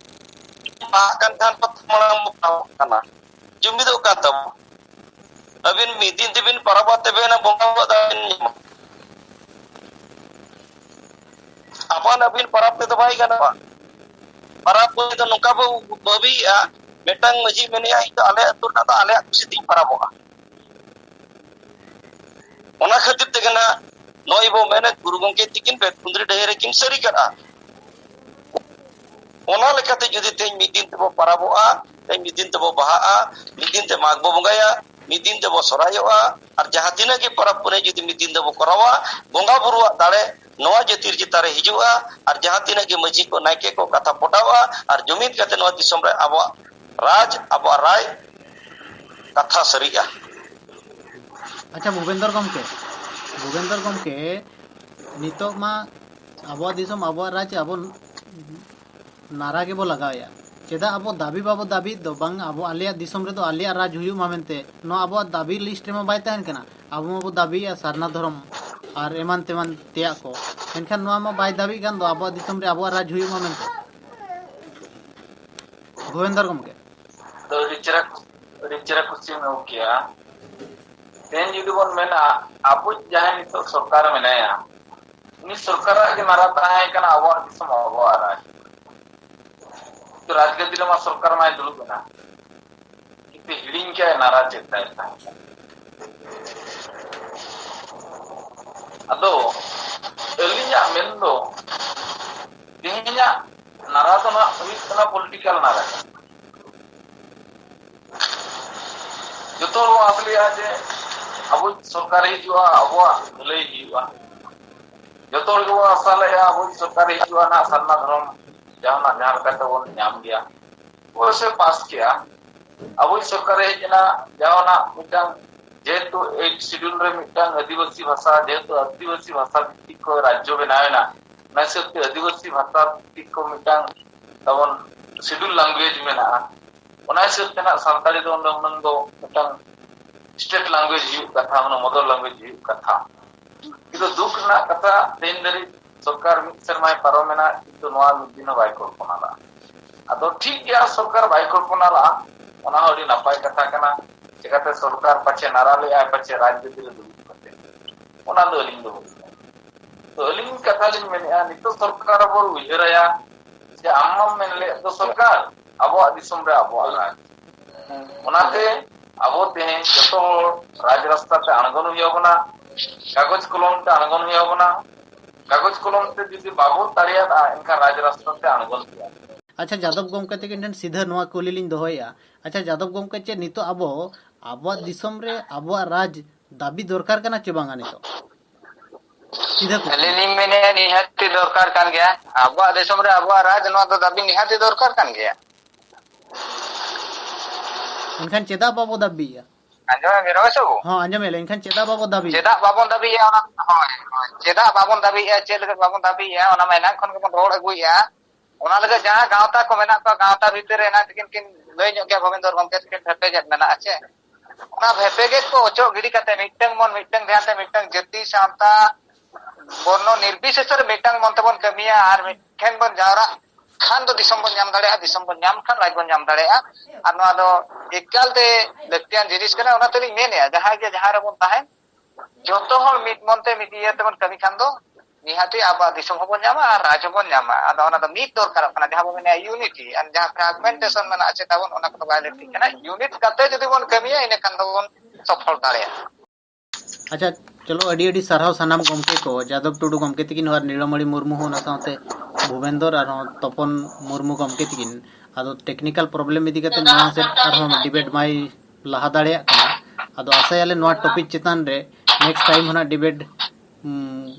ᱵᱟᱦᱟᱜ ᱠᱟᱱ ᱠᱷᱟᱱ ᱠᱚ ᱢᱟᱲᱟᱝ ᱵᱚ ᱯᱟᱨᱟᱵᱚᱜ ᱠᱟᱱᱟ, ᱡᱩᱢᱤᱫᱚᱜ ᱠᱟᱱ ᱛᱟᱵᱚᱱᱟ᱾ ᱟᱹᱵᱤᱱ ᱢᱤᱫ ᱫᱤᱱ ᱛᱮᱵᱤᱱ ᱯᱟᱨᱟᱵᱚᱜ ᱛᱮᱵᱮᱱᱟ, ᱵᱚᱸᱜᱟ ᱵᱩᱨᱩᱣᱟᱜ ᱫᱟᱲᱮ ᱵᱤᱱ ᱧᱟᱢᱟ᱾ ᱟᱯᱟᱱ ᱟᱹᱯᱤᱱ ᱯᱟᱨᱟᱵᱽ ᱛᱮᱫᱚ ᱵᱟᱭ ᱜᱟᱱᱚᱜᱼᱟ᱾ ᱯᱟᱨᱟᱵᱽ ᱯᱩᱱᱟᱹᱭ ᱫᱚ ᱱᱚᱝᱠᱟ ᱵᱚ ᱵᱷᱟᱹᱵᱤᱭᱮᱫᱼᱟ, ᱢᱤᱫᱴᱟᱝ ᱢᱟᱺᱡᱷᱤ ᱢᱮᱱᱮᱫᱼᱟ, "ᱤᱧ ᱫᱚ ᱟᱞᱮ ᱟᱹᱛᱩ ᱨᱮᱱᱟᱜ ᱫᱚ ᱟᱞᱮᱭᱟᱜ ᱠᱩᱥᱤ ᱛᱤᱧ ᱯᱟᱨᱟᱵᱚᱜᱼᱟ᱾" ᱚᱱᱟ ᱠᱷᱟᱹᱛᱤᱨ ᱛᱮᱜᱮ ᱱᱟᱜ ᱱᱚᱜᱼᱚᱭ ᱵᱚ ᱢᱮᱱᱮᱫ, ᱜᱩᱨᱩ ᱜᱚᱢᱠᱮ ᱛᱤᱠᱤᱱ ᱵᱮᱛᱠᱩᱸᱫᱽᱨᱤ ᱰᱟᱹᱦᱤ ᱨᱮᱠᱤᱱ ᱥᱟᱹᱨᱤ ᱠᱟᱫᱼᱟ᱾ ᱚᱱᱟ ᱞᱮᱠᱟᱛᱮ ᱡᱩᱫᱤ ᱛᱮᱦᱮᱧ ᱢᱤᱫ ᱫᱤᱱ ᱛᱮᱵᱚ ᱯᱟᱨᱟᱵᱚᱜᱼᱟ, ᱛᱮᱦᱮᱧ ᱢᱤᱫ ᱫᱤᱱ ᱛᱮᱵᱚ ᱵᱟᱦᱟᱜᱼᱟ, ᱢᱤᱫ ᱫᱤᱱ ᱛᱮ ᱢᱟᱜᱽ ᱵᱚ ᱵᱚᱸᱜᱟᱭᱟ, ᱢᱤᱫ ᱫᱤᱱ ᱛᱮᱵᱚ ᱥᱚᱨᱦᱟᱭᱚᱜᱼᱟ, ᱟᱨ ᱡᱟᱦᱟᱸ ᱛᱤᱱᱟᱹᱜ ᱜᱮ ᱯᱚᱨᱚᱵᱽ ᱯᱩᱱᱟᱹᱭ ᱡᱩᱫᱤ ᱢᱤᱫ ᱫᱤᱱ ᱛᱮᱵᱚ ᱠᱚᱨᱟᱣᱟ, ᱵᱚᱸᱜᱟ ᱵᱩᱨᱩᱣᱟᱜ ᱫᱟᱲᱮ ᱱᱚᱣᱟ ᱡᱟᱹᱛᱤ ᱪᱮᱛᱟᱱ ᱨᱮ ᱦᱤᱡᱩᱜᱼᱟ, ᱟᱨ ᱡᱟᱦᱟᱸ ᱛᱤᱱᱟᱹᱜ ᱜᱮ ᱢᱟᱹᱡᱷᱤ ᱠᱚ, ᱱᱟᱭᱠᱮ ᱠᱚ ᱠᱟᱛᱷᱟ ᱯᱚᱴᱟᱣᱟ, ᱟᱨ ᱡᱩᱢᱤᱫ ᱠᱟᱛᱮ ᱱᱚᱣᱟ ᱫᱤᱥᱚᱢ ᱨᱮ ᱟᱵᱚᱣᱟᱜ ᱨᱟᱡᱽ, ᱟᱵᱚᱣᱟᱜ ᱨᱟᱭ ᱠᱟᱛᱷᱟ ᱥᱟᱹᱨᱤᱜᱼᱟ᱾ ᱟᱪᱪᱷᱟ, ᱵᱷᱩᱵᱮᱱᱫᱚᱨ ᱜᱚᱢᱠᱮ, ᱵᱷᱩᱵᱮᱱᱫᱚᱨ ᱜᱚᱢᱠᱮ, ᱱᱤᱛᱚᱜ ᱢᱟ ᱟᱵᱚᱣᱟᱜ ᱫᱤᱥᱚᱢ, ᱟᱵᱚᱣᱟᱜ ᱨᱟᱡᱽ, ᱟᱵᱚ ᱱᱟᱨᱟ ᱜᱮᱵᱚ ᱞᱟᱜᱟᱣᱮᱫᱼᱟ᱾ ᱪᱮᱫᱟᱜ ᱟᱵᱚ ᱫᱟᱹᱵᱤ ᱵᱟᱵᱚ ᱫᱟᱹᱵᱤᱭᱮᱫ ᱫᱚ, ᱵᱟᱝ, ᱟᱵᱚ ᱟᱞᱮᱭᱟᱜ ᱫᱤᱥᱚᱢ ᱨᱮᱫᱚ ᱟᱞᱮᱭᱟᱜ ᱨᱟᱡᱽ ᱦᱩᱭᱩᱜ ᱢᱟ ᱢᱮᱱᱛᱮ? ᱱᱚᱣᱟ ᱟᱵᱚᱣᱟᱜ ᱫᱟᱹᱵᱤ ᱞᱤᱥᱴ ᱨᱮᱢᱟ ᱵᱟᱭ ᱛᱟᱦᱮᱱ ᱠᱟᱱᱟ᱾ ᱟᱵᱚ ᱢᱟᱵᱚ ᱫᱟᱹᱵᱤᱭᱮᱫᱼᱟ ᱥᱟᱨᱱᱟ ᱫᱷᱚᱨᱚᱢ ᱟᱨ ᱮᱢᱟᱱ ᱛᱮᱢᱟᱱ ᱛᱮᱭᱟᱜ ᱠᱚ, ᱢᱮᱱᱠᱷᱟᱱ ᱱᱚᱣᱟ ᱢᱟ ᱵᱟᱭ ᱫᱟᱹᱵᱤᱜ ᱠᱟᱱ ᱫᱚ ᱟᱵᱚᱣᱟᱜ ᱫᱤᱥᱚᱢ ᱨᱮ ᱟᱵᱚᱣᱟᱜ ᱨᱟᱡᱽ ᱦᱩᱭᱩᱜ ᱢᱟ ᱢᱮᱱᱛᱮ᱾ ᱵᱷᱩᱵᱮᱱᱫᱚᱨ ᱜᱚᱢᱠᱮ᱾ ᱫᱚ ᱟᱹᱰᱤ ᱪᱮᱦᱨᱟ, ᱟᱹᱰᱤ ᱪᱮᱦᱨᱟ question ᱮᱢ ᱠᱮᱜᱼᱟ᱾ ᱛᱮᱦᱮᱧ ᱡᱩᱫᱤ ᱵᱚᱱ ᱢᱮᱱᱟ, ᱟᱵᱚ ᱡᱟᱦᱟᱸᱭ ᱱᱤᱛᱚᱜ ᱥᱚᱨᱠᱟᱨ ᱨᱮ ᱢᱮᱱᱟᱭᱟ, ᱩᱱᱤ ᱥᱚᱨᱠᱟᱨᱟᱜ ᱜᱮ ᱱᱟᱨᱟ ᱛᱟᱦᱮᱸ ᱠᱟᱱᱟ ᱟᱵᱚᱣᱟᱜ ᱫᱤᱥᱚᱢ, ᱟᱵᱚᱣᱟᱜ ᱨᱟᱡᱽ᱾ ᱨᱟᱡᱽᱜᱟᱹᱫᱤ ᱨᱮᱢᱟ ᱥᱚᱨᱠᱟᱨ ᱢᱟᱭ ᱫᱩᱲᱩᱵ ᱮᱱᱟ, ᱠᱤᱱᱛᱩ ᱦᱤᱲᱤᱧ ᱠᱮᱜᱼᱟᱭ ᱱᱟᱨᱟ ᱪᱮᱫ ᱛᱟᱭ ᱛᱟᱦᱮᱸ ᱠᱟᱱᱟ᱾ ᱟᱫᱚ ᱟᱹᱞᱤᱧᱟᱜ ᱢᱮᱱ ᱫᱚ, ᱛᱮᱦᱮᱧᱟᱜ ᱱᱟᱨᱟ ᱫᱚ ᱱᱟᱜ ᱦᱩᱭᱩᱜ ᱠᱟᱱᱟ political ᱱᱟᱨᱟ᱾ ᱡᱚᱛᱚ ᱦᱚᱲ ᱵᱚᱱ ᱟᱥ ᱞᱮᱜᱼᱟ ᱡᱮ ᱟᱵᱚᱭᱤᱡ ᱥᱚᱨᱠᱟᱨᱮ ᱦᱤᱡᱩᱜᱼᱟ, ᱟᱵᱚᱣᱟᱜ ᱵᱷᱟᱹᱞᱟᱹᱭ ᱦᱩᱭᱩᱜᱼᱟ᱾ ᱡᱚᱛᱚ ᱦᱚᱲ ᱜᱮᱵᱚᱱ ᱟᱥᱟ ᱞᱮᱜᱼᱟ ᱟᱵᱚᱭᱤᱡ ᱥᱚᱨᱠᱟᱨᱮ ᱦᱤᱡᱩᱜᱼᱟ, ᱱᱟᱜ ᱥᱟᱨᱱᱟ ᱫᱷᱚᱨᱚᱢ ᱡᱟᱦᱟᱱᱟᱜ ᱡᱟᱦᱟᱸ ᱞᱮᱠᱟ ᱛᱮᱵᱚᱱ ᱧᱟᱢ ᱜᱮᱭᱟ᱾ ᱚᱵᱚᱥᱥᱳᱭ ᱯᱟᱥ ᱠᱮᱜᱼᱟ, ᱟᱵᱚᱭᱤᱡ ᱥᱚᱨᱠᱟᱨᱮ ᱦᱮᱡ ᱮᱱᱟ, ᱡᱟᱦᱟᱱᱟᱜ ᱢᱤᱫᱴᱟᱝ ᱡᱮᱦᱮᱛᱩ ᱮᱭᱤᱴ ᱥᱤᱰᱩᱞ ᱨᱮ ᱢᱤᱫᱴᱟᱝ ᱟᱹᱫᱤᱵᱟᱹᱥᱤ ᱵᱷᱟᱥᱟ, ᱡᱮᱦᱮᱛᱩ ᱟᱹᱫᱤᱵᱟᱹᱥᱤ ᱵᱷᱟᱥᱟ ᱵᱷᱤᱛᱛᱤᱠ ᱠᱚ ᱨᱟᱡᱽᱡᱚ ᱵᱮᱱᱟᱣ ᱮᱱᱟ, ᱚᱱᱟ ᱦᱤᱥᱟᱹᱵ ᱛᱮ ᱟᱹᱫᱤᱵᱟᱹᱥᱤ ᱵᱷᱟᱥᱟ ᱵᱷᱤᱛᱛᱤᱠ ᱠᱚ ᱢᱤᱫᱴᱟᱝ ᱛᱟᱵᱚᱱ ᱥᱤᱰᱩᱞ ᱞᱮᱝᱜᱩᱭᱮᱡᱽ ᱢᱮᱱᱟᱜᱼᱟ᱾ ᱚᱱᱟ ᱦᱤᱥᱟᱹᱵ ᱛᱮ ᱱᱟᱜ ᱥᱟᱱᱛᱟᱲᱤ ᱫᱚ ᱚᱸᱰᱮ ᱦᱩᱱᱟᱹᱝ ᱫᱚ ᱢᱤᱫᱴᱟᱝ ᱥᱴᱮᱴ ᱞᱮᱝᱜᱩᱭᱮᱡᱽ ᱦᱩᱭᱩᱜ ᱠᱟᱛᱷᱟ, ᱢᱟᱱᱮ ᱢᱚᱫᱟᱨ ᱞᱮᱝᱜᱩᱭᱮᱡᱽ ᱦᱩᱭᱩᱜ ᱠᱟᱛᱷᱟ᱾ ᱠᱤᱱᱛᱩ ᱫᱩᱠ ᱨᱮᱱᱟᱜ ᱠᱟᱛᱷᱟ, ᱛᱮᱦᱮᱧ ᱫᱷᱟᱹᱨᱤᱡ ᱥᱚᱨᱠᱟᱨ ᱢᱤᱫ ᱥᱮᱨᱢᱟᱭ ᱯᱟᱨᱚᱢᱮᱱᱟ, ᱠᱤᱱᱛᱩ ᱱᱚᱣᱟ ᱢᱤᱫ ᱫᱤᱱ ᱦᱚᱸ ᱵᱟᱭ ᱠᱚᱞᱯᱚᱱᱟ ᱞᱟᱜᱼᱟ᱾ ᱟᱫᱚ ᱴᱷᱤᱠ ᱜᱮᱭᱟ, ᱥᱚᱨᱠᱟᱨ ᱵᱟᱭ ᱠᱚᱞᱯᱚᱱᱟ ᱞᱟᱜᱼᱟ, ᱚᱱᱟ ᱦᱚᱸ ᱟᱹᱰᱤ ᱱᱟᱯᱟᱭ ᱠᱟᱛᱷᱟ ᱠᱟᱱᱟ᱾ ᱪᱮᱠᱟᱛᱮ ᱥᱚᱨᱠᱟᱨ ᱯᱟᱪᱷᱮ ᱱᱟᱨᱟ ᱞᱮᱜᱼᱟᱭ, ᱯᱟᱪᱷᱮ ᱨᱟᱡᱽᱜᱟᱹᱫᱤ ᱨᱮ ᱫᱩᱲᱩᱵ ᱠᱟᱛᱮ, ᱚᱱᱟ ᱫᱚ ᱟᱹᱞᱤᱧ ᱫᱚ ᱵᱟᱹᱞᱤᱧ ᱢᱮᱱᱟ᱾ ᱛᱚ ᱟᱹᱞᱤᱧ ᱠᱟᱛᱷᱟ ᱞᱤᱧ ᱢᱮᱱᱮᱫᱼᱟ, ᱱᱤᱛᱚᱜ ᱥᱚᱨᱠᱟᱨ ᱵᱚᱱ ᱩᱭᱦᱟᱹᱨᱟᱭᱟ ᱡᱮ ᱟᱢ ᱢᱟᱢ ᱢᱮᱱ ᱞᱮᱫ ᱫᱚ ᱥᱚᱨᱠᱟᱨ ᱟᱵᱚᱣᱟᱜ ᱫᱤᱥᱚᱢ ᱨᱮ ᱟᱵᱚᱣᱟᱜ ᱨᱟᱡᱽ᱾ ᱚᱱᱟᱛᱮ ᱟᱵᱚ ᱛᱮᱦᱮᱧ ᱡᱚᱛᱚ ᱦᱚᱲ ᱨᱟᱡᱽ ᱨᱟᱥᱛᱟ ᱛᱮ ᱟᱬᱜᱚᱱ ᱦᱩᱭ ᱟᱵᱚᱱᱟ, ᱠᱟᱜᱚᱡᱽ ᱠᱚᱞᱚᱢ ᱛᱮ ᱟᱬᱜᱚᱱ ᱦᱩᱭ ᱟᱵᱚᱱᱟ᱾ ᱠᱟᱜᱚᱡᱽ ᱠᱚᱞᱚᱢ ᱛᱮ ᱡᱩᱫᱤ ᱵᱟᱵᱚᱱ ᱫᱟᱲᱮᱭᱟᱫᱟ, ᱮᱱᱠᱷᱟᱱ ᱨᱟᱡᱽ ᱨᱟᱥᱛᱟ ᱛᱮ ᱟᱬᱜᱚᱱ ᱦᱩᱭᱩᱜᱼᱟ᱾ ᱟᱪᱪᱷᱟ, ᱡᱟᱫᱚᱵ ᱜᱚᱢᱠᱮ ᱛᱟᱹᱠᱤᱱ ᱴᱷᱮᱱ ᱥᱤᱫᱷᱟᱹ ᱱᱚᱣᱟ ᱠᱩᱞᱤ ᱞᱤᱧ ᱫᱚᱦᱚᱭᱮᱫᱼᱟ᱾ ᱟᱪᱪᱷᱟ, ᱡᱟᱫᱚᱵ ᱜᱚᱢᱠᱮ, ᱪᱮᱫ ᱱᱤᱛᱚᱜ ᱟᱵᱚ ᱟᱵᱚᱣᱟᱜ ᱫᱤᱥᱚᱢ ᱨᱮ ᱟᱵᱚᱣᱟᱜ ᱨᱟᱡᱽ ᱫᱟᱹᱵᱤ ᱫᱚᱨᱠᱟᱨ ᱠᱟᱱᱟ ᱪᱮ ᱵᱟᱝᱟ ᱱᱤᱛᱚᱜ? ᱥᱤᱫᱷᱟᱹ ᱠᱩᱠᱞᱤ᱾ ᱟᱹᱞᱤᱧ ᱞᱤᱧ ᱢᱮᱱᱮᱫᱼᱟ, ᱱᱤᱦᱟᱹᱛᱤ ᱫᱚᱨᱠᱟᱨ ᱠᱟᱱ ᱜᱮᱭᱟ᱾ ᱟᱵᱚᱣᱟᱜ ᱫᱤᱥᱚᱢ ᱨᱮ ᱟᱵᱚᱣᱟᱜ ᱨᱟᱡᱽ, ᱱᱚᱣᱟ ᱫᱚ ᱫᱟᱹᱵᱤ ᱱᱤᱦᱟᱹᱛᱤ ᱫᱚᱨᱠᱟᱨ ᱠᱟᱱ ᱜᱮᱭᱟ᱾ ᱮᱱᱠᱷᱟᱱ ᱪᱮᱫᱟᱜ ᱵᱟᱵᱚ ᱫᱟᱹᱵᱤᱭᱮᱫᱼᱟ? ᱟᱸᱡᱚᱢᱮᱫ ᱵᱤᱱ ᱨᱚᱢᱮᱥ ᱵᱟᱹᱵᱩ? ᱦᱚᱸ, ᱟᱸᱡᱚᱢᱮᱫ ᱞᱤᱧ᱾ ᱮᱱᱠᱷᱟᱱ ᱪᱮᱫᱟᱜ ᱵᱟᱵᱚ ᱫᱟᱹᱵᱤᱭᱮᱫᱼᱟ? ᱪᱮᱫᱟᱜ ᱵᱟᱵᱚᱱ ᱫᱟᱹᱵᱤᱭᱮᱫᱼᱟ? ᱚᱱᱟ, ᱦᱳᱭ, ᱦᱳᱭ᱾ ᱪᱮᱫᱟᱜ ᱵᱟᱵᱚᱱ ᱫᱟᱹᱵᱤᱭᱮᱫᱼᱟ? ᱪᱮᱫ ᱞᱟᱹᱜᱤᱫ ᱵᱟᱵᱚᱱ ᱫᱟᱹᱵᱤᱭᱮᱫᱼᱟ? ᱚᱱᱟ ᱢᱟ ᱮᱱᱟᱝ ᱠᱷᱚᱱ ᱜᱮᱵᱚᱱ ᱨᱚᱲ ᱟᱹᱜᱩᱭᱮᱫᱼᱟ᱾ ᱚᱱᱟ ᱞᱟᱹᱜᱤᱫ ᱡᱟᱦᱟᱸ ᱜᱟᱶᱛᱟ ᱠᱚ ᱢᱮᱱᱟᱜ ᱠᱚᱣᱟ, ᱜᱟᱶᱛᱟ ᱵᱷᱤᱛᱤᱨ ᱨᱮ ᱮᱱᱟᱝ ᱛᱤᱠᱤᱱ ᱠᱤᱱ ᱞᱟᱹᱭ ᱧᱚᱜ ᱜᱮᱭᱟ, ᱵᱷᱚᱵᱮᱱᱫᱚᱨ ᱜᱚᱢᱠᱮ ᱛᱤᱠᱤᱱ ᱵᱷᱮᱯᱮᱜᱮᱫ ᱢᱮᱱᱟᱜᱼᱟ ᱪᱮ? ᱚᱱᱟ ᱵᱷᱮᱯᱮᱜᱮᱫ ᱠᱚ ᱚᱪᱚᱜ ᱜᱤᱰᱤ ᱠᱟᱛᱮ ᱢᱤᱫᱴᱟᱝ ᱢᱚᱱ, ᱢᱤᱫᱴᱟᱝ ᱫᱷᱮᱭᱟᱱ ᱛᱮ, ᱢᱤᱫᱴᱟᱝ ᱡᱟᱹᱛᱤ, ᱥᱟᱶᱛᱟ, ᱵᱚᱨᱱᱚ ᱱᱤᱨᱵᱤᱥᱮᱥ ᱨᱮ ᱢᱤᱫᱴᱟᱝ ᱢᱚᱱ ᱛᱮᱵᱚᱱ ᱠᱟᱹᱢᱤᱭᱟ ᱟᱨ ᱢᱤᱫᱴᱷᱮᱱ ᱵᱚᱱ ᱡᱟᱣᱨᱟᱜ ᱠᱷᱟᱱ ᱫᱚ ᱫᱤᱥᱚᱢ ᱵᱚᱱ ᱧᱟᱢ ᱫᱟᱲᱮᱭᱟᱜᱼᱟ, ᱫᱤᱥᱚᱢ ᱵᱚᱱ ᱧᱟᱢ ᱠᱷᱟᱱ ᱨᱟᱡᱽ ᱵᱚᱱ ᱧᱟᱢ ᱫᱟᱲᱮᱭᱟᱜᱼᱟ᱾ ᱟᱨ ᱱᱚᱣᱟ ᱫᱚ ᱮᱠᱟᱞ ᱛᱮ ᱞᱟᱹᱠᱛᱤᱭᱟᱱ ᱡᱤᱱᱤᱥ ᱠᱟᱱᱟ᱾ ᱚᱱᱟ ᱛᱮᱞᱤᱧ ᱢᱮᱱᱮᱫᱼᱟ, ᱡᱟᱦᱟᱸᱭ ᱜᱮ ᱡᱟᱦᱟᱸ ᱨᱮᱵᱚᱱ ᱛᱟᱦᱮᱱ, ᱡᱚᱛᱚ ᱦᱚᱲ ᱢᱤᱫ ᱢᱚᱱ ᱛᱮ ᱢᱤᱫ ᱤᱭᱟᱹ ᱛᱮᱵᱚᱱ ᱠᱟᱹᱢᱤ ᱠᱷᱟᱱ ᱫᱚ ᱱᱤᱦᱟᱹᱛᱤ ᱟᱵᱚᱣᱟᱜ ᱫᱤᱥᱚᱢ ᱦᱚᱸᱵᱚᱱ ᱧᱟᱢᱟ ᱟᱨ ᱨᱟᱡᱽ ᱦᱚᱸᱵᱚᱱ ᱧᱟᱢᱟ᱾ ᱟᱫᱚ ᱚᱱᱟ ᱫᱚ ᱢᱤᱫ ᱫᱚᱨᱠᱟᱨᱚᱜ ᱠᱟᱱᱟ, ᱡᱟᱦᱟᱸ ᱵᱚᱱ ᱢᱮᱱᱮᱫᱼᱟ ᱤᱭᱩᱱᱤᱴᱤ, ᱟᱨ ᱡᱟᱦᱟᱸ ᱯᱷᱨᱟᱜᱢᱮᱱᱴᱮᱥᱚᱱ ᱢᱮᱱᱟᱜᱼᱟ ᱪᱮ ᱛᱟᱵᱚᱱ, ᱚᱱᱟ ᱠᱚᱫᱚ ᱵᱟᱭ ᱞᱟᱹᱠᱛᱤᱜ ᱠᱟᱱᱟ᱾ ᱤᱭᱩᱱᱤᱴ ᱠᱟᱛᱮ ᱡᱩᱫᱤ ᱵᱚᱱ ᱠᱟᱹᱢᱤᱭᱟ, ᱤᱱᱟᱹ ᱠᱷᱟᱱ ᱫᱚᱵᱚᱱ ᱥᱚᱯᱷᱚᱞ ᱫᱟᱲᱮᱭᱟᱜᱼᱟ᱾ ᱟᱪᱪᱷᱟ, ᱪᱚᱞᱚ, ᱟᱹᱰᱤ ᱟᱹᱰᱤ ᱥᱟᱨᱦᱟᱣ ᱥᱟᱱᱟᱢ ᱜᱚᱢᱠᱮ ᱠᱚ, ᱡᱟᱫᱚᱵ ᱴᱩᱰᱩ ᱜᱚᱢᱠᱮ ᱛᱤᱠᱤᱱ ᱦᱚᱸ ᱟᱨ ᱱᱤᱲᱟᱢᱚᱬᱤ ᱢᱩᱨᱢᱩ ᱦᱚᱸ, ᱚᱱᱟ ᱥᱟᱶᱛᱮ ᱵᱷᱩᱵᱮᱱᱫᱚᱨ ᱟᱨᱦᱚᱸ ᱛᱚᱯᱚᱱ ᱢᱩᱨᱢᱩ ᱜᱚᱢᱠᱮ ᱛᱤᱠᱤᱱ᱾ ᱟᱫᱚ ᱴᱮᱠᱱᱤᱠᱟᱞ ᱯᱨᱚᱵᱞᱮᱢ ᱤᱫᱤ ᱠᱟᱛᱮ ᱱᱚᱣᱟ ᱥᱮᱫ ᱟᱨᱦᱚᱸ ᱰᱤᱵᱮᱴ ᱢᱟᱭ ᱞᱟᱦᱟ ᱫᱟᱲᱮᱭᱟᱜ ᱠᱟᱱᱟ᱾ ᱟᱫᱚ ᱟᱥᱟᱭᱟᱞᱮ ᱱᱚᱣᱟ ᱴᱚᱯᱤᱠ ᱪᱮᱛᱟᱱ ᱨᱮ ᱱᱮᱠᱥᱴ ᱴᱟᱭᱤᱢ ᱦᱚᱸ ᱱᱟᱜ ᱰᱤᱵᱮᱴ, ᱩᱢ,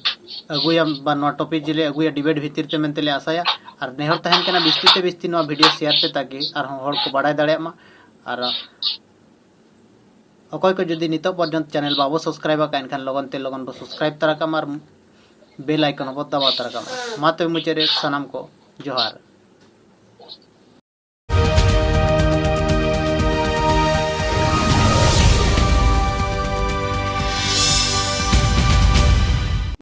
ᱟᱹᱜᱩᱭᱟᱢ, ᱵᱟ ᱱᱚᱣᱟ ᱴᱚᱯᱤᱠ ᱡᱮᱞᱮ ᱟᱹᱜᱩᱭᱟ ᱰᱤᱵᱮᱴ ᱵᱷᱤᱛᱤᱨ ᱛᱮ ᱢᱮᱱᱛᱮ ᱞᱮ ᱟᱥᱟᱭᱟ᱾ ᱟᱨ ᱱᱮᱦᱚᱨ ᱛᱟᱦᱮᱱ ᱠᱟᱱᱟ ᱵᱤᱥᱛᱤ ᱛᱮ ᱵᱤᱥᱛᱤ ᱱᱚᱣᱟ ᱵᱷᱤᱰᱤᱭᱳ ᱥᱮᱭᱟᱨ ᱯᱮ, ᱛᱟᱠᱤ ᱟᱨᱦᱚᱸ ᱦᱚᱲ ᱠᱚ ᱵᱟᱲᱟᱭ ᱫᱟᱲᱮᱭᱟᱜ ᱢᱟ᱾ ᱟᱨ ᱚᱠᱚᱭ ᱠᱚ ᱡᱩᱫᱤ ᱱᱤᱛᱚᱜ ᱯᱚᱨᱡᱚᱱᱛᱚ ᱪᱮᱱᱮᱞ ᱵᱟᱵᱚ ᱥᱟᱵᱥᱠᱨᱟᱭᱤᱵ ᱟᱠᱟᱫ, ᱮᱱᱠᱷᱟᱱ ᱞᱚᱜᱚᱱ ᱛᱮ ᱞᱚᱜᱚᱱ ᱵᱚ ᱥᱟᱵᱥᱠᱨᱟᱭᱤᱵ ᱛᱟᱨᱟ ᱠᱟᱜ ᱢᱟ ᱟᱨ ᱵᱮᱞ ᱟᱭᱠᱚᱱ ᱦᱚᱸᱵᱚ ᱫᱟᱵᱟᱣ ᱛᱟᱨᱟ ᱠᱟᱜ ᱢᱟ᱾ ᱢᱟ ᱛᱚᱵᱮ ᱢᱩᱪᱟᱹᱫ ᱨᱮ ᱥᱟᱱᱟᱢ ᱠᱚ ᱡᱚᱦᱟᱨ᱾